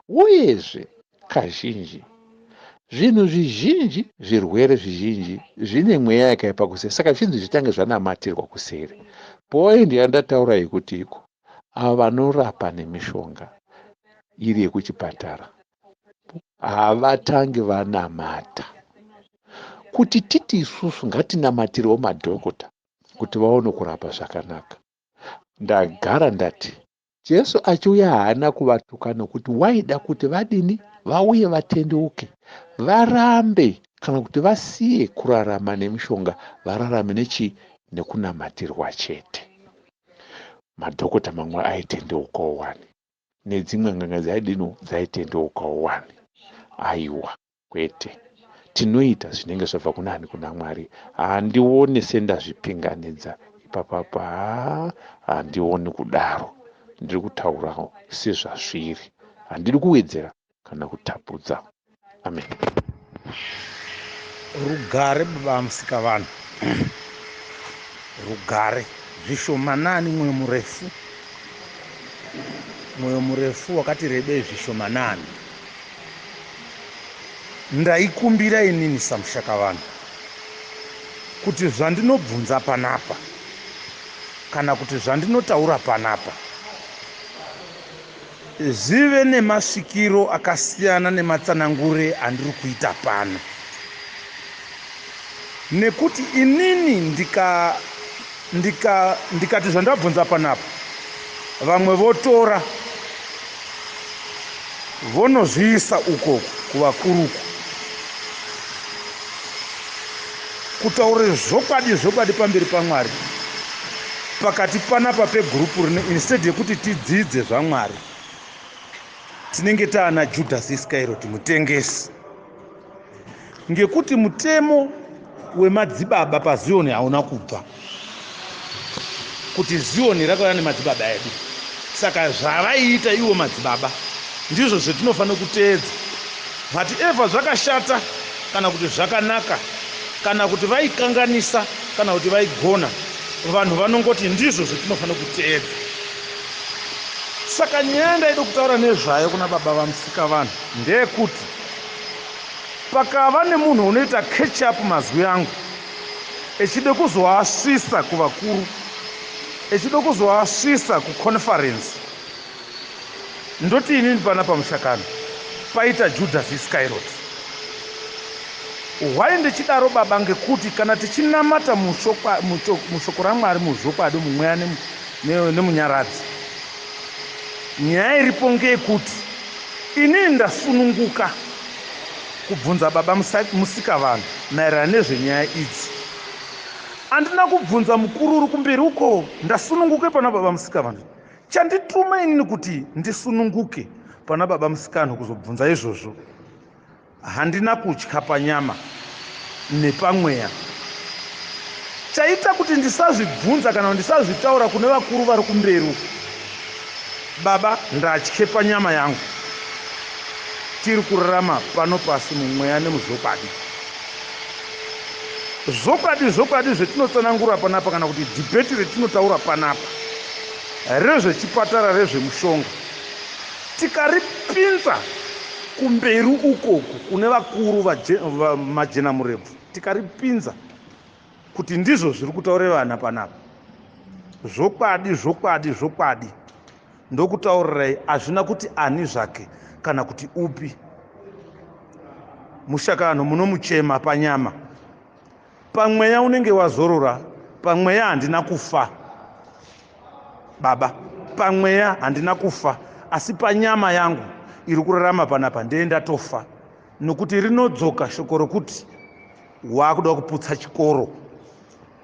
Speaker 2: Uyezve kazhinji zvinhu zvizhinji, zvirwere zvizhinji zvine mweya yakaipa kuseri, saka zvinhu zvitange zvanamatirwa kuseri. Point yandataura yekuti iko ava vanorapa nemishonga iri yekuchipatara havatangi vanamata. Kuti titi isusu ngatinamatirewo madhokota kuti vaone kurapa zvakanaka. Ndagara ndati Jesu achiuya haana kuvatuka nokuti waida kuti vadini? Vauye vatendeuke, varambe kana kuti vasiye kurarama nemishonga, vararame nechii? Nekunamatirwa chete. Madhokota mamwe aitendeukawo wani, nedzimwe n'anga dzaidiniwo dzaitendeukawo wani. Aiwa, kwete. Tinoita zvinenge zvabva kunani? Kuna Mwari. Handioni sendazvipinganidza ipapapo. Haa, handioni kudaro. Ndiri kutaurawo sezvazviri, handidi kuwedzera kana kutapudza. Amen.
Speaker 8: Rugare baba Musikavanhu, rugare zvishomanani, mwoyo murefu, mwoyo murefu wakati rebei zvishomanani. Ndaikumbira inini saMushakavanhu kuti zvandinobvunza panapa kana kuti zvandinotaura panapa zvive nemasvikiro akasiyana nematsanangure andiri kuita pano, nekuti inini ndika ndika ndikati zvandabvunza panapa vamwe votora vonozviisa uko kuvakuruku. Kutaure zvokwadi zvokwadi pamberi paMwari pakati panapa pegurupu rino, instead yekuti tidzidze zvaMwari, tinenge taana Judas Iscariot mutengesi, ngekuti mutemo wemadzibaba paZioni hauna kubva kuti Zioni rakauya nemadzibaba edu. Saka zvavaiita iwo madzibaba ndizvo zvetinofanira kuteedza, whatever zvakashata kana kuti zvakanaka, kana kuti vaikanganisa kana kuti vaigona, vanhu vanongoti ndizvo zvetinofanira kuteedza. Saka nyaya ndaida kutaura nezvayo kuna baba vaMusikavanhu ndeyekuti pakava nemunhu unoita catch up mazwi angu echide kuzoasvisa kuvakuru, echide kuzoasvisa kuconference, ndoti inini pana pamushakano paita Judas Iscariot. Why ndichidaro baba? Ngekuti kana tichinamata mushoko raMwari, muzvokwadi, mumweya nemunyaradzi, nyaya iripo ngeyekuti inini ndasununguka kubvunza baba Musikavanhu maererano nezvenyaya idzi. Andina kubvunza mukuru uri kumberi uko, ndasununguke pana baba Musikavanhu. Chandituma inini kuti ndisununguke pana baba Musikanhu kuzobvunza izvozvo, handina kutya panyama nepamweya. Chaita kuti ndisazvibvunza kana ndisazvitaura kune vakuru vari kumberi uko baba, ndatye panyama yangu. Tiri kurarama pano pasi mumweya nemuzvokwadi. Zvokwadi zvokwadi zvetinotsanangura panapa kana kuti dhibheti retinotaura panapa rezvechipatara, rezvemushonga, tikaripinza kumberi ukoku kune vakuru majena murebvu, tikaripinza kuti ndizvo zviri kutaure vana panapa, zvokwadi zvokwadi zvokwadi ndokutaurirai, hazvina kuti ani zvake kana kuti upi. Mushakano munomuchema panyama, pamweya unenge wazorora. Pamweya handina kufa baba, pamweya handina kufa, asi panyama yangu iri kurarama panapa ndee ndatofa, nokuti rinodzoka shoko rokuti waakuda kuputsa chikoro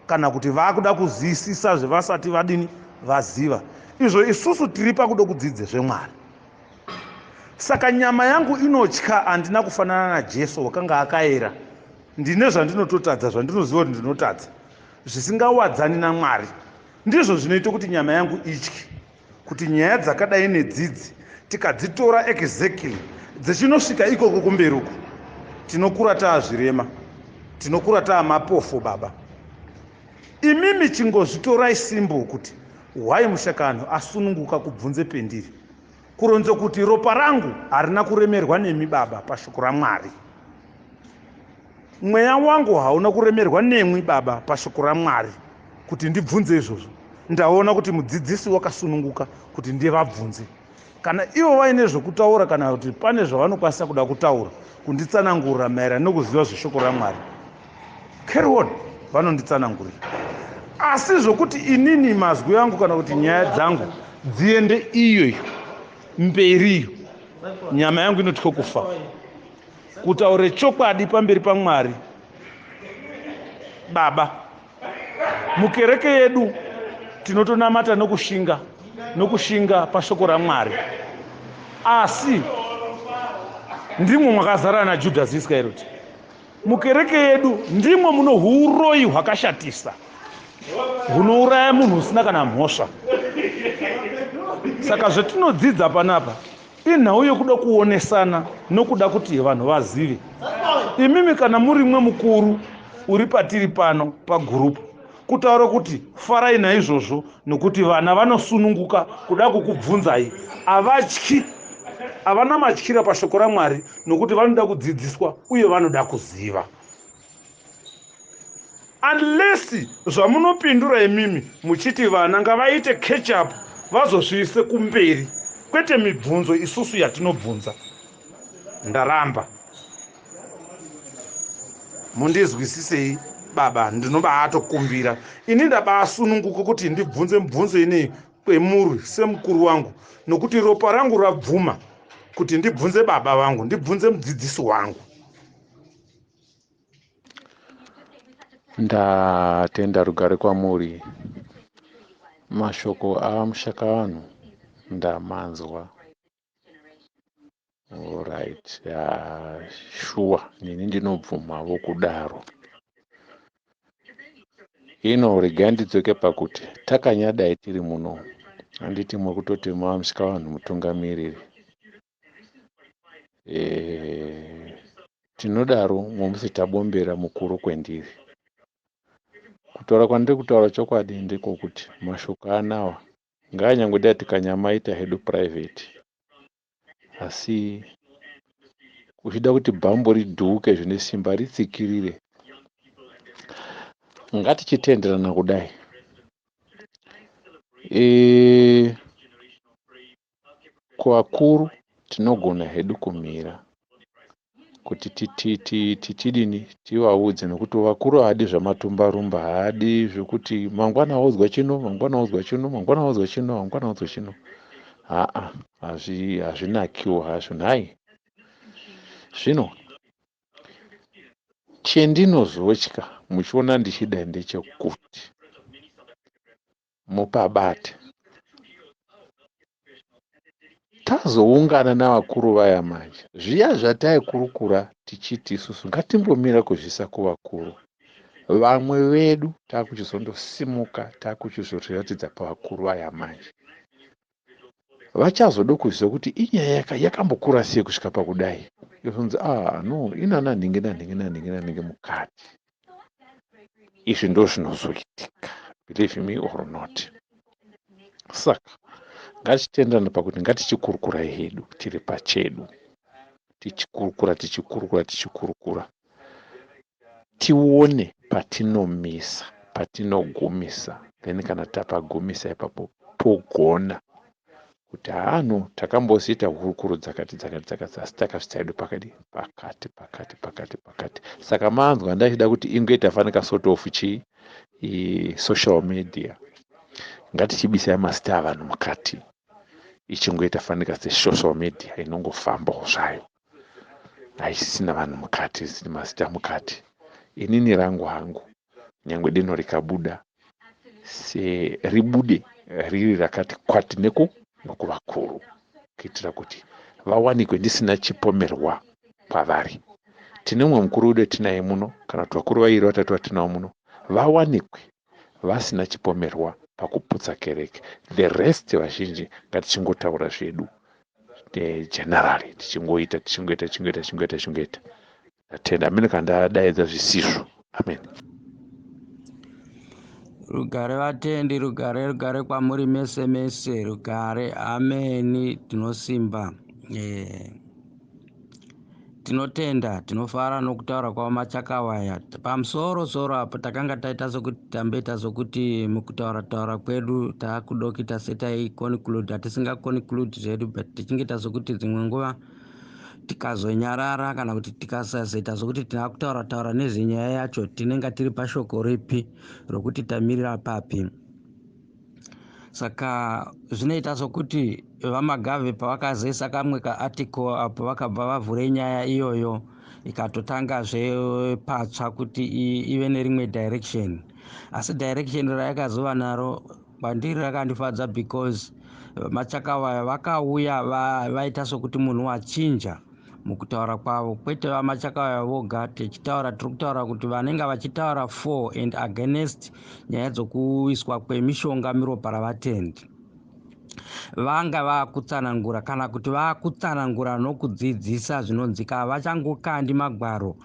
Speaker 8: kana kuti vaakuda kuzwisisa zvevasati vadini vaziva, izvo isusu tiri pakuda kudzidze zvemwari. Saka nyama yangu inotya. Handina kufanana naJesu wakanga akaera. Ndine zvandinototadza, zvandinoziva kuti ndinotadza zvisingawadzani naMwari. Ndizvo zvinoita kuti nyama yangu itye kuti nyaya dzakadai nedzidzi tikadzitora exactly dzichinosvika ikoko kumberi uku, tinokura taazvirema, tinokura taamapofo baba. Imimi chingozvitorai simple kuti why mushakanhu asununguka kubvunze pendiri. Kuronze kuti ropa rangu harina kuremerwa nemi baba pashoko raMwari. Mweya wangu hauna kuremerwa nemwi baba pashoko raMwari kuti ndibvunze izvozvo. Ndaona kuti mudzidzisi wakasununguka kuti ndivabvunze. Kana ivo vaine zvokutaura kana kuti pane zvavanokwanisa kuda kutaura kunditsanangurira maererano nokuziva zveshoko raMwari, carry on, vanonditsanangurira. Asi zvokuti inini mazwi angu kana kuti nyaya dzangu dziende iyo iyo mberi iyo, nyama yangu inotya kufa. Kutaure chokwadi pamberi paMwari Baba. Mukereke yedu tinotonamata nokushinga nokushinga pashoko raMwari, asi ndimwo mwakazara naJudhasi Iskarioti. Mukereke yedu ndimwo muno huroyi hwakashatisa hunouraya munhu usina kana mhosva. Saka zvatinodzidza panapa inhau yokuda kuonesana nokuda kuti vanhu vazive. Imimi kana murimwe mukuru uri patiri pano pagurupu, kutaura kuti farai naizvozvo nokuti vana vanosununguka kuda kukubvunzai, avatyi, havana matyira pashoko raMwari nokuti vanoda kudzidziswa uye vanoda kuziva. Unless zvamunopindura imimi muchiti vana ngavaite catch up vazozviise kumberi kwete mibvunzo isusu yatinobvunza. Ndaramba. Mundizwisisei baba, ndinobaatokumbira. Ini ndabaasununguka kuti ndibvunze mibvunzo ineyi kwemuri semukuru wangu nokuti ropa rangu rabvuma kuti ndibvunze baba vangu, ndibvunze mudzidzisi wangu.
Speaker 2: Ndatenda rugare kwamuri. Mashoko amushakavanhu ndamanzwa. Alright, shuwa neni ndinobvumavo kudaro. Ino regai ndidzoke pakuti takanyadai tiri muno. Handiti muri kutoti mamusikavanhu mutungamiriri. Eh, tinodaro momusi tabombera mukuru kwendiri. Kutaura kwandiri kutaura chokwadi ndekokuti mashoko anawa ngaanyangwe dai tikanyamaita hedu private asi uchida kuti bhambo ridhuuke zvine simba ritsikirire ngatichitenderana kudai e, Kuvakuru tinogona hedu kumira kuti titidini tivaudze nokuti vakuru haadi zvamatumbarumba haadi zvekuti mangwana waudzwa chino mangwana waudzwa chino mangwana waudzwa chino mangwana waudzwa chino haa hazvinakiwo hazvo nhai zvino chendinozotya muchiona ndichidai ndechekuti mupabate. Tazoungana navakuru vaya manje, zviya zvataikurukura tichiti isusu ngatimbomira kuzviisa kuvakuru, vamwe vedu takuchizondosimuka takuchizozviratidza pavakuru vaya manje. Vachazoda kuziva kuti inyaya yakambokura sei kusvika pakudai. Yozonzi ah no, inana nhingi nanhingi nanhingi nanhingi mukati. Izvi ndozvinozoitika, believe me or not. Saka ngatichitenderana pakuti ngatichikurukurai hedu tiri pachedu, tichikurukura tichikurukura tichikurukura, tione patinomisa patinogumisa, then kana tapagumisa ipapo pogona kuti haa no takamboziita hurukuro dzakati dzakati dzakati asi takasvitsa hedu pakadi pakati pakati pakati pakati saka manzwa ndachida kuti ingoita fanika sort of chii social media ngatichibisai mazita avanhu mukati ichingoita fanika sesocial media inongofambawo zvayo haisisina vanhu mukati isina mazita mukati inini rangu hangu nyangwe deno rikabuda seribude riri rakati kwati neku nokuvakuru kuitira kuti vawanikwe ndisina chipomerwa kwavari. Tine mumwe mukuru wedu atinaye muno kana kuti vakuru vairi vatatu vatinawo muno vawanikwe vasina chipomerwa pakuputsa kereke. The rest vazhinji ngatichingotaura zvedu generally tichingoita tichingoita tichingoita tichingoita tichingoita. Ndatenda. Amene kana ndadaidza zvisizvo. Amen.
Speaker 1: Rugare vatendi, rugare, rugare kwamuri mese mese, rugare, ameni. Tinosimba, tinotenda, tinofara nokutaura kwavamachakawaya pamusoro soro apo. Takanga taita sokuti tamboita sokuti mukutaura taura kwedu taakudokita setaiconclude, hatisingaconclude zvedu, but tichinge sokuti dzimwe nguva tikazonyarara kana kuti tikasazoita sokuti tinakutaura taura nezvenyaya yacho, tinenge tiri pashoko ripi rokuti tamirira papi. Saka zvinoita sokuti VaMagave pavakazoisa kamwe kaarticle apo, vakabva vavhure nyaya iyoyo, ikatotangazve patsva kuti ive nerimwe direction. Asi direction rayakazova naro kwandiri rakandifadza, because Machakawaya vakauya vaita sokuti munhu wachinja mukutaura kwavo. Kwete VaMachakawaya voga tichitaura, tiri kutaura kuti vanenge vachitaura for and against nyaya dzokuiswa kwemishonga muropa ravatendi vanga vaakutsanangura, kana kuti vaakutsanangura nokudzidzisa zvinonzika. Havachangokandi magwaro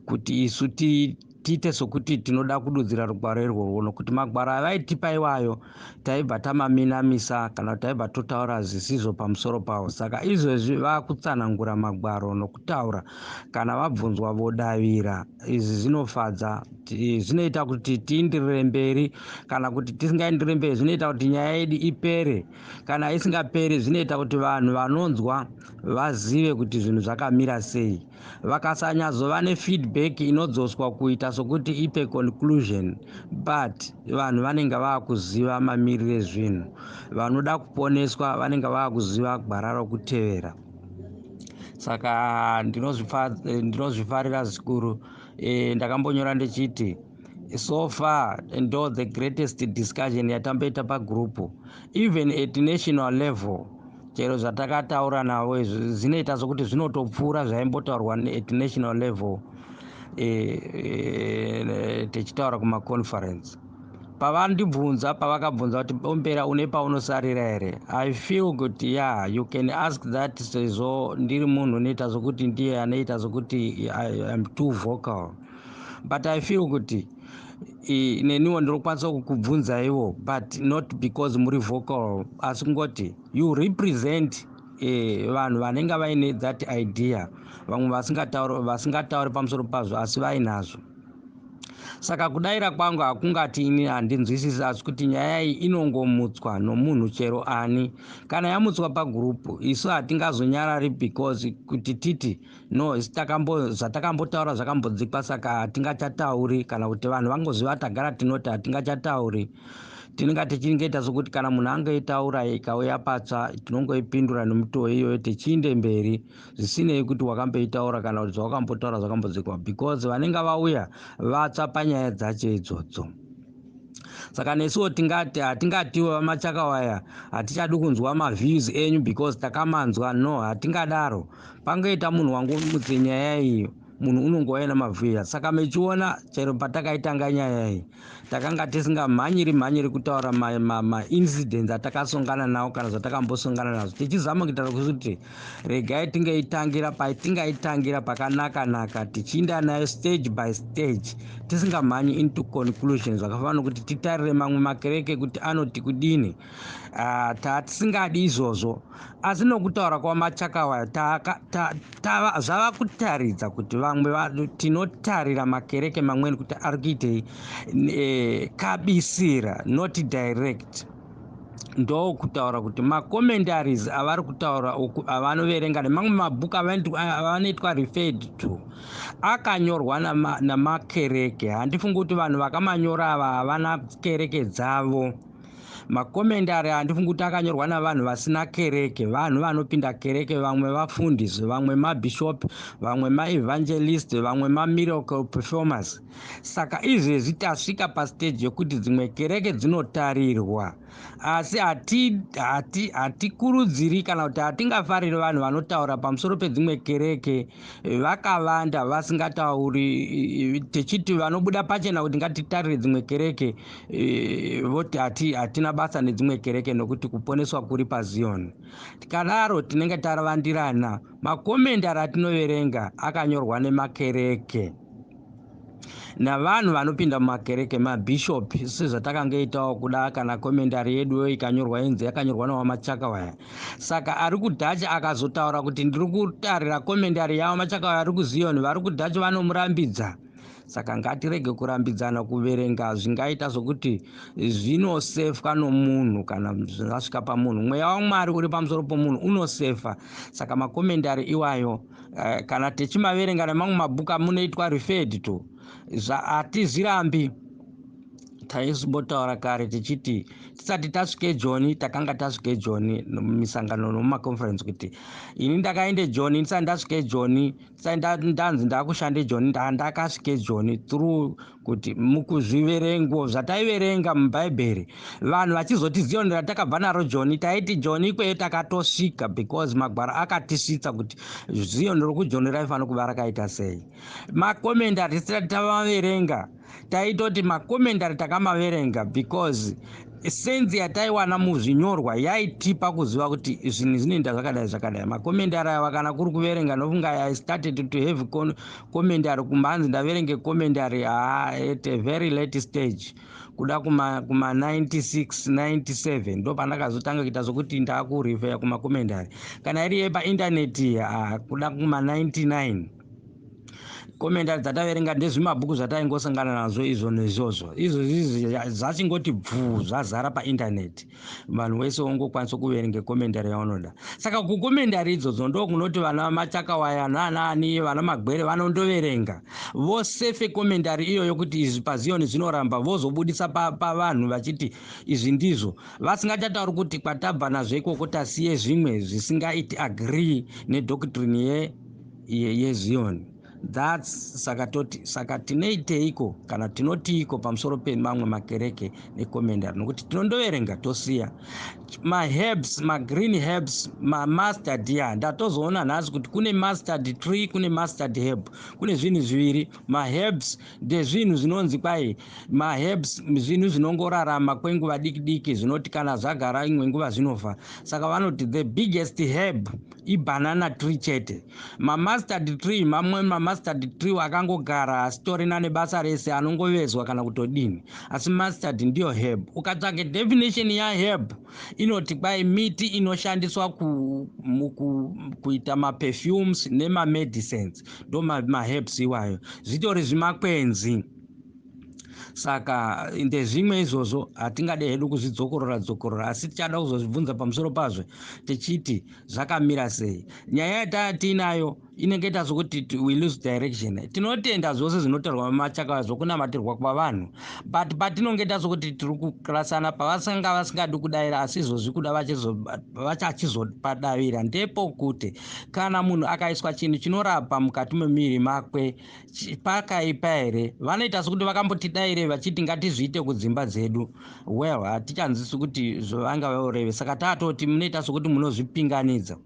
Speaker 1: kuti isu tiite sokuti tinoda kududzira rugwaro irworwo, nokuti magwaro avaitipa iwayo taibva tamaminamisa kana kuti taibva totaura zvisizvo pamusoro pawo. Saka izvezvi vaakutsanangura magwaro nokutaura, kana vabvunzwa vodavira. Izvi zvinofadza, zvinoita kuti tiindirire mberi, kana kuti tisingaindirire mberi zvinoita kuti nyaya yedu ipere. Kana isingaperi, zvinoita kuti vanhu vanonzwa vazive kuti zvinhu zvakamira sei. Vakasanyazova nefeedback inodzoswa kuita sokuti ipe conclusion, but vanhu vanenge vaakuziva mamiriro ezvinhu. Vanoda kuponeswa vanenge vaakuziva gwara rokutevera. Saka ndinozvifarira zvikuru. Ndakambonyora ndichiti so far ndo the greatest discussion yatamboita pagrupu, even at national level. Chero zvatakataura navo izvi zvinoita sokuti zvinotopfuura zvaimbotaurwa at national level, tichitaura kumaconference. Pavandibvunza, pavakabvunza kuti, "Ombera, une paunosarira here?" I feel kuti, yeah, you can ask that, sezvo ndiri munhu unoita sokuti ndiye anoita sokuti I am too vocal, but I feel kuti neniwo ndinokwanisa kukubvunza iwo, but not because muri vocal, asi kungoti you represent vanhu vanenge vaine that idea, vamwe vasingatauri pamusoro pazvo asi vainazvo. Saka kudayira kwangu hakungati ini handinzwisisi, asi kuti nyaya iyi inongomutswa nomunhu chero ani. Kana yamutswa pagurupu, isu hatingazonyarari because kuti titi no, zvatakambotaura zvakambodzikwa, saka hatingachatauri, kana kuti vanhu vangoziva tagara tinoti hatingachatauri. Tinenge tichingoita sokuti kana munhu angoitaura ikauya patsva, tinongoipindura nemutoo iyoyo, tichiinde mberi, zvisinei kuti wakamboitaura kana kuti zvawakambotaura zvakambodzikwa, because vanenge vauya vatsva panyaya dzacho idzodzo. Saka nesuwo tingati hatingatiwo VaMachakawaya hatichadi kunzwa maviews enyu because takamanzwa. No, hatingadaro. Pangoita munhu wangomutse nyaya iyi, munhu unongouya namaviews. Saka mechiona, chero patakaitanga nyaya iyi, takanga tisingamhanyiri mhanyiri kutaura maincidents atakasongana nawo kana zvatakambosongana nazvo, tichizama kuitira kuti regai tingaitangira patingaitangira pakanaka naka, tichiinda nayo stage by stage, tisingamhanyi into conclusion. Zvakafanana nokuti titarire mamwe makereke kuti anoti kudini, tatisingadi izvozvo. Asi nokutaura kwaMachakawaya zvava kutaridza kuti vamwe tinotarira makereke mamweni kuti ari kuitei. Kabisira, not direct, ndokutaura kuti macommentaries avari kutaura, avanoverenga, nemamwe mabhuku avanoitwa referred to akanyorwa namakereke. Handifungi kuti vanhu vakamanyora ava havana kereke dzavo. Macommentary handifungi kuti akanyorwa navanhu vasina kereke. Vanhu vanopinda kereke, vamwe vafundisi, vamwe mabishop, vamwe maevangelist, vamwe mamiracle performers. Saka izvezvi tasvika pastage yekuti dzimwe kereke dzinotarirwa, asi hatikurudziri kana kuti hatingafariri vanhu vanotaura pamusoro pedzimwe kereke vakavanda vasingatauri. Tichiti vanobuda pachena kuti ngatitarire dzimwe kereke, voti hatina basa nedzimwe kereke nokuti kuponeswa kuri paZion. Tikadaro tinenge taravandirana. Macommentary atinoverenga akanyorwa nemakereke. Navanhu vanopinda mumakereke, mabhishopi, sezvatakangoitawo kuda kana commentary yeduyo ikanyorwa inzi yakanyorwa nawaMachakawaya. Saka ari kuDutch akazotaura kuti ndiri kutarira commentary yavo Machakawaya ari kuZion, vari kuDutch vanomurambidza. Saka ngatirege kurambidzana kuverenga zvingaita sokuti zvinosefwa nomunhu. Kana zvasvika pamunhu, mweya waMwari uri pamusoro pomunhu unosefa. Saka macommentary iwayo, kana tichimaverenga nemamwe mabhuku amunoitwa referred to, hatizvirambi. Taizombotaura kare tichiti tisati tasvike Joni, takanga tasvike Joni mumisangano nomumaconference, kuti ini ndakaende Joni ndisati ndasvike Joni, ndisati ndanzi ndakushande Joni, ndakasvike Joni through kuti mukuzviverengo zvataiverenga mubhaibheri, vanhu vachizoti Ziyoni ratakabva naro Joni, taiti Joni ikweyo takatosvika because magwaro akatisvitsa kuti Ziyoni rokuJoni raifanira kuva rakaita sei. Macommentary tisati tavaverenga, taitoti macommentary takamaverenga because sense yataiwana muzvinyorwa yaitipa kuziva kuti zvinhu zvinoenda zvakadai zvakadai. Macommentary ava, kana kuri kuverenga, nofunga I started to have commentary kumbanzi ndaverenge commentary at a very late stage, kuda kuma 96 97, ndo pandakazotanga kuita zvokuti ndakurefer kumacommentary. Kana iri yepaindaneti, kuda kuma 99. Commentary dzataverenga ndezvimabhuku zvataingosangana nazvo izvo neizvozvo. Izvozvi zvachingoti bvuu, zvazara paindaneti, vanhu vese vongokwanisa kuverenga commentary yaunoda. Saka kucommentary idzodzo ndo kunoti vana Machakawaya naanani, vana Magwere vanondoverenga, vosefe commentary iyoyo kuti izvi paZiyoni zvinoramba, vozobudisa pavanhu vachiti izvi ndizvo, vasingachatauri kuti kwatabva nazvo ikoko tasiye zvimwe zvisingaiti agree nedoctrine yeZiyoni. That's saka toti, saka tinoiteiko kana tinotiiko pamusoro pemamwe makereke necommentary? Nokuti tinondoverenga tosiya. Maherbs, magreen herbs, mamustard ya, ndatozoona nhasi kuti kune mustard tree, kune mustard herb, kune zvinhu zviviri. Maherbs ndezvinhu zvinonzi kwai maherbs zvinhu zvinongorarama kwenguva diki diki, zvinoti kana zvagara imwe nguva zvinofa. Saka vanoti the biggest herb ibanana tree chete. Mamustard tree, mamwe mamustard tree akangogara asitorina nebasa rese, anongovezwa kana kutodini, asi mustard ndiyo herb. Ukatsvake definition yaherb, inoti kwai miti inoshandiswa kuita maperfumes nemamedicines, ndo maherbs iwayo, zvitori zvimakwenzi. Saka ndezvimwe izvozvo, hatingade hedu kuzvidzokorora dzokorora, asi tichada kuzozvibvunza pamusoro pazvo tichiti zvakamira sei. Nyaya yataa tiinayo inenge ita sokuti we lose direction. Tinotenda zvose zvinotaurwa mumachaka zvokunamatirwa kwavanhu, but patinonge ta sokuti tiri kurasana, pavasanga vasingadi kudayira, asi izvozvi kuda vachachizopadavira, ndepokuti kana munhu akaiswa chinhu chinorapa mukati memuviri makwe, pakaipa here? Vanoita sokuti vakambotidayire vachiti ngatizviite kudzimba dzedu. Well, hatichanzwisi kuti zvavanga vaureve. Saka taatoti munoita sokuti munozvipinganidza.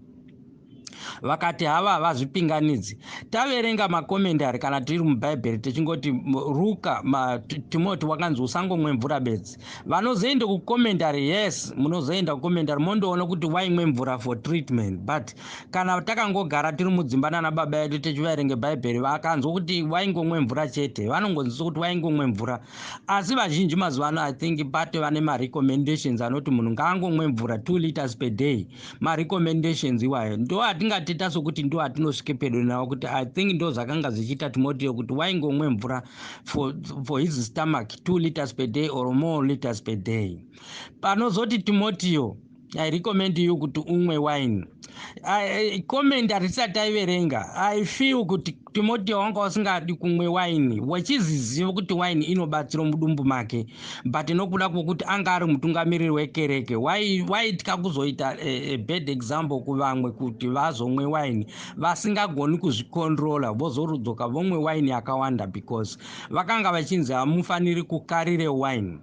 Speaker 1: Vakati hava havazvipinganidzi. Taverenga macommentary, kana tiri mubhaibheri tichingoti Ruka, Timoti wakanzi usangomwe mvura bedzi, vanozoenda kucommentary, yes, munozoenda kucommentary mondoona kuti waimwe mvura for treatment. But kana takangogara tiri mudzimba nana baba edu tichiverenge bhaibheri, vakanzwa kuti waingomwe mvura chete, vanongonzwisa kuti waingomwe mvura. Asi vazhinji mazuva ano, I think pate vane marecommendations anoti munhu ngaangomwe mvura 2 liters per day. Marecommendations iwayo ndo atingatiita sokuti ndo atinosvike pedo nawo, kuti I think ndo zvakanga zvichiita Timoteo, kuti waingomwe mvura for his stomach 2 liters per day or more liters per day. Panozoti Timoteo, I recommend you kuti umwe wine, comment hatisati taiverenga. I feel kuti Timoteo wanga usingadi kumwe waini, wechiziziva kuti waini inobatsira mudumbu make, but nokuda kwokuti anga ari mutungamiriri wekereke, waitya kuzoita a bad example kuvamwe kuti vazomwe waini vasingagoni kuzvicontrola, vozorudzoka vomwe waini yakawanda, because vakanga vachinzi hamufaniri kukarire waini.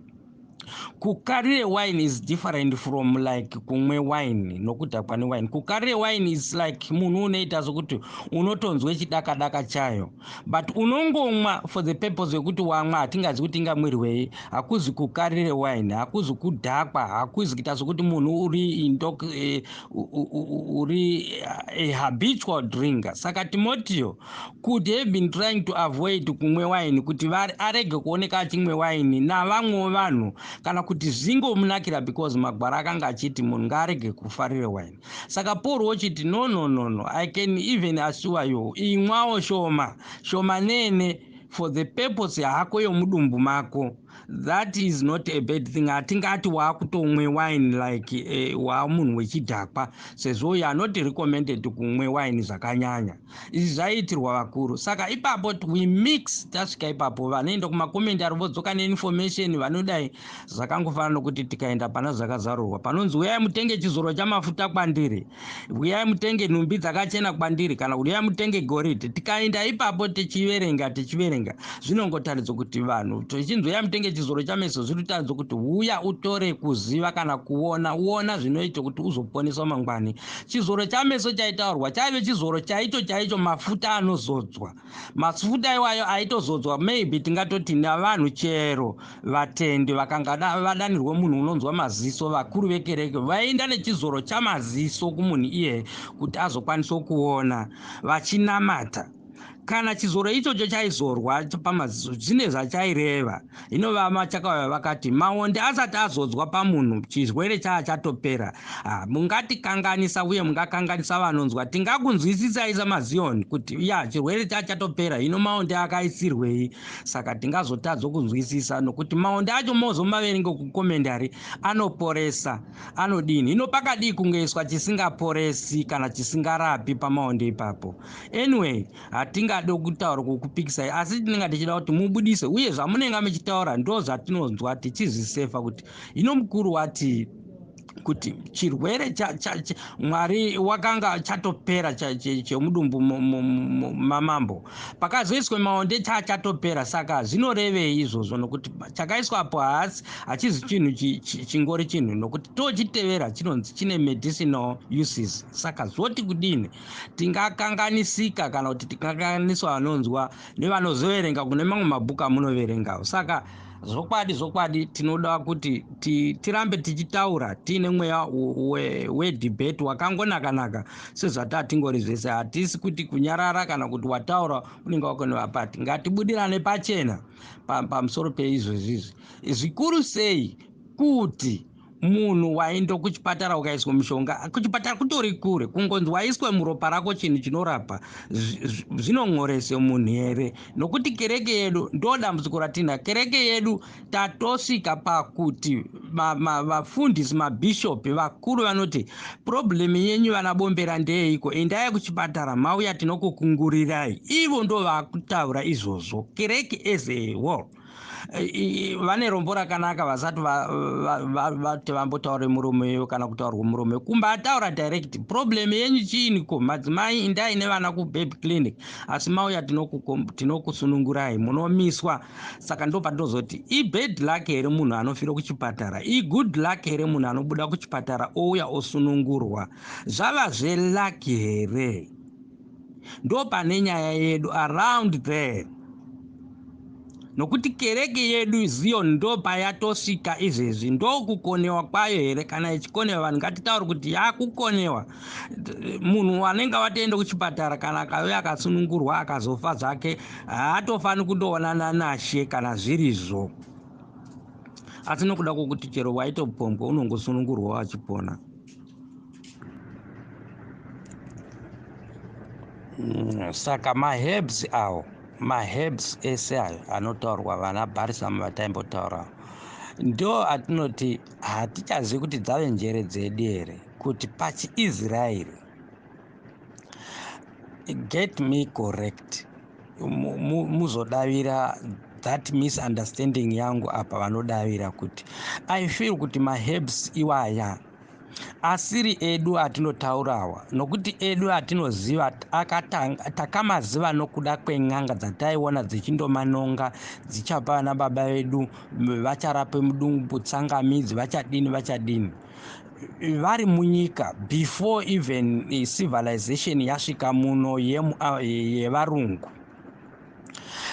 Speaker 1: Kukarire wine is different from like kumwe wine nokudhakwa newine. Kukarire wine is like munhu unoita sokuti unotonzwe chidakadaka chayo, but unongomwa for the purpose yekuti wamwa, hatingazi kuti ingamwirwei. Hakuzi kukarire wine, hakuzi kudhakwa, hakuzi kuita sokuti munhu uri uri a habitual drinker. Saka Timoteo could have been trying to avoid kumwe wine kuti arege kuoneka achimwe wine navamwewo vanhu, kana kuti zvingomunakira, because magwara akanga achiti munhu ngaarege kufarire wine. Saka Paul wochiti, "No, no, no, no, I can even assure you, imwawo shoma shoma nene for the purpose yako yomudumbu mako. That is not a bad thing." Hatingati waakutomwe wine like waamunhu wechidhakwa, sezvo you are not recommended kumwe wine zvakanyanya. Izvi zvaiitirwa vakuru. Saka ipapo we mix. Tasvika ipapo, vanoenda kumacommentary vodzoka neinformation vanodai. Zvakangofanana nokuti tikaenda pana Zvakazarurwa, panonzi, "Uyai mutenge chizoro chamafuta kwandiri, uyai mutenge nhumbi dzakachena kwandiri," kana kuti, "Uyai mutenge goridhe." Tikaenda ipapo tichiverenga, tichiverenga, zvinongotaridza kuti vanhu tichinzi, "Uyai mutenge chizoro chameso," zvinotaridza kuti uya utore kuziva kana kuona, uona zvinoita kuti uzoponeswa mangwani. Chizoro chameso chaitaurwa chaive chizoro chaicho chaicho, mafuta anozodzwa. Mafuta iwayo aitozodzwa, maybe tingatoti navanhu chero vatendi vakanga vadanirwe munhu unonzwa maziso, vakuru vekereke vaenda nechizoro chamaziso kumunhu iyeye kuti azokwanisa kuona vachinamata. Kana chizoro ichocho chaizorwa pamaziso, zvine zvachaireva. Hino vaMachakauya vakati maonde asati azodzwa pamunhu, chirwere chaa chatopera. Mungatikanganisa uye mungakanganisa vanonzwa. Tingakunzwisisai samaZion kuti ya, chirwere chaa chatopera, hino maonde akaisirwei? Saka tingazotadza kunzwisisa, nokuti maonde acho mozomaverenga kucommentary, anoporesa, anodini. Hino pakadii kungoiswa chisingaporesi kana chisingarapi pamaonde ipapo? Anyway, hatingade kutaura kukupikisai, asi tinenge tichida kuti mubudise, uye zvamunenge muchitaura ndo zvatinonzwa tichizvisefa kuti hino mukuru wati kuti chirwere Mwari wakanga chatopera chemudumbu mamambo, pakazoiswe maonde chatopera. Saka zvinorevei izvozvo? Nokuti chakaiswapo haasi hachizi chinhu chingori chinhu, nokuti tochitevera chinonzi chine medicinal uses. Saka zvoti kudini? Tingakanganisika kana kuti tingakanganiswa vanonzwa nevanozoverenga kune mamwe mabhuku amunoverengawo. Saka zvokwadi zvokwadi, tinoda kuti tirambe tichitaura tiine mweya wedebate wakangonaka-naka, sezvatatingori zvese. Hatisi kuti kunyarara kana kuti wataura unenge wakonewa pati. Ngatibudirane pachena pamusoro peizvozvizvi, zvikuru sei kuti munhu waenda kuchipatara ukaiswa mushonga. Kuchipatara kutori kure, kungonzi waiswe muropa rako chinhu chinorapa, zvinongorese munhu here? Nokuti kereke yedu, ndo dambudziko ratina, kereke yedu tatosvika pakuti vafundisi, mabhishopi, vakuru vanoti, "Problem yenyu vana Bombera ndeyeiko? Endai kuchipatara, mauya tinokukungurirai." Ivo ndo vakutaura izvozvo. Kereke as a whole vane rombo rakanaka vasati vati vambotaure muromo iyo kana kutaurwa muromo kumba ataura direct, "Problem yenyu chiiniko madzimai? Indai nevana kubaby clinic, asi mauya tinokusunungurai, munomiswa." Saka ndo patinozoti, ibad luck here munhu anofira kuchipatara? Igood luck here munhu anobuda kuchipatara ouya osunungurwa? Zvava zveluck here? Ndo pane nyaya yedu around there, nokuti kereke yedu Zion ndo payatosvika izvezvi. Ndokukonewa kwayo here? Kana ichikonewa, vanhu ngatitauri kuti yakukonewa. Munhu anenge watoenda kuchipatara, kana akauya akasunungurwa, akazofa zvake, haatofani kundoonana nashe kana zvirizvo. Asi nokuda kwokuti chero waitopombwa unongosunungurwa wachipona. Saka maherbs awo, maherbs ese ayo anotaurwa, vana balsam vataimbotaurawo, ndo atinoti hatichazivi kuti dzave njere dzedu here kuti pachiIsraeri. Get me correct, muzodavira that misunderstanding yangu apa. Vanodavira kuti I feel kuti maherbs iwaya Asiri edu atinotaurawa, nokuti edu atinoziva takamaziva nokuda kwen'anga dzataiona dzichindomanonga, dzichapa vana baba vedu, vacharape mudumbu, tsangamidzi, vachadini vachadini, vari munyika before even civilization yasvika muno yevarungu.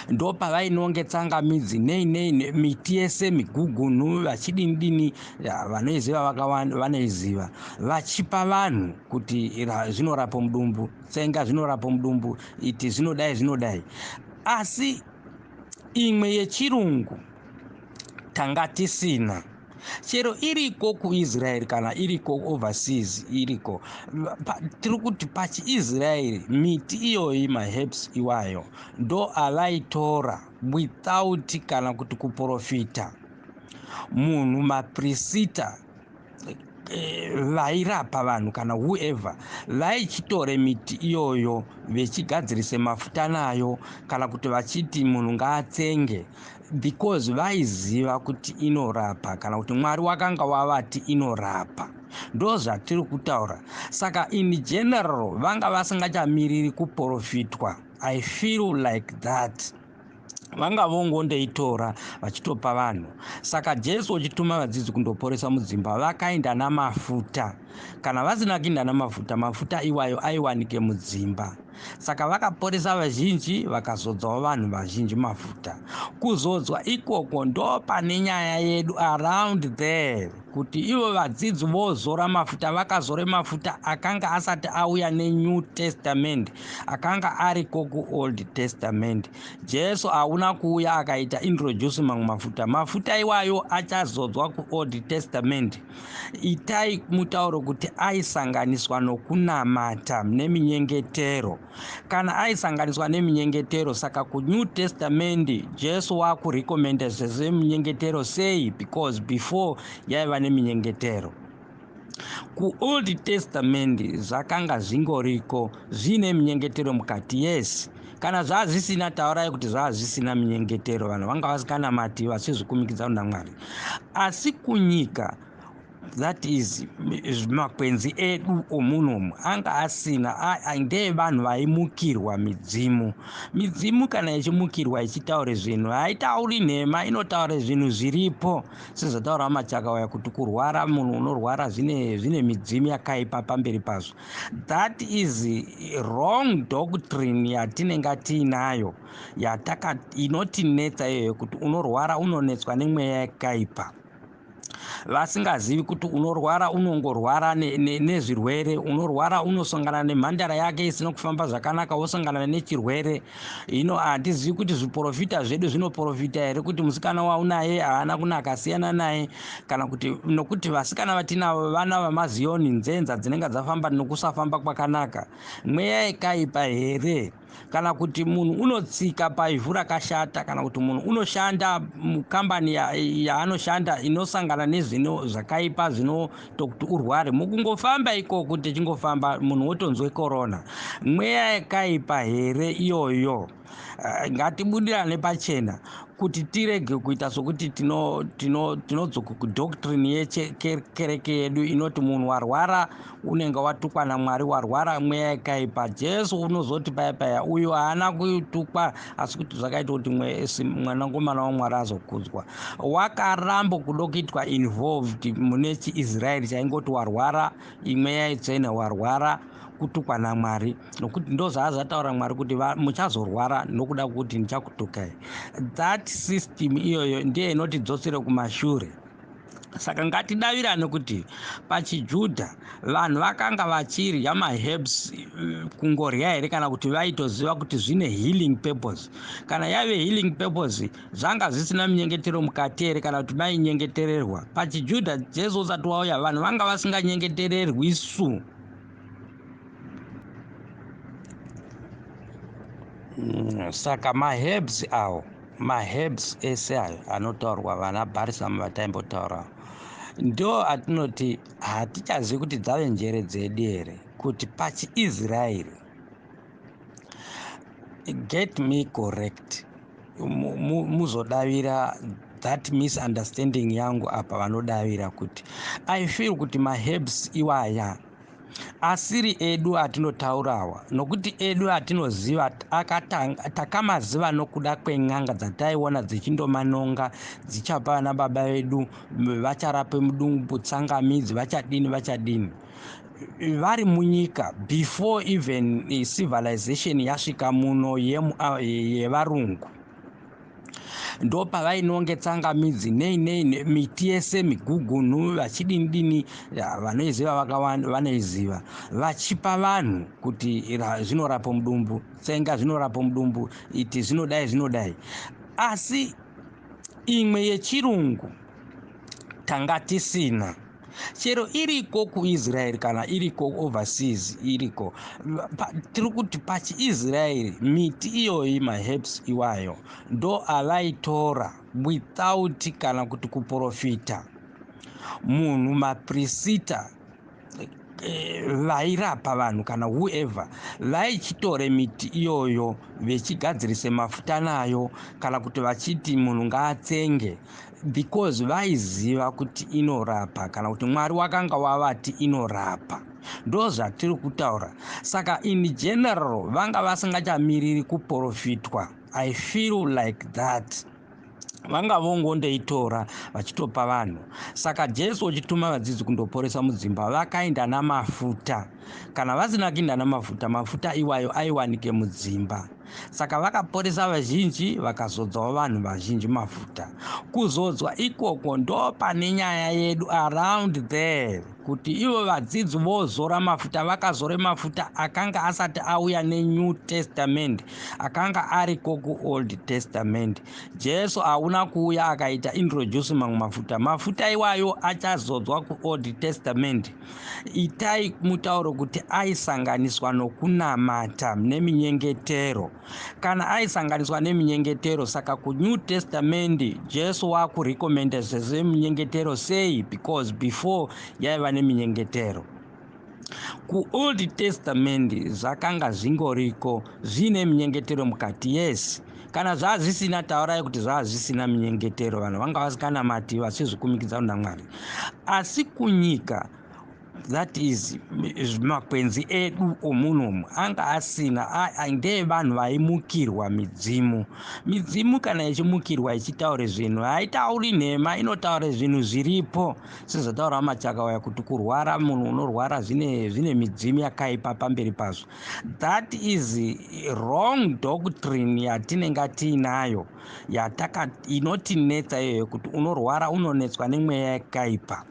Speaker 1: Ndo pavainonge tsangamidzi nei nei, miti yese, migugunhu, vachidini dini. Vanoiziva vakawanda vanoiziva, vachipa vanhu kuti zvinorapa mudumbu, tsenga zvinorapa mudumbu, iti zvinodai zvinodai. Asi imwe yechirungu tanga tisina. Chero iriko kuIsraeri kana iriko overseas iriko, tiri kuti pachiIsraeri miti iyoyi, maherbs iwayo, ndo avaitora without kana kuti kuprofita munhu. Maprisita vairapa vanhu kana whoever vaichitore miti iyoyo vechigadzirise mafuta nayo, kana kuti vachiti munhu ngaatsenge, because vaiziva kuti inorapa, kana kuti Mwari wakanga wavati inorapa. Ndo zvatiri kutaura. Saka in general vanga vasingachamiriri kuprofitwa. I feel like that vanga vongondoitora vachitopa vanhu. Saka Jesu uchituma vadzidzi kundoporesa mudzimba, vakaenda namafuta. Kana vasina kuinda namafuta, mafuta iwayo aiwanike mudzimba. Saka vakaporesa vazhinji, vakazodzawo vanhu vazhinji mafuta. Kuzodzwa ikoko ndo pane nyaya yedu around there, kuti ivo vadzidzi vozora mafuta, vakazore mafuta akanga asati auya neNew Testament, akanga ariko kuOld Testament. Jesu hauna kuuya akaita introduce mamwe mafuta. Mafuta iwayo achazodzwa kuOld Testament. Itai mutauro kuti aisanganiswa nokunamata neminyengetero. Kana aisanganiswa neminyengetero, saka kuNew Testament Jesu wakurecommenda zveminyengetero sei? Because before yaiva neminyengetero. KuOld Testament zvakanga zvingoriko zviine minyengetero mukati, yes. Kana zvazvisina, taurai kuti zvazvisina minyengetero, vanhu vanga vasinganamati, vachizvikumikidza kuna Mwari. Asi kunyika, that is makwenzi edu omunomu, anga asina, ndeevanhu vaimukirwa midzimu. Midzimu kana ichimukirwa ichitaure zvinhu, haitauri nhema, inotaura zvinhu zviripo, sezvataura Machakauya kuti kurwara, munhu unorwara zvine midzimu yakaipa pamberi pazvo. That is wrong doctrine yatinenge tiinayo, inotinetsa iyoyo, kuti unorwara unonetswa nemweya yakaipa, vasingazivi kuti unorwara unongorwara nezvirwere. Unorwara unosangana nemhandara yake isina kufamba zvakanaka, wosangana nechirwere. Ino handizivi kuti zviprofita zvedu zvinoprofita here kuti musikana waunaye haana kunaka, siyana naye, kana kuti nokuti vasikana vatinavo vana vamaziyoni, nzenza dzinenge dzafamba nokusafamba kwakanaka, mweya yakaipa here? Kana kuti munhu unotsika paivhu rakashata, kana kuti munhu unoshanda mukambani yaanoshanda inosangana nezvino zvakaipa zvinotokuti urware. Mukungofamba ikoko, tichingofamba, munhu wotonzwe korona, mweya yakaipa here iyoyo? Ngatibudirane pachena kuti tirege kuita sokuti tinodzoka kudoctrine yekereke yedu inoti munhu warwara unenge watukwa naMwari, warwara mweya yakaipa. Jesu unozoti paya paya, uyo haana kutukwa, asi kuti zvakaita kuti Mwanakomana waMwari azokudzwa. Wakaramba kudo kuitwa involved mune chiIsraeri chaingoti warwara imweya itsvene, warwara kutukwa naMwari, nokuti ndo zvaazataura Mwari kuti muchazorwara nokuda kuti ndichakutukai. That system iyoyo ndiye inotidzosere kumashure. Saka ngatidavirane kuti pachiJudha vanhu vakanga vachirya maherbs kungorya here, kana kuti vaitoziva kuti zvine healing purpose? Kana yave healing purpose, zvanga zvisina minyengetero mukati here, kana kuti mainyengetererwa? PachiJudha, Jesu usati wauya, vanhu vanga vasinganyengetererwi su. Saka maherbs awo, maherbs ese ayo anotaurwa, vana balsam vataimbotaurawo, ndo atinoti hatichazivi kuti dzave njere dzedu here, kuti pachiIsraeri, get me correct, muzodavira. That misunderstanding yangu apa vanodavira kuti I feel kuti maherbs iwaya asiri edu atinotaurawa, nokuti edu atinoziva takamaziva nokuda kwen'anga dzataiona dzichindomanonga dzichapa vana baba vedu, vacharape mudumbu tsangamidzi, vachadini vachadini, vari munyika before even civilization yasvika muno yevarungu. Ndo pavainonge tsangamidzi nei nei, miti yese, migugunhu, vachidini dini, vanoiziva vakawanda vanoiziva, vachipa vanhu kuti zvinorapa mudumbu, tsenga zvinorapa mudumbu, iti zvinodai zvinodai. Asi imwe yechirungu tanga tisina, chero iriko kuIsraeri kana iriko overseas iriko. Tiri kuti pachiIsraeri miti iyoyi, maherbs iwayo, ndo avaitora without kana kuti kuprofita munhu, maprisita vairapa vanhu kana whoever, vaichitore miti iyoyo vechigadzirise mafuta nayo, kana kuti vachiti munhu ngaatsenge, because vaiziva kuti inorapa, kana kuti Mwari wakanga wavati inorapa. Ndo zvatiri kutaura. Saka in general vanga vasingachamiriri kuprofitwa. I feel like that vanga vongondoitora vachitopa vanhu. Saka Jesu uchituma vadzidzi kundoporesa mudzimba, vakaenda namafuta. Kana vasina kuinda namafuta, mafuta iwayo aiwanike mudzimba. Saka vakaporesa vazhinji, vakazodzawo vanhu vazhinji mafuta. Kuzodzwa ikoko ndo pane nyaya yedu around there, kuti ivo vadzidzi vozora mafuta, vakazore mafuta akanga asati auya neNew Testament, akanga ariko kuOld Testament. Jesu hauna kuuya akaita introduce mamwe mafuta. Mafuta iwayo achazodzwa kuOld Testament. Itai mutauro kuti aisanganiswa nokunamata neminyengetero. Kana aisanganiswa neminyengetero, saka kuNew Testament Jesu wakurecommenda zveminyengetero sei? Because before yaiva neminyengetero. KuOld Testament zvakanga zvingoriko zviine minyengetero mukati, yes. Kana zvazvisina, taurai kuti zvazvisina minyengetero, vanhu vanga vasinganamati vachizvikumikidza kuna Mwari. Asi kunyika, that is makwenzi edu omunomu, anga asina, ndeevanhu vaimukirwa midzimu. Midzimu kana ichimukirwa ichitaure zvinhu, haitauri nhema, inotaura zvinhu zviripo, sezvataura Machakauya kuti kurwara, munhu unorwara zvine midzimu yakaipa pamberi pazvo. That is wrong doctrine yatinenge tiinayo, inotinetsa iyoyo, kuti unorwara unonetswa nemweya yakaipa,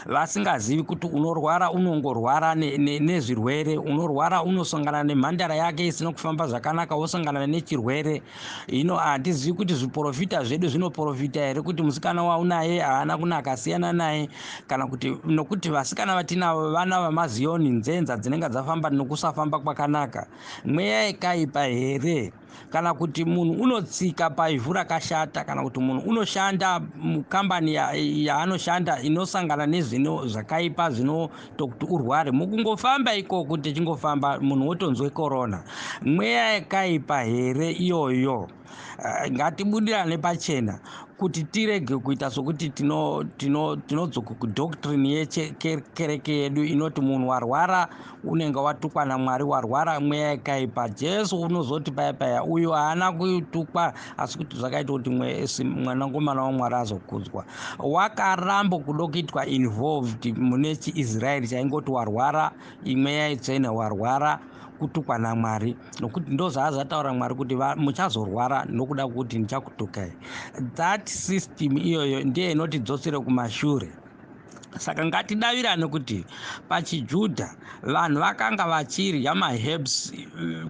Speaker 1: vasingazivi kuti unorwara unongorwara nezvirwere. Unorwara unosangana nemhandara yake isina kufamba zvakanaka, wosangana nechirwere. Ino handizivi kuti zviprofita zvedu zvinoprofita here kuti musikana waunaye haana kunaka, siyana naye, kana kuti nokuti vasikana vatinavo vana vamaziyoni, nzenza dzinenge dzafamba nokusafamba kwakanaka, mweya yakaipa here? Kana kuti munhu unotsika paivhu rakashata, kana kuti munhu unoshanda mukambani yaanoshanda inosangana nezvino zvakaipa zvinotokuti urware. Mukungofamba ikoko, tichingofamba, munhu wotonzwe korona, mweya yakaipa here iyoyo? Ngatibudirane pachena kuti tirege kuita sokuti tinodzoka kudoctrine yekereke yedu inoti munhu warwara unenge watukwa naMwari, warwara mweya yakaipa. Jesu unozoti paya paya, uyo haana kutukwa, asi kuti zvakaita kuti Mwanakomana waMwari azokudzwa. Wakaramba kudo kuitwa involved mune chiIsraeri chaingoti warwara imweya itsvene, warwara kutukwa naMwari, nokuti ndo zvaazataura Mwari kuti muchazorwara nokuda kwekuti ndichakutukai. That system iyoyo ndiye inotidzosere kumashure. Saka ngatidavirane kuti pachiJudha vanhu vakanga vachirya maherbs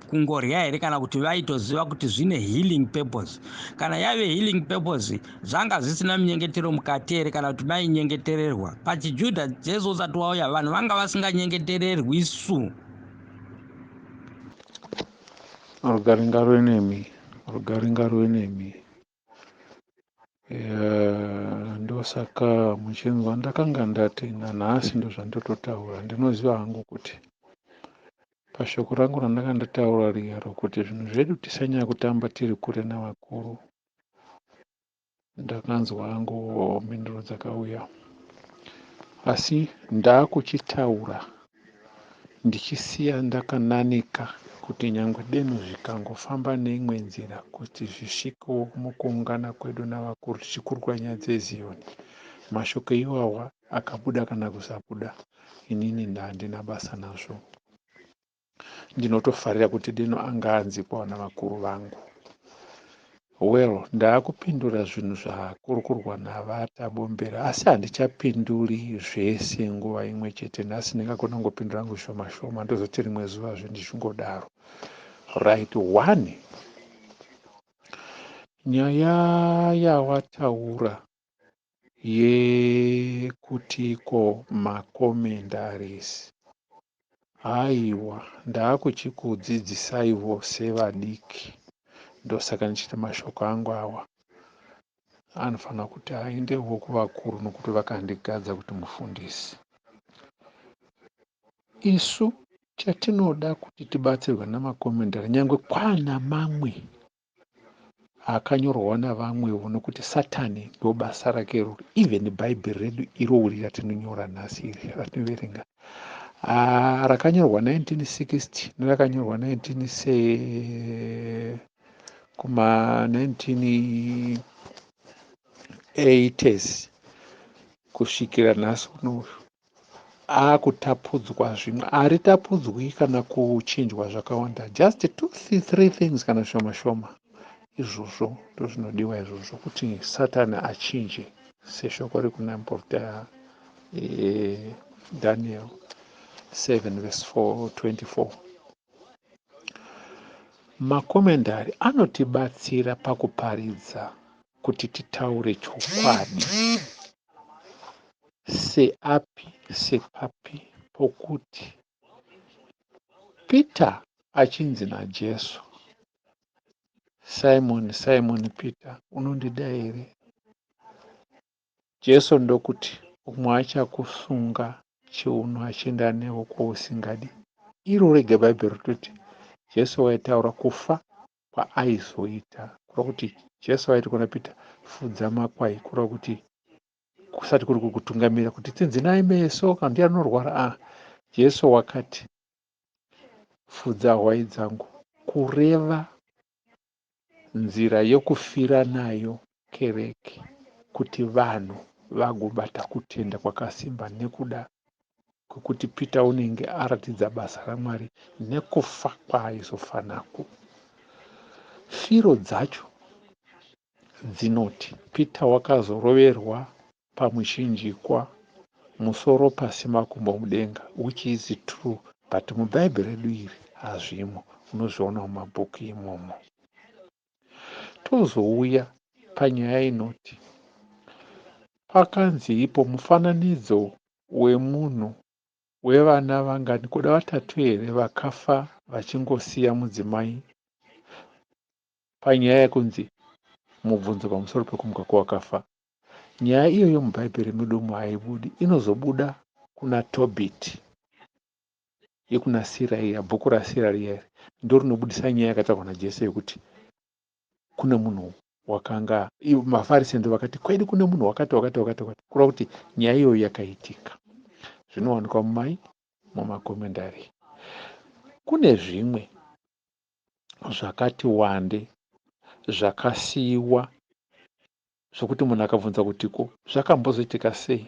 Speaker 1: kungorya here, kana kuti vaitoziva kuti zvine healing purpose? Kana yave healing purpose, zvanga zvisina minyengetero mukati here, kana kuti mainyengetererwa? PachiJudha, Jesu usati wauya, vanhu vanga vasinganyengetererwi su.
Speaker 2: Rugare ngaruve nemi, rugare ngaruve nemi. Ndosaka muchinzwa ndakanga ndati nanhasi ndozvandototaura. Ndinoziva hangu kuti pashoko rangu randanga ndataura riya rokuti zvinhu zvedu tisanyanya kutamba tiri kure navakuru. Ndakanzwa hangu mhinduro dzakauya asi ndakuchitaura ndichisiya ndakananika kuti nyangwe deno zvikangofamba neimwe nzira kuti zvisvikewo mukuungana kwedu navakuru tichikurukura nyaya dzeZiyoni mashoko iwawa akabuda kana kusabuda inini handina basa nazvo. Ndinotofarira kuti deno anga anzikwawo navakuru vangu. Well, ndaakupindura zvinhu zvakurukurwa navaTabombera asi handichapinduri zvese nguva imwe chete. Nhasi ndingagona kungopindura hangu zvishoma shoma ndozoti rimwe zuvazve ndichingodaro. Right, one. Nyaya yawataura yekuti ko macommentaries haiwa ndaakuchikudzidzisaiwo sevadiki ndosaka ndichiti mashoko angu awa anofanira kuti aendewo kuvakuru nokuti vakandigadza kuti mufundisi. Isu chatinoda kuti tibatsirwe namakomendari nyangwe kwana mamwe akanyorwa navamwewo nokuti satani ndobasa rake iroro even bhaibheri redu irori ratinonyora nhasi iri ratinoverenga ah, rakanyorwa 1960 nerakanyorwa 19 se kuma 1980s kusvikira nhasi unoyu akutapudzwa zvimwe haritapudzwi kana kuchinjwa zvakawanda just two three things kana shoma shoma izvozvo ndozvinodiwa izvozvo kuti satani achinje seshoko rekuna muprofita eh, daniel 7 verse 4, 24 makomendari anotibatsira pakuparidza kuti titaure chokwadi Seapi sepapi pokuti Peter achinzi naJesu, Simoni, Simoni Peter, unondida here? Jesu ndokuti, Umwe achakusunga chiuno achienda newe kwausingadi. Iro rega Bhaibheri ritoti Jesu waitaura kufa kwaaizoita. Kureva kuti Jesu aiti kuna Peter, fudza makwai. Kureva kuti kusati kuri kukutungamira kuti tsinzinai meso kana ndiye anorwara ah Jesu wakati fudza hwai dzangu kureva nzira yokufira nayo kereke kuti vanhu vagobata kutenda kwakasimba nekuda kwekuti Peter unenge aratidza basa raMwari nekufa kwaaizofa nako. Firo dzacho dzinoti Peter wakazoroverwa pamuchinjikwa musoro pasi makumbo mudenga which is true but mubhaibheri redu iri hazvimo unozviona mumabhuku imomo. Tozouya panyaya inoti pakanzi ipo mufananidzo wemunhu wevana vangani kuda vatatu here vakafa vachingosiya mudzimai Panyaya yekunzi mubvunzo pamusoro pekumuka kwevakafa, nyaya iyoyo muBhaibheri medu umu haibudi. Inozobuda kuna Tobit yekuna Siraia, bhuku raSiraria iri ndorinobudisa nyaya yakataurwa naJesu yekuti kune munhu wakanga maFarise ndo vakati kwedu kune munhu wakati wakati wakati wakati, kureva kuti nyaya iyoyo yakaitika. Zvinowanikwa mumai mumakomendari. Kune zvimwe zvakati wande zvakasiiwa zvokuti munhu akabvunza kuti ko zvakambozoitika sei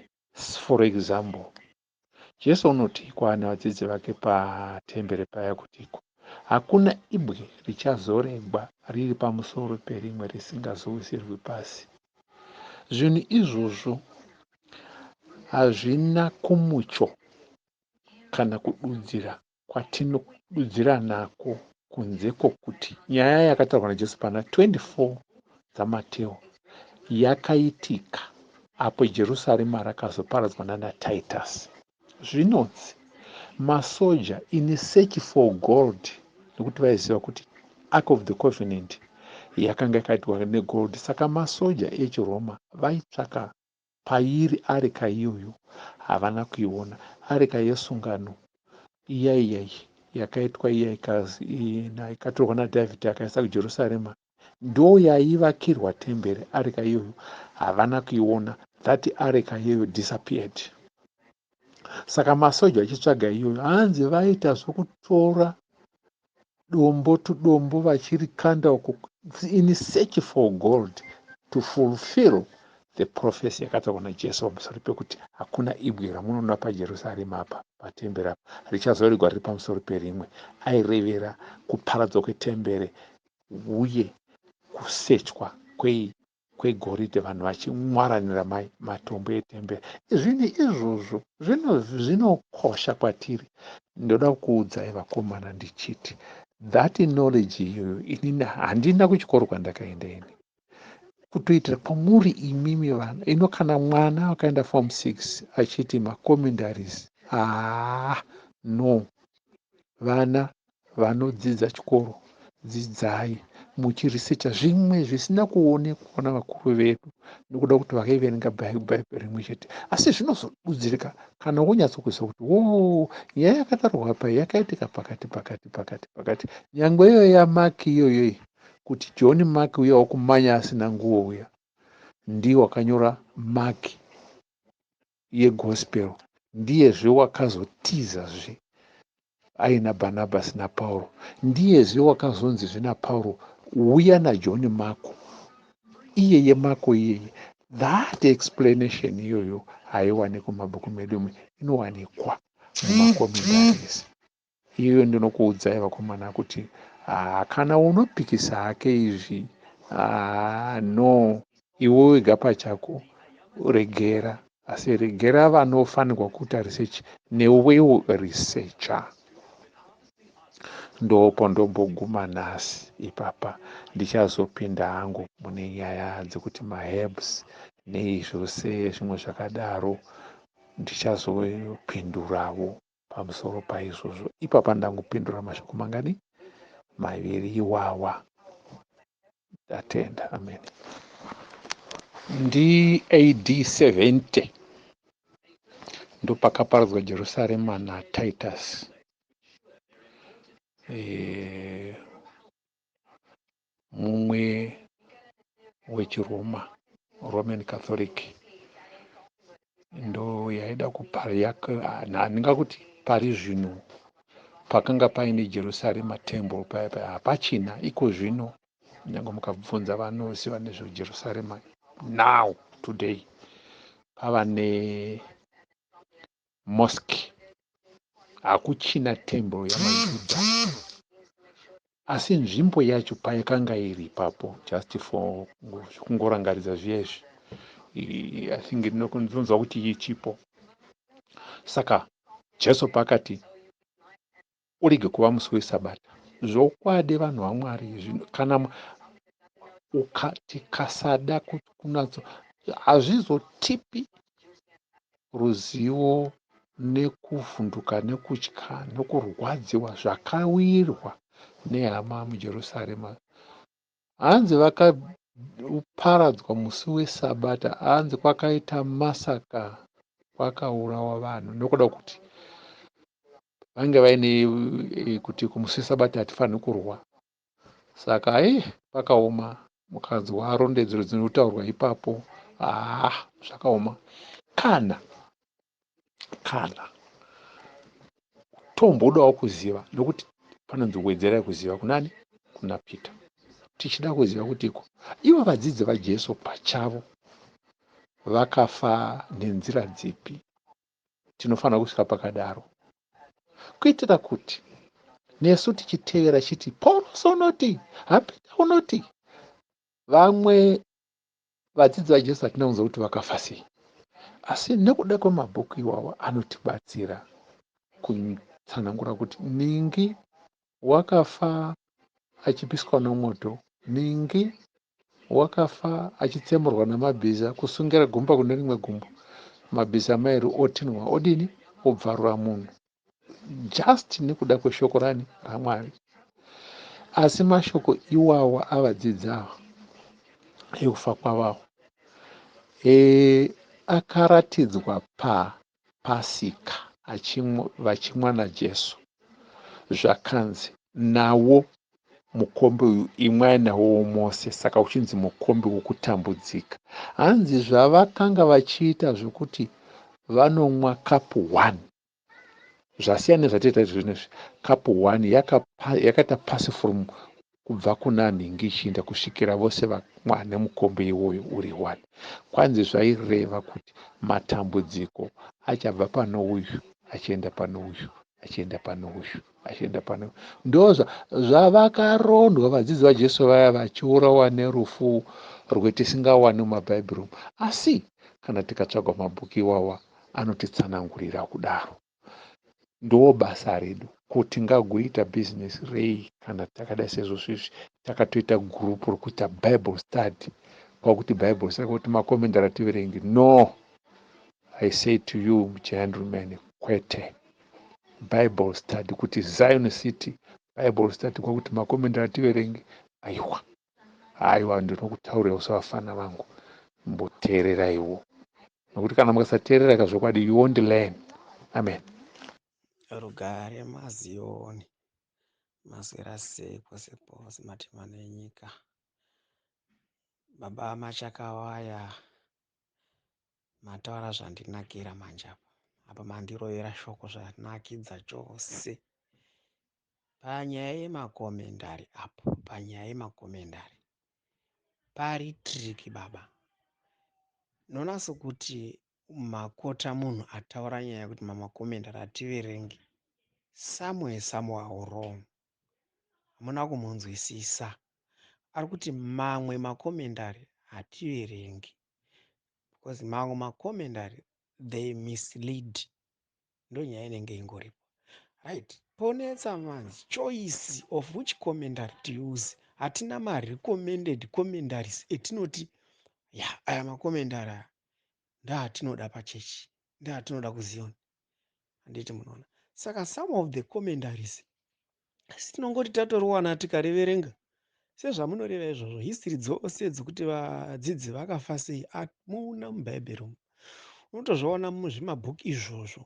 Speaker 2: for example Jesu unoti kwaane vadzidzi vake patembere paya kuti ko hakuna ibwe richazoregwa riri pamusoro perimwe risingazowisirwi pasi zvinhu izvozvo hazvina kumucho kana kududzira kwatinodudzira nako kunze kwokuti nyaya yakataurwa naJesu pana 24 dzaMateo yakaitika apo Jerusarema rakazoparadzwa nana Titus. Zvinonzi masoja in search for gold nekuti vaiziva kuti Ark of the Covenant yakanga yakaitwa negold saka masoja echiRoma vaitsvaka Pairi areka iyoyo havana kuiona. Areka yesungano iya iya yakaitwa iya ikatorwa naDhavhidhi akaisa kuJerusarema Ndo yaivakirwa tembere areka iyoyo havana kuiona. That areka iyoyo disappeared. Saka masoja achitsvaga iyoyo hanzi vaita zvokutora dombo tudombo vachirikanda uko in search for gold to fulfill the prophecy yakataurwa naJesu pamusoro pekuti hakuna ibwe ramunoona paJerusarema apa patembere apa richazorigwa riri pamusoro perimwe. Airevera kuparadzwa kwetembere uye kusechwa kwei kwegoridhe vanhu vachimwaranira mai matombo etembere. Zvinhu izvozvo zvinokosha kwatiri. Ndoda kukuudzai vakomana ndichiti that knowledge iyoyo inini handina kuchikoro kwandakaenda ini kutoitira kwamuri imimi vana ino kana mwana akaenda form 6 achiti macommentaries haa no vana vanodzidza chikoro dzidzai muchirisecha zvimwe zvisina kuonekwa navakuru vedu nekuda kuti vakaiverenga bhaibheri rimwe chete asi zvinozodudzirika kana wonyatsokuziva kuti wo nyaya yakatarwa apa yakaitika pakati pakati pakati pakati nyangwe iyoyo yamaki iyoyoyi kuti john mark uya wakumanya asina nguo uya ndiye wakanyora maki yegospel ndiyezve wakazotizazve aina Bhanabhasi naPauro. Ndiyezve wakazonzizve naPauro, Uya naJohn Marko. Iyeye Marko iyeye. That explanation iyoyo haiwanikwi mumabhuku medu umu, inowanikwa mumacommentaries. Iyoyo ndinokuudzai vakomana kuti ah, kana unopikisa hake izvi ah, no iwe wega pachako regera asi regera vanofanirwa kuita research newewo researcher ndopondomboguma nhasi ipapa ndichazopinda hangu mune nyaya dzekuti maherbs nei zvose zvimwe zvakadaro ndichazopindurawo pamusoro paizvozvo ipapa ndangopindura mashoko mangani maviri iwawa ndatenda amen ndi ad 70 ndopakaparadzwa jerusarema natitus e, mumwe wechiroma roman catholic ndo yaida handingakuti pari zvino pakanga paine jerusarema temple paya paya hapachina iko zvino nyange mukabvunza vanoziva nezvejerusarema now today pava nemosque hakuchina temple yamajudha asi nzvimbo yacho payakanga iri ipapo just for kungorangaridza zviya izvi i think ndinonzwa kuti ichipo saka jesu paakati urege kuva musi wesabata zvokwadi vanhu vamwari kana tikasada kunatso hazvizotipi ruzivo nekuvhunduka nekutya nekurwadziwa zvakawirwa nehama mujerusarema hanzi vakaparadzwa musi wesabata hanzi kwakaita masaka kwakaurawa vanhu nokuda kuti vange vaine eh, kuti kumusi wesabata hatifaniri kurwa saka e pakaoma mukanzwa rondedzero dzinotaurwa ipapo haa zvakaoma kana kana tombodawo kuziva nokuti panonzi wedzerai kuziva kunani kuna peter tichida kuziva kuti iko ivo vadzidzi vajesu pachavo vakafa nenzira dzipi tinofanira kusvika pakadaro kuitira kuti nesu tichitevera chiti paurosi unoti hapita unoti vamwe vadzidzi vajesu hatina kunzwa kuti vakafa sei asi nekuda kwemabhuku iwawa anotibatsira kutsanangura kuti ningi wakafa achipiswa nomoto ningi wakafa achitsemurwa namabhiza kusungira gumba kune rimwe gumbo mabhiza mairi otinwa odini obvarura munhu just nekuda kweshoko rani ramwari asi mashoko iwawa avadzidzi ava ekufa kwavawo e, akaratidzwa papasika vachimwa najesu zvakanzi nawo Mukombe uyu imwai nawowo mose, saka uchinzi mukombe wokutambudzika. Hanzi zvavakanga vachiita zvokuti vanomwa kapu one, zvasiyana nezvatoita izvozvi izvi. Kapu one yakaita pass from kubva kuna nhingi ichiinda kusvikira vose vamwa nemukombe iwoyo uri one. Kwanzi zvaireva kuti matambudziko achabva pane uyu achienda pane uyu achienda pane uyu achienda pane uyu. Ndozva zvavakarondwa vadzidzi vaJesu vaya vachiurawa nerufu rwetisingawani mumabhaibheri umu. Asi kana tikatsvaga mabhuku iwawa anotitsanangurira kudaro. Ndobasa redu ko tingagoita business rei kana takadai sezvozvo izvi takatoita group rokuita bible study kwakuti bible saka kuti makomendari ativerengi no i say to you gentlemen kwete bible study kuti zion city bible study kwakuti makomendari ativerengi aiwa haiwa ndinokutaurira usavafana vangu mboteereraiwo nokuti kana mukasateerera kazvokwadi you won't learn amen
Speaker 7: Rugare maZioni, maswera sei kwose kwose matemana enyika. Baba Machakawaya mataura zvandinakira manje apa. Apa mandirovera shoko zvanakidza chose. Panyaya yemakomendari apo, panyaya yemakomendari pari tricky baba. Nonatso kuti makota munhu ataura nyaya yekuti mamakomendari ativerengi somewhere somehow wrong. Hamuna kumunzwisisa. Ari kuti mamwe makomendari hativerengi because mamwe makomendari they mislead. Ndonyaya inenge ingoripo. Right. Ponetsa manje choice of which commentary to use. Hatina marecommended commentaries etinoti ya aya makomendari aya ndoatinoda pachechi ndoatinoda kuZion. Handiti munoona. Saka some of the commentaries asi tinongoti tatoriwana tikariverenga sezvamunoreva izvozvo history dzose dzekuti vadzidzi vakafa sei hamuna mubhaibheri umu unotozviona muzvimabhuku izvozvo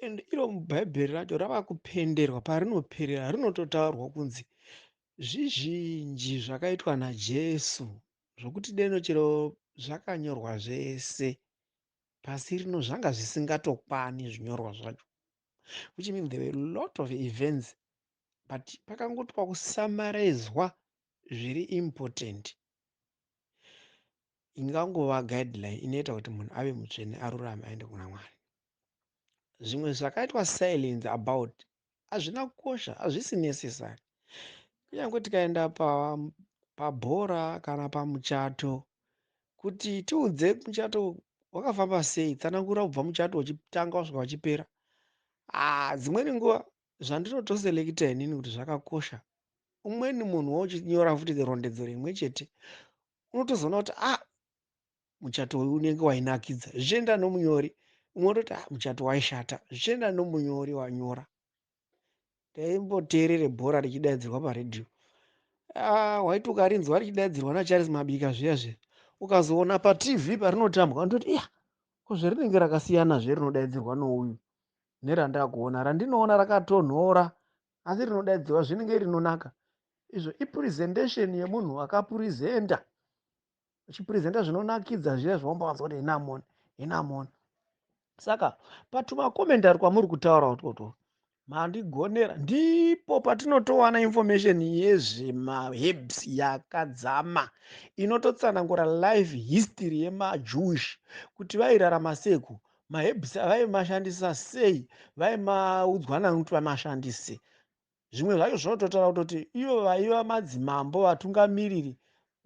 Speaker 7: and iro mubhaibheri racho rava kupenderwa parinoperera rinototaurwa kunzi zvizhinji zvakaitwa naJesu zvokuti deno chero zvakanyorwa zvese pasi rino zvanga zvisingatokwani zvinyorwa zvacho which means there were a lot of events but pakangotwa kusamarezwa zviri important ingangova guideline inoita kuti munhu ave mutsvene arurame aende kuna Mwari. Zvimwe zvakaitwa silence about hazvina kukosha, hazvisi necessary. Kunyange tikaenda pabhora kana pamuchato kuti tiudze muchato wakafamba sei, tsanangura kubva muchato uchitanga kusvika uchipera. Ah, dzimweni nguva zvandinotoselekita inini kuti zvakakosha umweni munhu wauchinyora futi rondedzero imwe chete unotozoona kuti ah muchato uyu unenge wainakidza zvichienda nomunyori umwe wototi ah muchato waishata zvichienda nomunyori wanyora ndaimboteerere bhora richidaidzirwa paredhiyo ah, waiti ukarinzwa richidaidzirwa naCharles Mabika zviya zviya ukazoona paTV parinotambwa unototi iya ko zverinenge rakasiyana zve rinodaidzirwa nouyu nerandakuona randinoona rakatonhora asi rinodaidzirwa zvinenge rinonaka izvo ipresentation yemunhu akapurizenda uchipurizenda zvinonakidza zviya zvaumbawanzwa kuti hinamoni hinamoni saka patumakomendari kwamuri kutaura utwotwo mandigonera ndipo patinotowana information yezvemaherbs yakadzama inototsanangura life history yemajewish kuti vairarama seku maherbs vaimashandisa sei vaimaudzwa nani kuti vamashandise Zvimwe zvacho zvinototaura kutoti ivo vaiva madzimambo vatungamiriri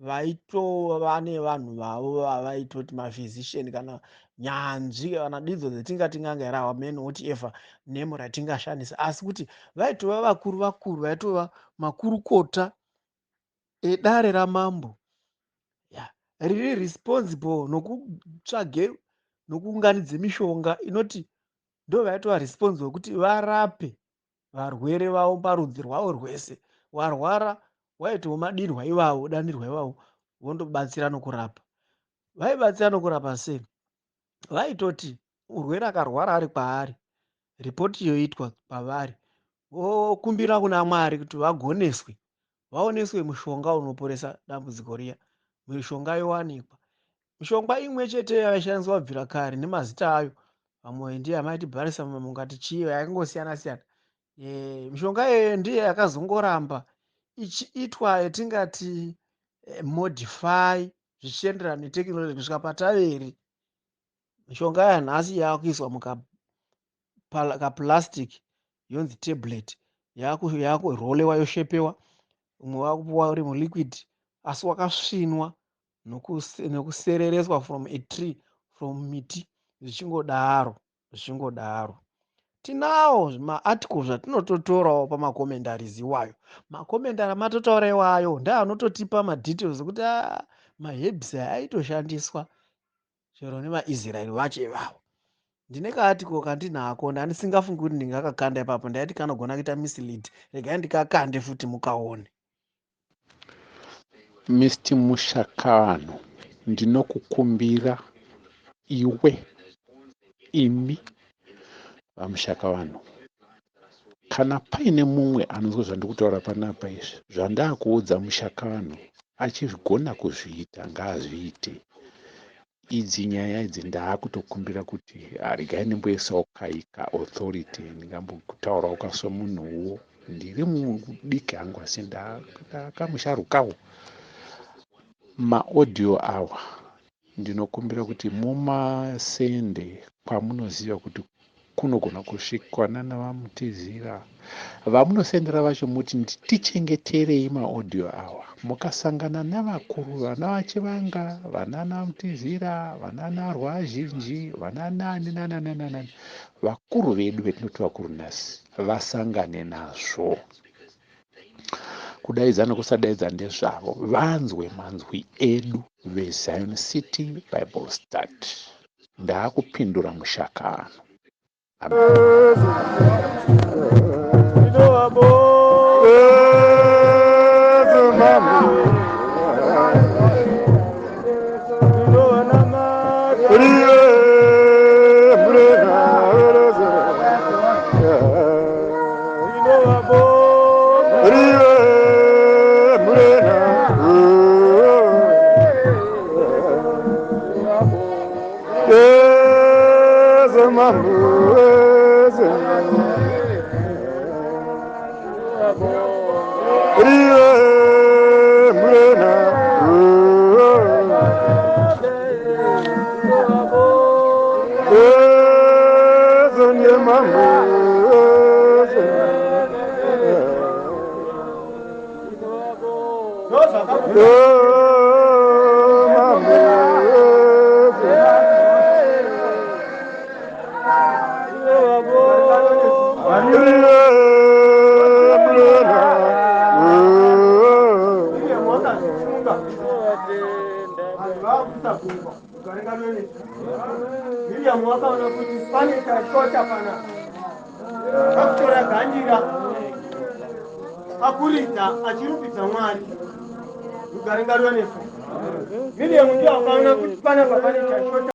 Speaker 7: vaitova nevanhu vavo vavaitoti maphysician kana nyanzvi kana didzo dzetingati n'anga here amen whatever name ratingashandisa asi kuti vaitova vakuru vakuru vaitova makurukota edare ramambo yeah. riri responsible nokutsvage nokuunganidze mishonga inoti ndo vaitova responsible kuti varape varwere vavo parudzi rwavo rwese warwara waiti womadirwa ivavo danirwa ivavo vondobatsira nokurapa vaibatsira nokurapa sei vaitoti murwere akarwara ari kwaari ripoti yoitwa kwavari vokumbira kuna Mwari kuti vagoneswe. Vaoneswe mushonga unoporesa dambudziko riya. Mishonga yowanikwa. Mishonga imwe chete yaishandiswa kubvira kare nemazita ayo. Vamwe ndiye amaiti bharisam, vamwe mungati chii, yakangosiyana siyana. Mishonga iyoyo ndiye yakazongoramba ichiitwa yatingati modify zvichienderana netechnology kusvika pataveri. Mishonga yanhasi yakuiswa mukaplastic yonzi tablet, yakurolewa yoshepewa, umwe wakupuwa uri muliquid asi wakasvinwa nekuserereswa from a tree, from miti, zvichingodaro zvichingodaro. Tinawo maarticles zvatinototorawo pamacommentaries iwayo. Macommentary amatotaura iwayo ndoanototipa madetails ekuti maherbs aya aitoshandiswa chero nemaIsraeri vacho ivavo. Ndine kaarticle kandinako ndandisingafungi kuti ndingakakanda ipapo, ndaiti kanogona kuita mislead. Regai ndikakande futi mukaone.
Speaker 2: Mr Mushakano, ndinokukumbira iwe, imi vaMushakavanhu, kana paine mumwe anonzwa zvandiri kutaura panapa izvi, zvandakuudza Mushakavanhu achigona kuzviita ngaazviite. Idzi nyaya idzi ndaakutokumbira kuti regai ndimboisawo kaika authority, ndingambotaurawo kasomunhuwo, ndiri mudiki hangu asi ndakamusharukawo. Maaudio awa ndinokumbira kuti mumasende kwamunoziva kuti kunogona kusvikwa nana vaMutizira. Vamunosendera vacho muti tichengeterei maaudio awa. Mukasangana navakuru vana vaChivanga, vanana Mutizira, vanana Rwazhinji, vana nani nana nana nani, vakuru vedu vetinoti vakuru nhasi, vasangane nazvo. Kudaidza nokusadaidza ndezvavo, vanzwe manzwi edu veZion City Bible Study. Ndaakupindura Mushakano.
Speaker 4: Miriam wakaona kuti pane chashota pana kakutora gandira kakuridza achirumbidza Mwari. Rugare ngaruve nesu. Miriam ndiyo akaona kuti panapa pane chashota.